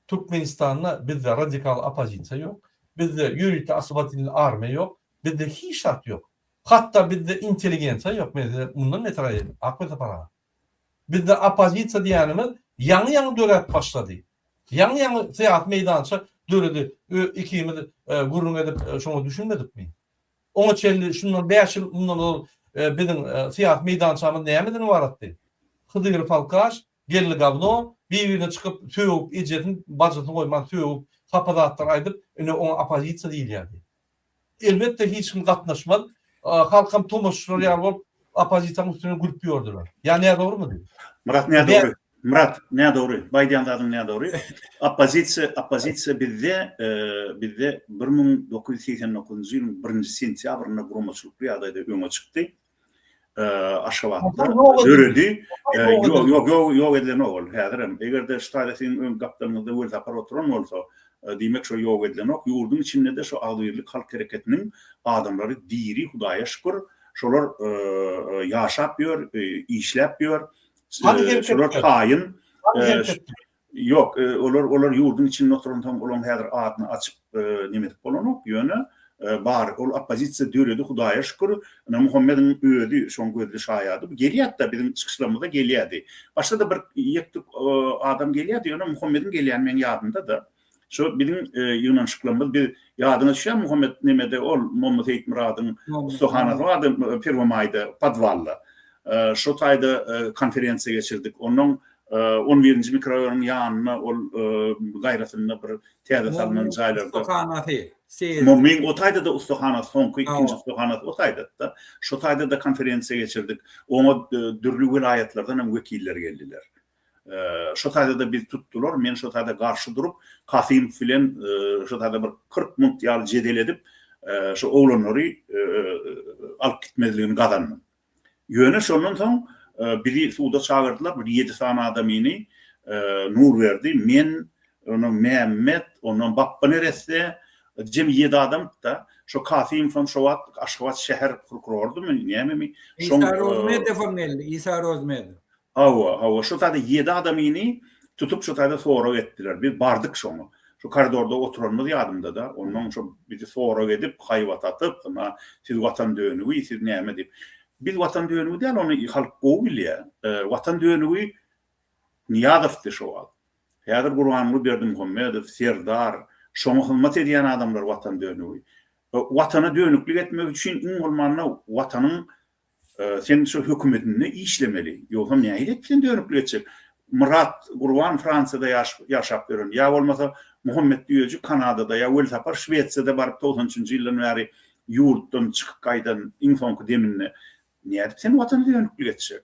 Türkmenistanda bizde radikal oppozisiýa ýok, bizde ýörite osvoboditelnyý armiýa ýok, bizde hiç zat ýok. Hatda bizde intelligensiýa ýok, men size mundan beter aýdaýyn, Akmesapar aga. Bizde oppozisiýa diýýänimiz ýaňy-ýaňy döräp başlady. Ýaňy-ýaňy syýasy meýdança döredi. Ikimiz gürrüň edip şoňa düşünmedikmi? Oňa çenli şundan bäş ýyl mundan ozal biziň syýasy meýdançamyz nämeden ybaratdy? Hydyrow alkaş, Geldi gawno, bir-birine çykyp sögüp, ejesini, bajysyny goýman sögüp, hapa zatlar aýdyp, ine oňa oppozisiýa diýilýärdi. Elbetde hiç kim gatnaşmaz. Halkam tomaşaçylar ýaly bolup oppozisiýanyň üstüne gülüp ýördüler. Ýa nädogrymy?
Myrat nädogry. Myrat nädogry. Bu aýdýan zadyň nädogry. Oppozisiýa, oppozisiýa bizde, bizde 1989-njy ýylyň birinji sentýabrynda guramaçylykly ýagdaýda öňe çykdy. Aşgabatda döredi. Ýok, ýok, ýok, ýok edilenok ol häzirem. Eger-de şu taýda siziň öň gapdalyňyzda Welsapar oturan bolsa, diýmek şo ýok edilenok. Ýurduň içinde-de şo Agzybirlik halk hereketiniň adamlary diri, Hudaýa şükür. Şolar ýaşap ýör, işläp ýör. Şolar taýyn. Ýok, olar olar ýurduň içinde oturansoň olaň häzir adyny açyp neme edip bolanok, ýöne bar, ol oppozisiýa döredi Hudaýa şükür, ine Muhammediň özi şoň gözli şaýady, bu gelýärdi-de biziň çykyşlarymyza gelýärdi. Başga-da bir ýek-tük adam gelýärdi, ýöne Muhammediň gelýäni meň ýadymda-da. Şo biziň ýygnanyşyklarymyz biz ýadyňa düşýärmi Muhammet nemede ol Mommy Seýitmyradyň ussahanasy bardy Perwomaýda podwalda. Şo taýda konferensiýa geçirdik. Onnoň on birinji mikroraýonyň ýanynda ol gaýrasynda bir täze salnan jaýlarda.
Ussahanasy.
Mommyň o taýda-da ussahanasy soňky ikinji ussahanasy o taýda-da. Şo taýda-da konferensiýa geçirdik. Oňa dürli welaýatlardan hem wekiller geldiler. Şo taýda-da bizi tutdular. Men şo taýda garşy durup, Kasymow bilen şo taýda bir 40 munt ýaly jedel edip, şo oglanlary alyp gitmezligini gazandym. Ýöne şondan soň bizi suda çagyrdylar, bir ýedi sany adamyny, Nurberdi, men, ondan Mämmet, ondan Bapba neresse, jemi ýedi adamdyk-da. Şo Kasymowam şo wagt Aşgabat şäher prokurorydymy, nämemi, şoň.
Isa Rozmedowam geldi, Isa Rozmedow.
Hawa, hawa, şo taýda ýedi adamyny tutup şo taýda sorag etdiler. Biz bardyk şoňa. Şo koridorda oturanymyz ýadymda-da. Onnoň şo bizi sorag edip, haýbat atyp, ynha, siz watan dönügi, siz näme diýip. Biz watan dönügi däl, ony halk gowy bilýär. Watan dönügi. Nyýazowdy şo wagt. Häzir Gurbanguly Berdimuhamedow, Serdar, şoňa hyzmat edýän adamlar Watan dönügi. Watana dönüklik etmek üçin iň bolmanda Watanyň sen şu hökümetinde işlemeli. Ýogsam nähili edip sen dönüklik etjek? Myrat Gurban Fransiýada ýaşap ýören, ýa bolmasa Muhammet Düýeji Kanadada, ýa Welsapar Şwesiýada baryp 93 üçünji ýyldan bäri ýurtdan çykyp gaýdan iň soňky deminde. Nädip sen Watana dönüklik etjek?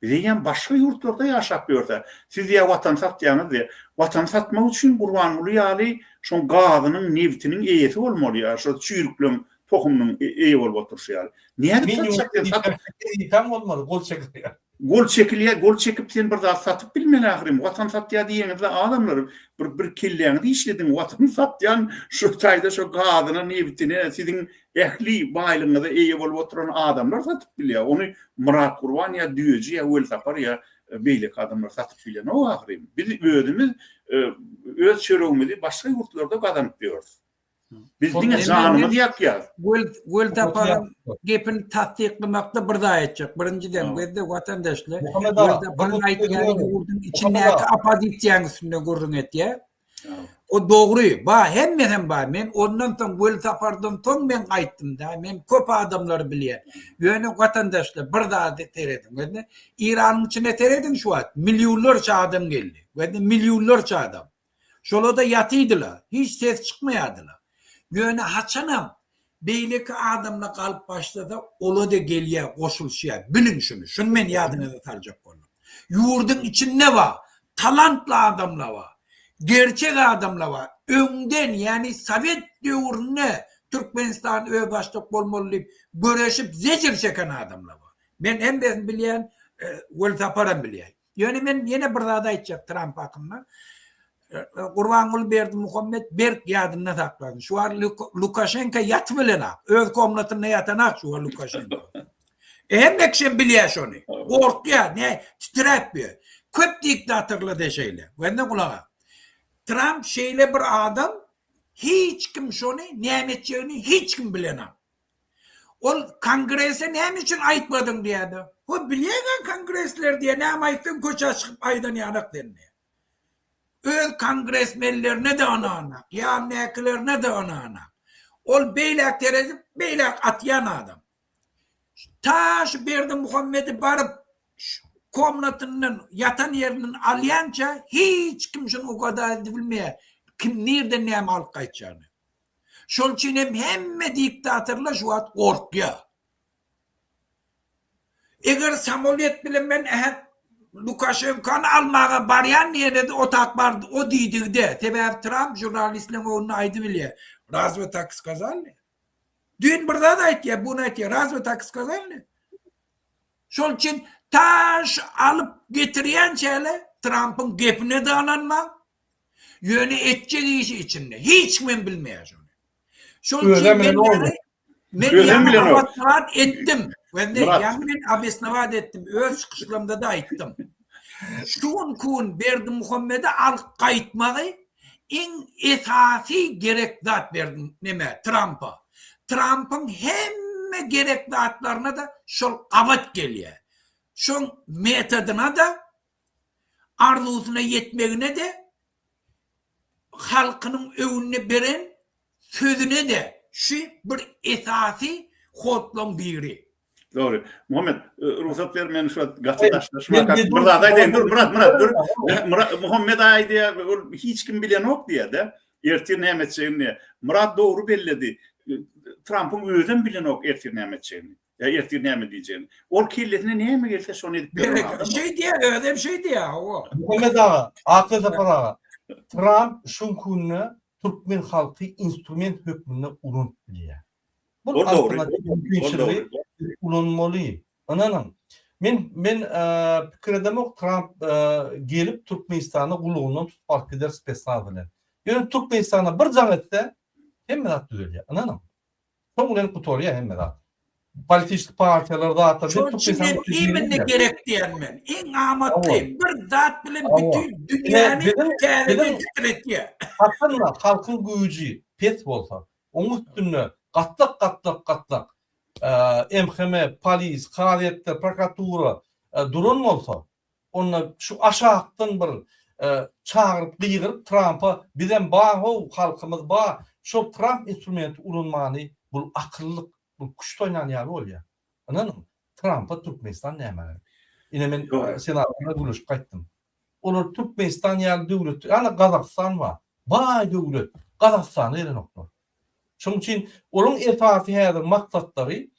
Biz eýýäm başga ýurtlarda ýaşap ýörse, siz diýýär watany satýaňyz diýýär. Watany satmak üçin Gurbanguly ýaly şoň gazynyň, nebitiniň eýesi bolmaly ýa şo çüýrükleň tohumynyň eýe bolup oturyşy ýaly. Nädip satjak sen satyp.
Eýýäm bolmaly, gol çekilýär.
Gol çekilýär, gol çekip sen bir zat satyp bilmeli ahyryn. Watan satýar diýeňizde adamlar bir bir kelläňizi işlediň. Watany satýan şu taýda şo gazyna, nebitine siziň Ähli baýlygyňyza eýe bolup oturan adamlar satyp bilýär. Ony Myrat Gurban ýa Düýeji ýa Welsapar ýa beýleki adamlar satyp bilenok ahyryn. Biz özümiz öz çöregimizi başga ýurtlarda gazanyp ýörüs. Biz diňe janymyzy ýakýas.
Welsaparyň gepini tassyklamakda bir zat aýtjak. Birinjiden, bizde watandaşlar Welsaparyň aýtýany ýurduň içindäki oppozisiýanyň üstünde gürrüň etýär. O dogry, ba, hemmesem bar. Men ondan soň Welsapardan soň men gaýtdym-da. Men köp adamlary bilýän. Ýöne watandaşlar bir zady serediň. Gözle, Iranyň içine serediň şu wagt. Millionlarça adam geldi. Gözle, millionlarça adam. Şolar-da ýatydylar. Hiç ses çykmaýardylar. Ýöne haçanam beýleki adamlar galyp başlasa, ola-da gelýär, goşulyşýar. Biliň şuny. Şuny men ýadyňyza saljak boldum. Ýurduň içinde bar, talantly adamlar bar, gerçek adamlar bar. Öňden, ýagny sowet döwründe Türkmenistan özbaşdak bolmaly diýip göreşip zejir çeken adamlar bar. Men hemmesini bilýän, Welsaparam bilýär. Ýöne men ýene bir zat aýtjak Tramp hakynda. Gurbanguly Berdimuhamet berk ýadynda saklasyn. Şu wagt Lukaşenko ýatyp bilenak. Öz komnatynda ýatanak şu wagt Lukaşenko. E, hemme kişi bilýär şony. Gorkýar, ne titräp ýör. Köp diktatorlar da şeýle. Gönder gulaga. Tramp şeýle bir adam, hiç kim şony näme etjegini hiç kim bilenak. Ol kongrese näme üçin aýtmadyň diýýär-de. Ho bilýäň-ä kongresler diýýär, näme aýtsaň köçä çykyp aýdan ýanak sen diýýär. Öz kongresmenlerine-de ynanok, ýanyndakylerine-de ynanok. Ol beýläk seredip, beýläk atýan adam. Ta şu Berdimuhamedi baryp komnatyndan, ýatan ýerinden alýança hiç kim şuny ugada edip bilmeýär, kim nirden näme alyp gaýtjagyny. Şol üçin hem hemme diktatorlar şu wagt gorkýar. Eger samolýot bilen men ähä Lukaşenkany almaga barýan diýenede o tak bardy, o diýdigde, sebäbi Tramp žurnalistleriň öňünde aýdybilýär. Razwe tak skazali? Düýn bir zat aýtýar, bu gün aýtýar, razwe tak skazali? Şol üçin ta şu alyp getirýänçäle Trampyň gepine-de ynanmaň, Ýöne etjek işi içinde. Hiç kim hem bilmeýär şony. Şol üçin men ýaňy men ýaňy obosnowat etdim. Wende ýaňy men obosnowat etdim. Öz çykyşlarymda-da aýtdym. Şu günki gün Berdimuhamedi alyp gaýtmagy iň esasy gerek zat Berdi neme Trampa. Trampyň hemme gerek zatlaryna-da şol gabat gelýär. Şoň metodyna-da arzuwysyna ýetmegine-de, halkynyň öňünde beren sözüne-de şu bir esasy hodlaň biri.
Dogry. Muhammet, rugsat ber, men şu wagt gaty daşlaşma. Bir zat aýdaýyn, dur, Myrat, Myrat, dur. Myrat, Muhammet aýdýar, ol hiç kim bilenok diýýär-de. Ertir näme etjegini diýýär. Myrat dogry belledi. Trampyň özem bilenok ertir näme etjegini. Ýa ertir näme diýjegini. Ol kellesine näme gelse şony edip ýören adam.
Şeý diýýär, özem şeý diýýär, hawa.
Muhammet aga, Akly Sapar aga, Tramp şu günde türkmen halky instrument hökmünde ulanyp bilýär. Bu alternatiw mümkinçiligi ulanmaly. Ynanyň. Men men pikir edemok Tramp gelip Türkmenistany gulagyndan tutup alyp gider spesnaz bilen. Ýöne Türkmenistana bir jaň etse hemme zat düzelýär. Ynanyň. Soň bilen gutarýar hemme zat. Politiçki partiýalar zatlar
Şol üçin men imенно gerek diýen men. Iň amatly bir zat bilen bütin dünýäni täzeden titretýär.
Haçanda halkyň güýji pes bolsa, oň üstünde gatlak gatlak gatlak MHM, polis, kazyýetler, prokuratura duran bolsa, Onda şu aşakdan bir çagyryp gygyryp Trampa bizem bar how halkymyz bar şol Tramp instrumenti ulanmany bul akyllyk bul küşt oýnan ýaly bolýar. Ynanyň Trampa Türkmenistan nämä gerek. Ine men senatorlar gürleşip gaýtdym. Olar Türkmenistan ýaly döwlet ana Gazagystan bar. Baý döwlet Gazagystana gelenoklar. Şonuň üçin olaryň esasy häzir maksatlary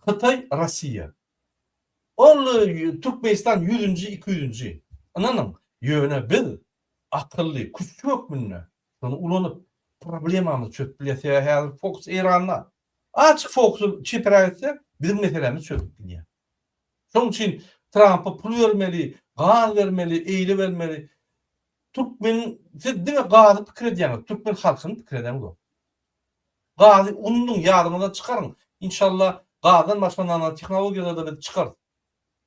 Hytaý Rossiýa. Ol Türkmenistan ýüzünji, ikiyüzünji. Ynanyň, ýöne biz akylly, küçli hökmünde şony ulanyp, problemamyzy çözüp bilýäs. Sebäbi häzir fokus Eýranda. Açyk fokusy çepiräk etse, biziň meselämiz çözülip gidýär. Şonuň üçin Trampa pul bermeli, gaz bermeli, eýle bermeli. Türkmen, siz diňe gazy pikir edýäňiz, türkmen halkyny pikir edeňzok. Gazy unudyň ýadyňyzdan çykaryň. Inşallah gazdan başga nanotehnologiýalarda biz çykarys.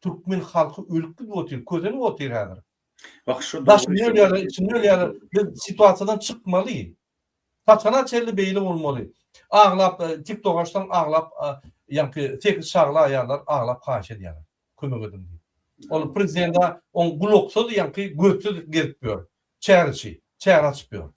Türkmen halky ölüp gidip otyr, kösenip otyr häzir.
Wah şu
Daşynda ölýärler, içinde ölýärler. Biz situasiýadan çykmaly. Haçana çenli beýle bolmaly. Aglap tiktok açsaň aglap ýaňky sekiz çagly aýallar aglap haýyş edýärler. Kömek ediň diýip. Ol prezidenda oň gulaksyz ýaňky gözsüz gezip ýör. Çäreçi, çäre açyp ýör.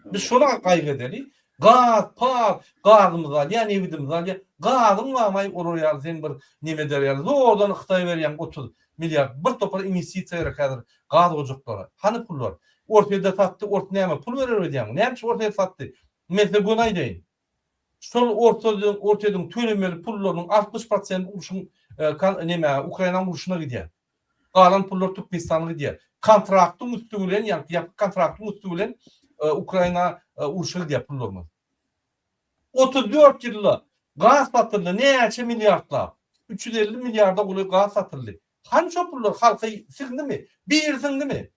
Biz şony gaýgy edeli. Gaz, paz, gazymyzy alýar, nebidimizi alýar. Gazyň barmaý olar ýaly sen bir neme eder ýaly. Zordan Hytaýa berýäň 30 milliard. Bir topar inwestisiýa gerek häzir gaz ojaklara. Hany pullar? Orsýede satdy, ors näme pul berer öýdýäňmi? Näme üçin Orsýet satdy? Men size göni aýdaýyn. Şol Orsýediň Orsýediň tölemeli pullarynyň 60 prosenti urşuň neme Ukrainanyň urşuna gidýär. Galan pullar Türkmenistana gidýär. Kontraktyň üsti bilen, ýagny ýapyk kontraktyň üsti bilen Ukraina urşa gidýär pullarymyz. 34 ýylda gaz satyldy näçe milliardlap. 350 milliarda golaý gaz satyldy. Hany şo pullar halka siňdimi? Biri siňdimi?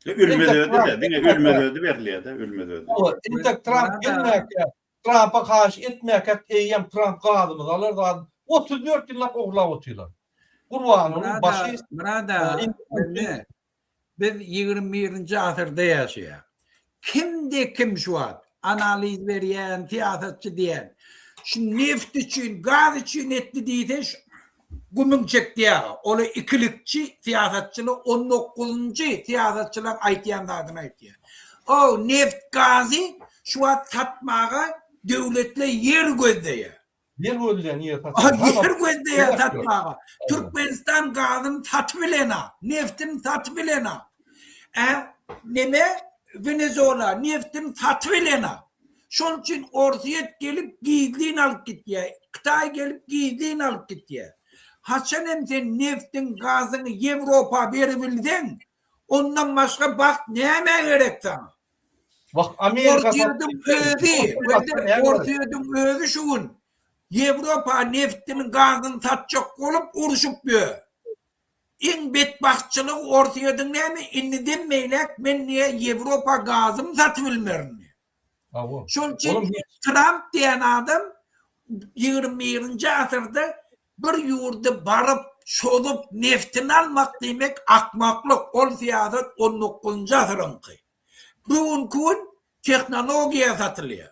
Ölmez ödi-de, diňe ölmez ödi berilýär-de, ölmez ödi.
Entek Tramp gelmäkä, Trampa haýyş etmäkäk eýýäm Tramp gazymyzy alar zat 34 ýyllap ogurlap otyrlar. Gurbanowyň başy
Myrat aga, indi biz 21-nji asyrda ýaşaýas. Kimde kim şu wagt analiz berýän, syýasatçy diýen, şu neft üçin, gaz üçin etdi diýse, şu gümüň çekdi aga. Ola ikilikçi syýasatçylar on dokuzynjy syýasatçylaryň aýtýan zadyny aýtýar. O neft gazy şu wagt satmaga döwletler ýer gözleýär.
Ýer gözleýär nirä satmaga?
Ýer gözleýär satmaga. Türkmenistan gazyny satyp bilenok, neftini satyp bilenok. Ä neme Wenezuela neftini satyp bilenok. Şonuň üçin Orsýet gelip gizlin alyp gitýär, Hytaý gelip gizlin alyp gitýär. Haçan hem sen neftiň, gazyňy Ýewropa beribilseň, ondan başga bagt nämä gerek saňa?
Wah, Amerika
Orsýetiň özi, Orsýetiň özi şu gün Ýewropa neftini, gazyny satjak bolup urşup ýör. Iň betbagtçylygy Orsýetiň näme, indiden beýläk men diýýär Ýewropa gazymy satyp bilmerin diýýär. Şonuň üçin Tramp diýen adam 21-nji asyrda bir ýurda baryp, çozup, neftini almak diýmek akmaklyk, ol syýasat 19-njy asyryňky. Bu günki gün tehnologiýa satylýar.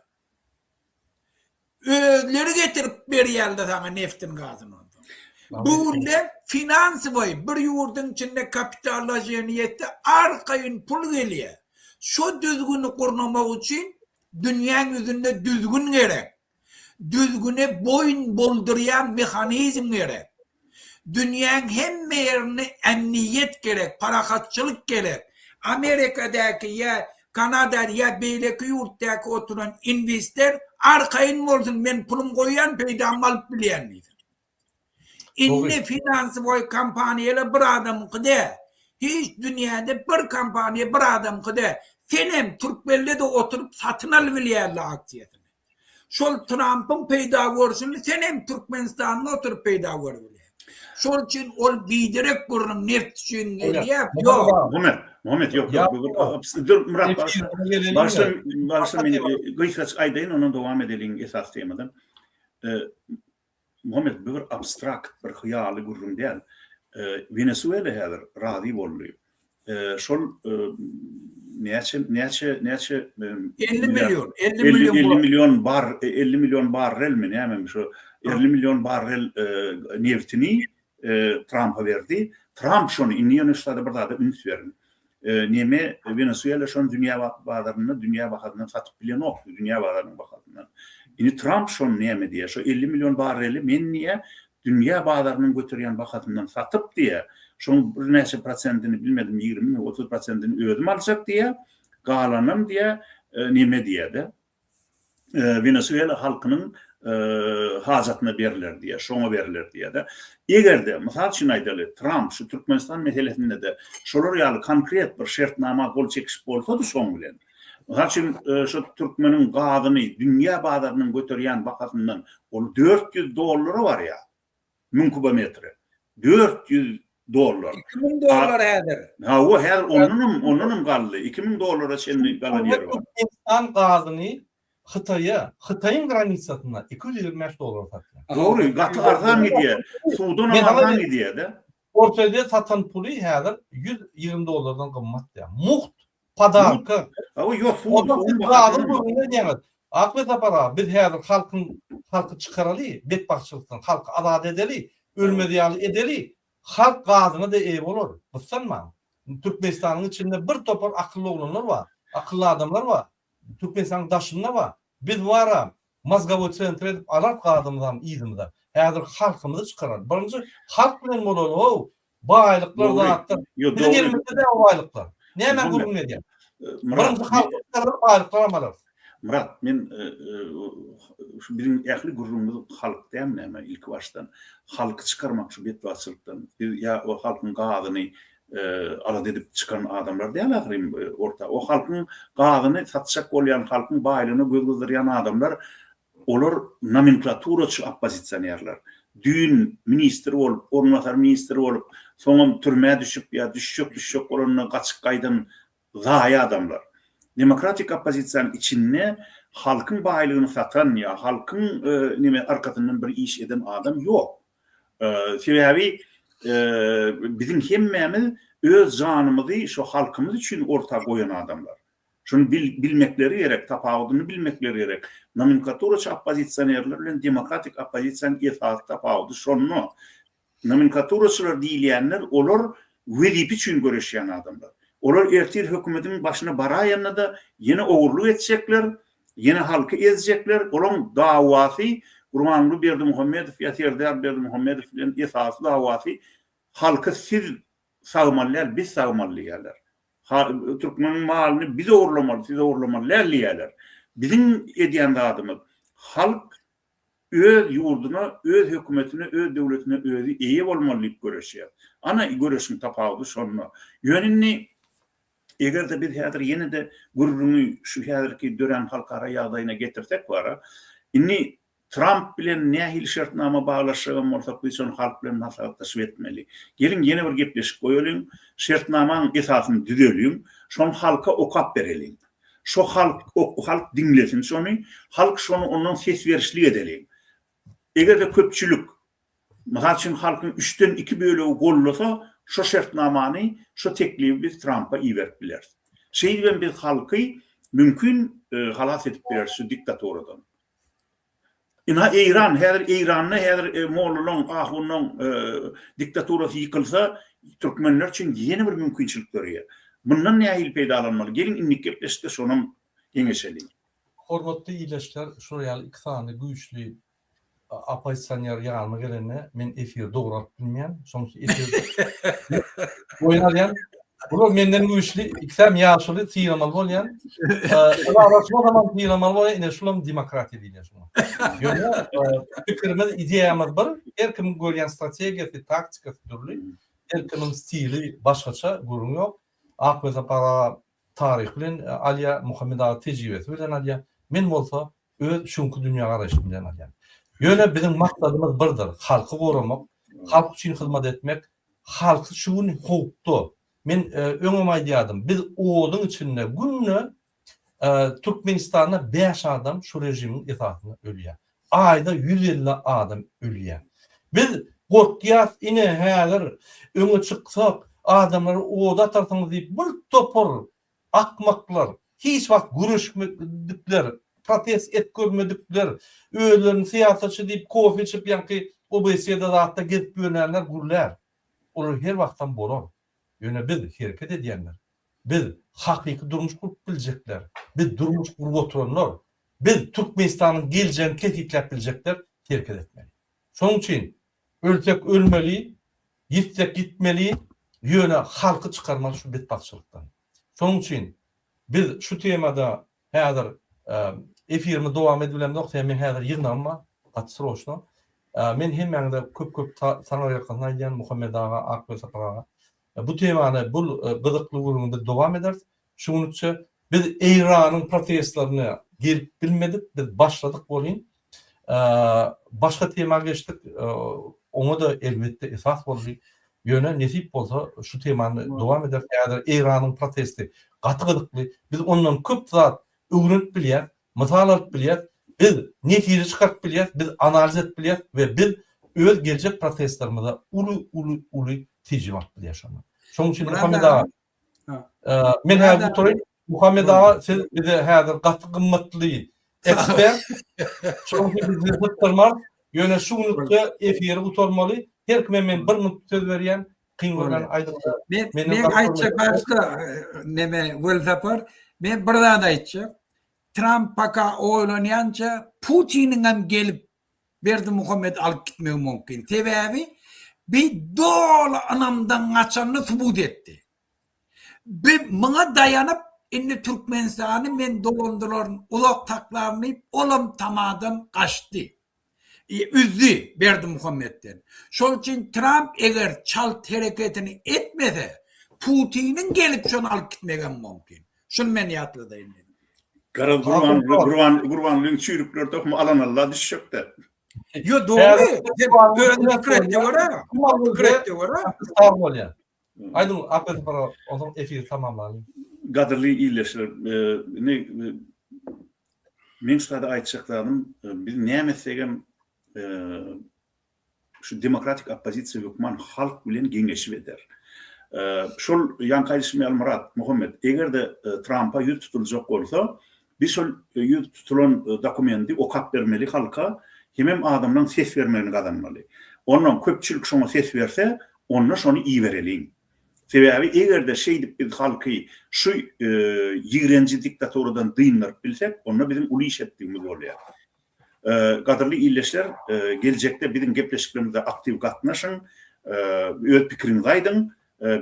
Özleri getirip berýärler saňa neftin gazyny onsoň. Bu günde finansowoý bir ýurduň içinde kapitallaşýany ýetdi arkaýyn pul gelýär. Şo düzgüni gurnamak üçin dünýäň ýüzünde düzgün gerek. Düzgüne boýun boldurýan mehanizm gerek. Dünýäň hemme ýerinde emniýet gerek, parahatçylyk gerek. Amerikadaky ýa Kanada ýa beýleki ýurtdaky oturan inwester arkaýyn bolsun men pulum goýýan peýdamy alyp bilýän diýsin. Indi finansowoý kompaniýalar bir adamyňky däl. Hiç dünýäde bir kompaniýa bir adamyňky däl. Senem türkmende-de oturyp satyn alybilýärler aksiýasyny. Şol Trampyň peýda görşüni sen hem Türkmenistanda oturyp peýda görübilýäň. Şol üçin ol biderek gürrüň neft üçin gelýär. Ýok.
Muhammet, Muhammet ýok, ýok. Dur Myrat başla. Başla, başla men gysgaça aýdaýyn, ondan dowam edeliň esasy temadan. Muhammet bu bir abstrakt, bir hyýaly gürrüň däl. Wenesuela häzir razy boldy. Şol näçe näçe näçe
50 million, 50 million
50 million bar 50 million barrelmi nämemi şo 50 million barrel neftini. Trampa berdi. Tramp şony indi ýöne şu zada bir zada üns beriň. Neme Wenesuela şony dünýä bazarynda dünýä bahasyndan satyp bilenokdy, dünýä bazarynyň bahasyndan. Indi Tramp şony näme diýýär? Şo 50 million barreli men diýýär, dünýä bazarynyň göterýän bahasyndan satyp diýýär, şoň birnäçe prosentini bilmedim ýigrimimi, 30 prosentini özüm aljak diýýär, galanam diýýär, neme diýýär-de. Wenesuela halkynyň hajatyna berler diýýär, şoňa berler diýýär-de. Eger-de, mysal üçin aýdaly, Tramp şu Türkmenistan meselesinde-de şolar ýaly konkret bir şertnama gol çekişip bolsady şoň bilen, mysal üçin, şu türkmeniň gazyny dünýä bazarynyň göterýän bahasyndan ol 400 dollara barýar. 1000 kubometre. 400 dollar.
2000 dollar häzir.
Hawa, häzir ondanam, ondanam galdy. 2000 dollara çenli galan ýeri bar.
Türkmenistan gazyny Hytaýa, Hytaýyň granisasynda 225 dollara satýar.
Dogry, gaty arzan gidýär. Suwdanam arzan gidýär-de.
Ortaýda satan puly häzir 120 dollardan gymmat diýýär. Mugt Podarka.
Hawa, ýok, suw,
suwuň bahasy. Gürrüň edýäňiz. Akbet Sapar aga, biz häzir halkyň halky çykaraly, betbagtçylykdan halky azat edeli, ölmez ýaly edeli. Halk gazyna-da eýe bolar. Gyssanmaň. Türkmenistanyň içinde bir topar akylly oglanlar bar, akylly adamlar bar. Türkmenistanyň daşynda bar. Biz bara mozgowoý sentr edip alarys gazymyzam yzymyza. Häzir halkymyzy çykaraly. Birinji halk bilen bolaly-ow. Baýlyklar zatlar. Biziň elimizde däl o baýlyklar. Näme gürrüň edýäň? Birinji halky çykarar, baýlyklaram alarys.
Myrat, men şu biziň ähli gürrüňimiz halk dälmi näme ilki başdan? Halky çykarmak şu betbagtçylykdan. Biz ýa o halkyň gazyny alada edip çykan adamlar däl ahyryn orta. O halkyň gazyny satjak bolýan, halkyň baýlygyna göz gyzdyrýan adamlar Olar nomenklaturaçy oppozisionerler. Düýn ministr bolup, orunbasar ministr bolup, soňam türmä düşüp ýa düşjek-düşjek bolanda gaçyp gaýdan zaýa adamlar. Demokratik oppozisiýanyň içinde halkyň baýlygyny satan ýa halkyň neme arkasyndan bir iş eden adam ýok. Sebäbi biziň hemmämiz öz janymyzy şo halkymyz üçin orta goýan adamlar. Şuny bilmekleri gerek, tapawudyny bilmekleri gerek. Nomenklaturaçy oppozisionerler bilen demokratik oppozisiýanyň esasy tapawudy şonda. Nomenklaturaçylar diýilýänler olar wezipe üçin göreşýän adamlar. Olar ertir hökümetiň başyna baraýanda-da ýene ogurlyk etjekler, ýene halky ezjekler. Olaň dawasy Gurbanguly Berdimuhamedow ýa Serdar Berdimuhamedow bilen esasy dawasy halky siz sagmaly däl, biz sagmaly diýýärler. Türkmeniň malyny biz ogurlamaly, siz ogurlamaly däl diýýärler. Biziň edýän zadymyz, halk öz ýurduna, öz hökümetine, öz döwletine özi eýe bolmaly diýip göreşýär. Ana, göreşiň tapawudy şonda. Ýöne indi, eger-de biz häzir ýene-de gürrüňi şu häzirki dörän halkara ýagdaýyna getirsek bara, indi Tramp bilen nähili şertnama baglaşjagam bolsak biz şony halk bilen maslahatlaşyp etmeli. Geliň ýene bir gepleşik goýalyň, şertnamaň esasyny düzeliň, şony halka okap bereliň. Şo halk halk diňlesin şony, halk şony ondan ses berişlik edeliň. Eger-de köpçülik Mysal üçin, halkyň üçden iki bölegi goldasa, şo şertnamany, şo teklibi biz Trampa iberip bileris. Şeýdibem biz halky mümkin halas edip bileris şu diktaturadan. Ynha Eýran, häzir Eýranda häzir mollalaň, ahunlaň diktaturasy ýykylsa, türkmenler üçin ýene bir mümkinçilik döreýär. Mundan nähili peýdalanmaly? Geliň indiki gepleşikde şonam geňeşeliň.
Hormatly ildeşler, şular ýaly iki sany güýçli oppozisioner ýanyma gelende men efiri dogry alyp bilmeýän. Şonuň üçin efiri boýun alýan. Bular menden güýçli, ikisem ýaşuly, sylamaly bolýan. Ylalaşma zaman sylamaly bolýan, ine şulam demokratiýa diýilýär şuňa. Ýöne pikirimiz, ideýamyz bir, her kimiň görýän strategiýasy, taktikasy dürli, her kimiň stili başgaça, gürrüň ýok. Akmesapar aga taryh bilen alýar, Muhammet aga tejribesi bilen alýar. Men bolsa öz şu günki dünýägaraýşym bilen alýan. Ýöne biziň maksadymyz birdir, halky goramak, halk üçin hyzmat etmek, halky şu gün howpda. Men öňem aýdýardym, biz oduň içinde günde Türkmenistanda bäş adam şu režimiň esasynda ölýär. Aýda 150 adam ölýär. Biz gorkýas, ine häzir öňe çyksak, adamlary oda atarsyňyz diýip bir topar Akmaklar, hiç wagt göreşmedikler, protest et görmedikler, özlerini syýasatçy diýip kofe içip ýaňky OBSE-de zatda gezip ýörnänler gürlär. Olar her wagtam bolar. Ýöne biz hereket edýänler, biz hakyky durmuş gurup biljekler, biz durmuş gurup oturanlar, biz Türkmenistanyň geljegini kesgitläp biljekler hereket etmeli. Şonuň üçin ölsek ölmeli, ýitsek ýitmeli, ýöne halky çykarmaly şu betbagtçylykdan. Şonuň üçin biz şu temada Häzir efirimizi dowam edibilemzok, sebäbi meň häzir ýygnagym bar, gaty sroçno. Men hemmäňize köp-köp taňryýalkasyn aýdýan, Muhammet aga, Akbel Sapar aga. Bu temany, bu gyzykly gürrüňi biz dowam ederis. Şu günlükçe biz Eýranyň protestlerine gelip bilmedik, biz başladyk welin, Başga tema geçdik. Oňa-da elbetde esas boldy. Ýöne nesip bolsa şu temany dowam ederis. Häzir Eýranyň protesti gaty gyzykly. Biz ondan köp zat öwrenip bilýäris, mysal alyp bilýäris. Biz netije çykaryp bilýäris, biz analiz edip bilýäris we biz öz geljek protestlerimize uly uly uly tejribe alyp bilýäris şondan. Şonuň üçin Muhammet aga, Men häzir gutaraýyn. Muhammet aga, siz bize häzir gaty gymmatly ekspert. Şonuň üçin biz sizi sypdyrmarys. Ýöne şu günlükde efiri gutarmaly. Her kime men bir minut söz berýän. Kyn görmän aýdyň.
Men men aýtjak başda neme Welsapar, men bir zat aýtjak. Tramp paka oýlanýança Putiniň hem gelip Berdimuhamedi alyp gitmegi mümkin. Sebäbi bi doly ynamdan gaçanyny subut etdi. Bi muňa daýanyp indi Türkmenistany men dolandylaryn, uzak saklaryn diýip olam tamadan gaçdy. Üzdi Berdimuhamedden. Şol üçin Tramp eger çalt hereketini etmese Putiniň gelip şony alyp gitmegem mümkin. Şuny men ýatladaýyn dedim.
Garaz Gurban Gurban Gurbanlyň çüýrükleri tohumy alan alla düşjekde.
Ýo dogry. Özüň pikir et de görä. Pikir et de görä.
Sag bolýar. Aýdyň Ahmet Sapar onsoň efiri tamamlalyň.
Gadyrly ildeşler, indi meň şu taýda aýtjak zadym, biz näme etsegem Şu demokratik oppozisiýa hökman halk bilen geňeşip eder. Şol ýaňky aýdyşym ýaly Myrat, Muhammet, eger-de Trampa ýüz tutuljak bolsa, biz şol ýüz tutulan dokumendi okap bermeli halka, hemem adamlaň ses bermegini gazanmaly. Onnoň köpçülik şoňa ses berse, onda şony ibereliň. Sebäbi eger-de şeýdip biz halky şu ýigrenji diktaturadan dyndyryp bilsek, onda biziň uly iş etdigimiz bolýar. Gadyrly ildeşler, geljekde biziň gepleşiklerimize aktiw gatnaşyň, öz pikiriňizi aýdyň,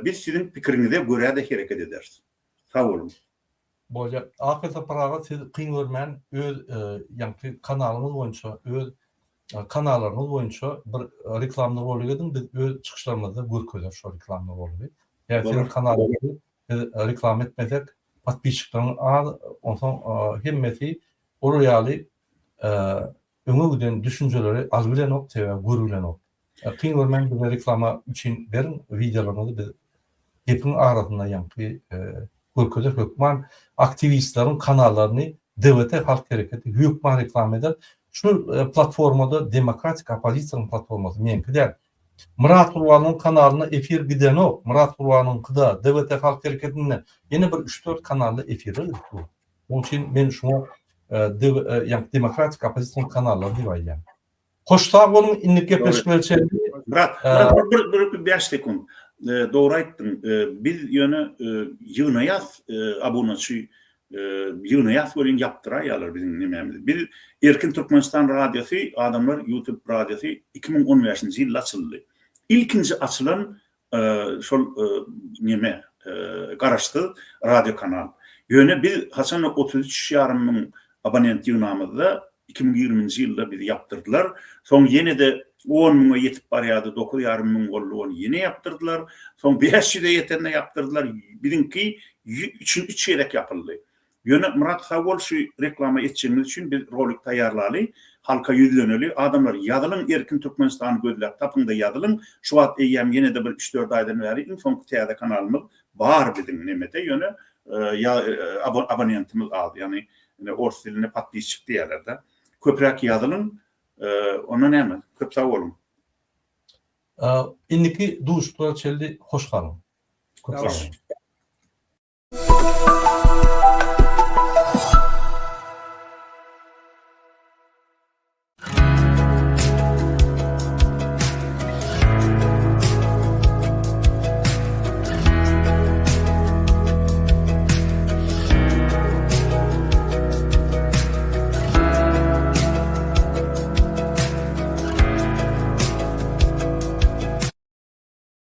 biz siziň pikiriňize görä-de hereket ederis. Sag boluň!
Bolýar. Ahyr Sapar aga siz kyn görmän öz ýaňky kanalyňyz boýunça öz kanallaryňyz boýunça bir reklamny rolik ediň biz öz çykyşlarymyzda görkezeris şo reklamny roligi. Ýa siziň kanalyňyzy biz reklama etmesek podpisçikleriňiz az onsoň hemmesi Olar ýaly öňe giden düşünjeleri alybilenok, sebäbi görübilenok. Kyn görmäň bize reklama üçin beriň wideolaryňyzy biz gepiň arasynda ýaňky görkezer hökman aktiwistleriň kanallaryny DWT halk hereketi hökman reklama eder. Şu platformada demokratik oppozisiýanyň platformasy meňki däl. Myrat Gurbanyň kanalyna efir gidenok. Myrat Gurbanyňkyda DWT halk hereketinde ýene bir üç-dört kanalda efirler gidip dur. Onuň üçin men şuňa ýagny demokratik oppozision kanallar diýip aýdýan. Hoş sag boluň, indiki gepleşiklere çenli.
Myrat, Myrat bir bir bir 5 sekund. Dogry aýtdyň. Biz ýöne ýygnaýas abunaçy ýygnaýas welin ýapdyraýýarlar biziň nemämizi. Biz Erkin Türkmenistan radiosy, adamlar YouTube radiosy 2015-nji ýylda açyldy. Ilkinji açylan şol neme garaşsyz radio kanal. Ýöne biz haçanda 33 ýarym müň abonent ýygnamyzda 2020-nji ýylda bizi ýapdyrdylar. Soň ýene-de 10 müňe ýetip barýardy, 9 ýarym müň boldy, ony ýene ýapdyrdylar. Soň 500-e ýetende ýapdyrdylar. Biziňki üçin üç gezek ýapyldy. Ýöne Myrat sag bol şu reklama etjegiňiz üçin biz rolik taýýarlaly halka ýüzleneli adamlar ýazylyň erkin Türkmenistany gözläp tapyňda ýazylyň şu wagt eýýäm ýenede bir üç dört aýdan bäri iň soňky täze kanalymyz bar biziň nemede ýöne abonentimiz az ýagny ors dilinde podpisçik diýýärlerde köpräk ýazylyň onda näme köp sag boluň.
Indiki duşuşyklara çenli hoş galyň. Köp sag boluň.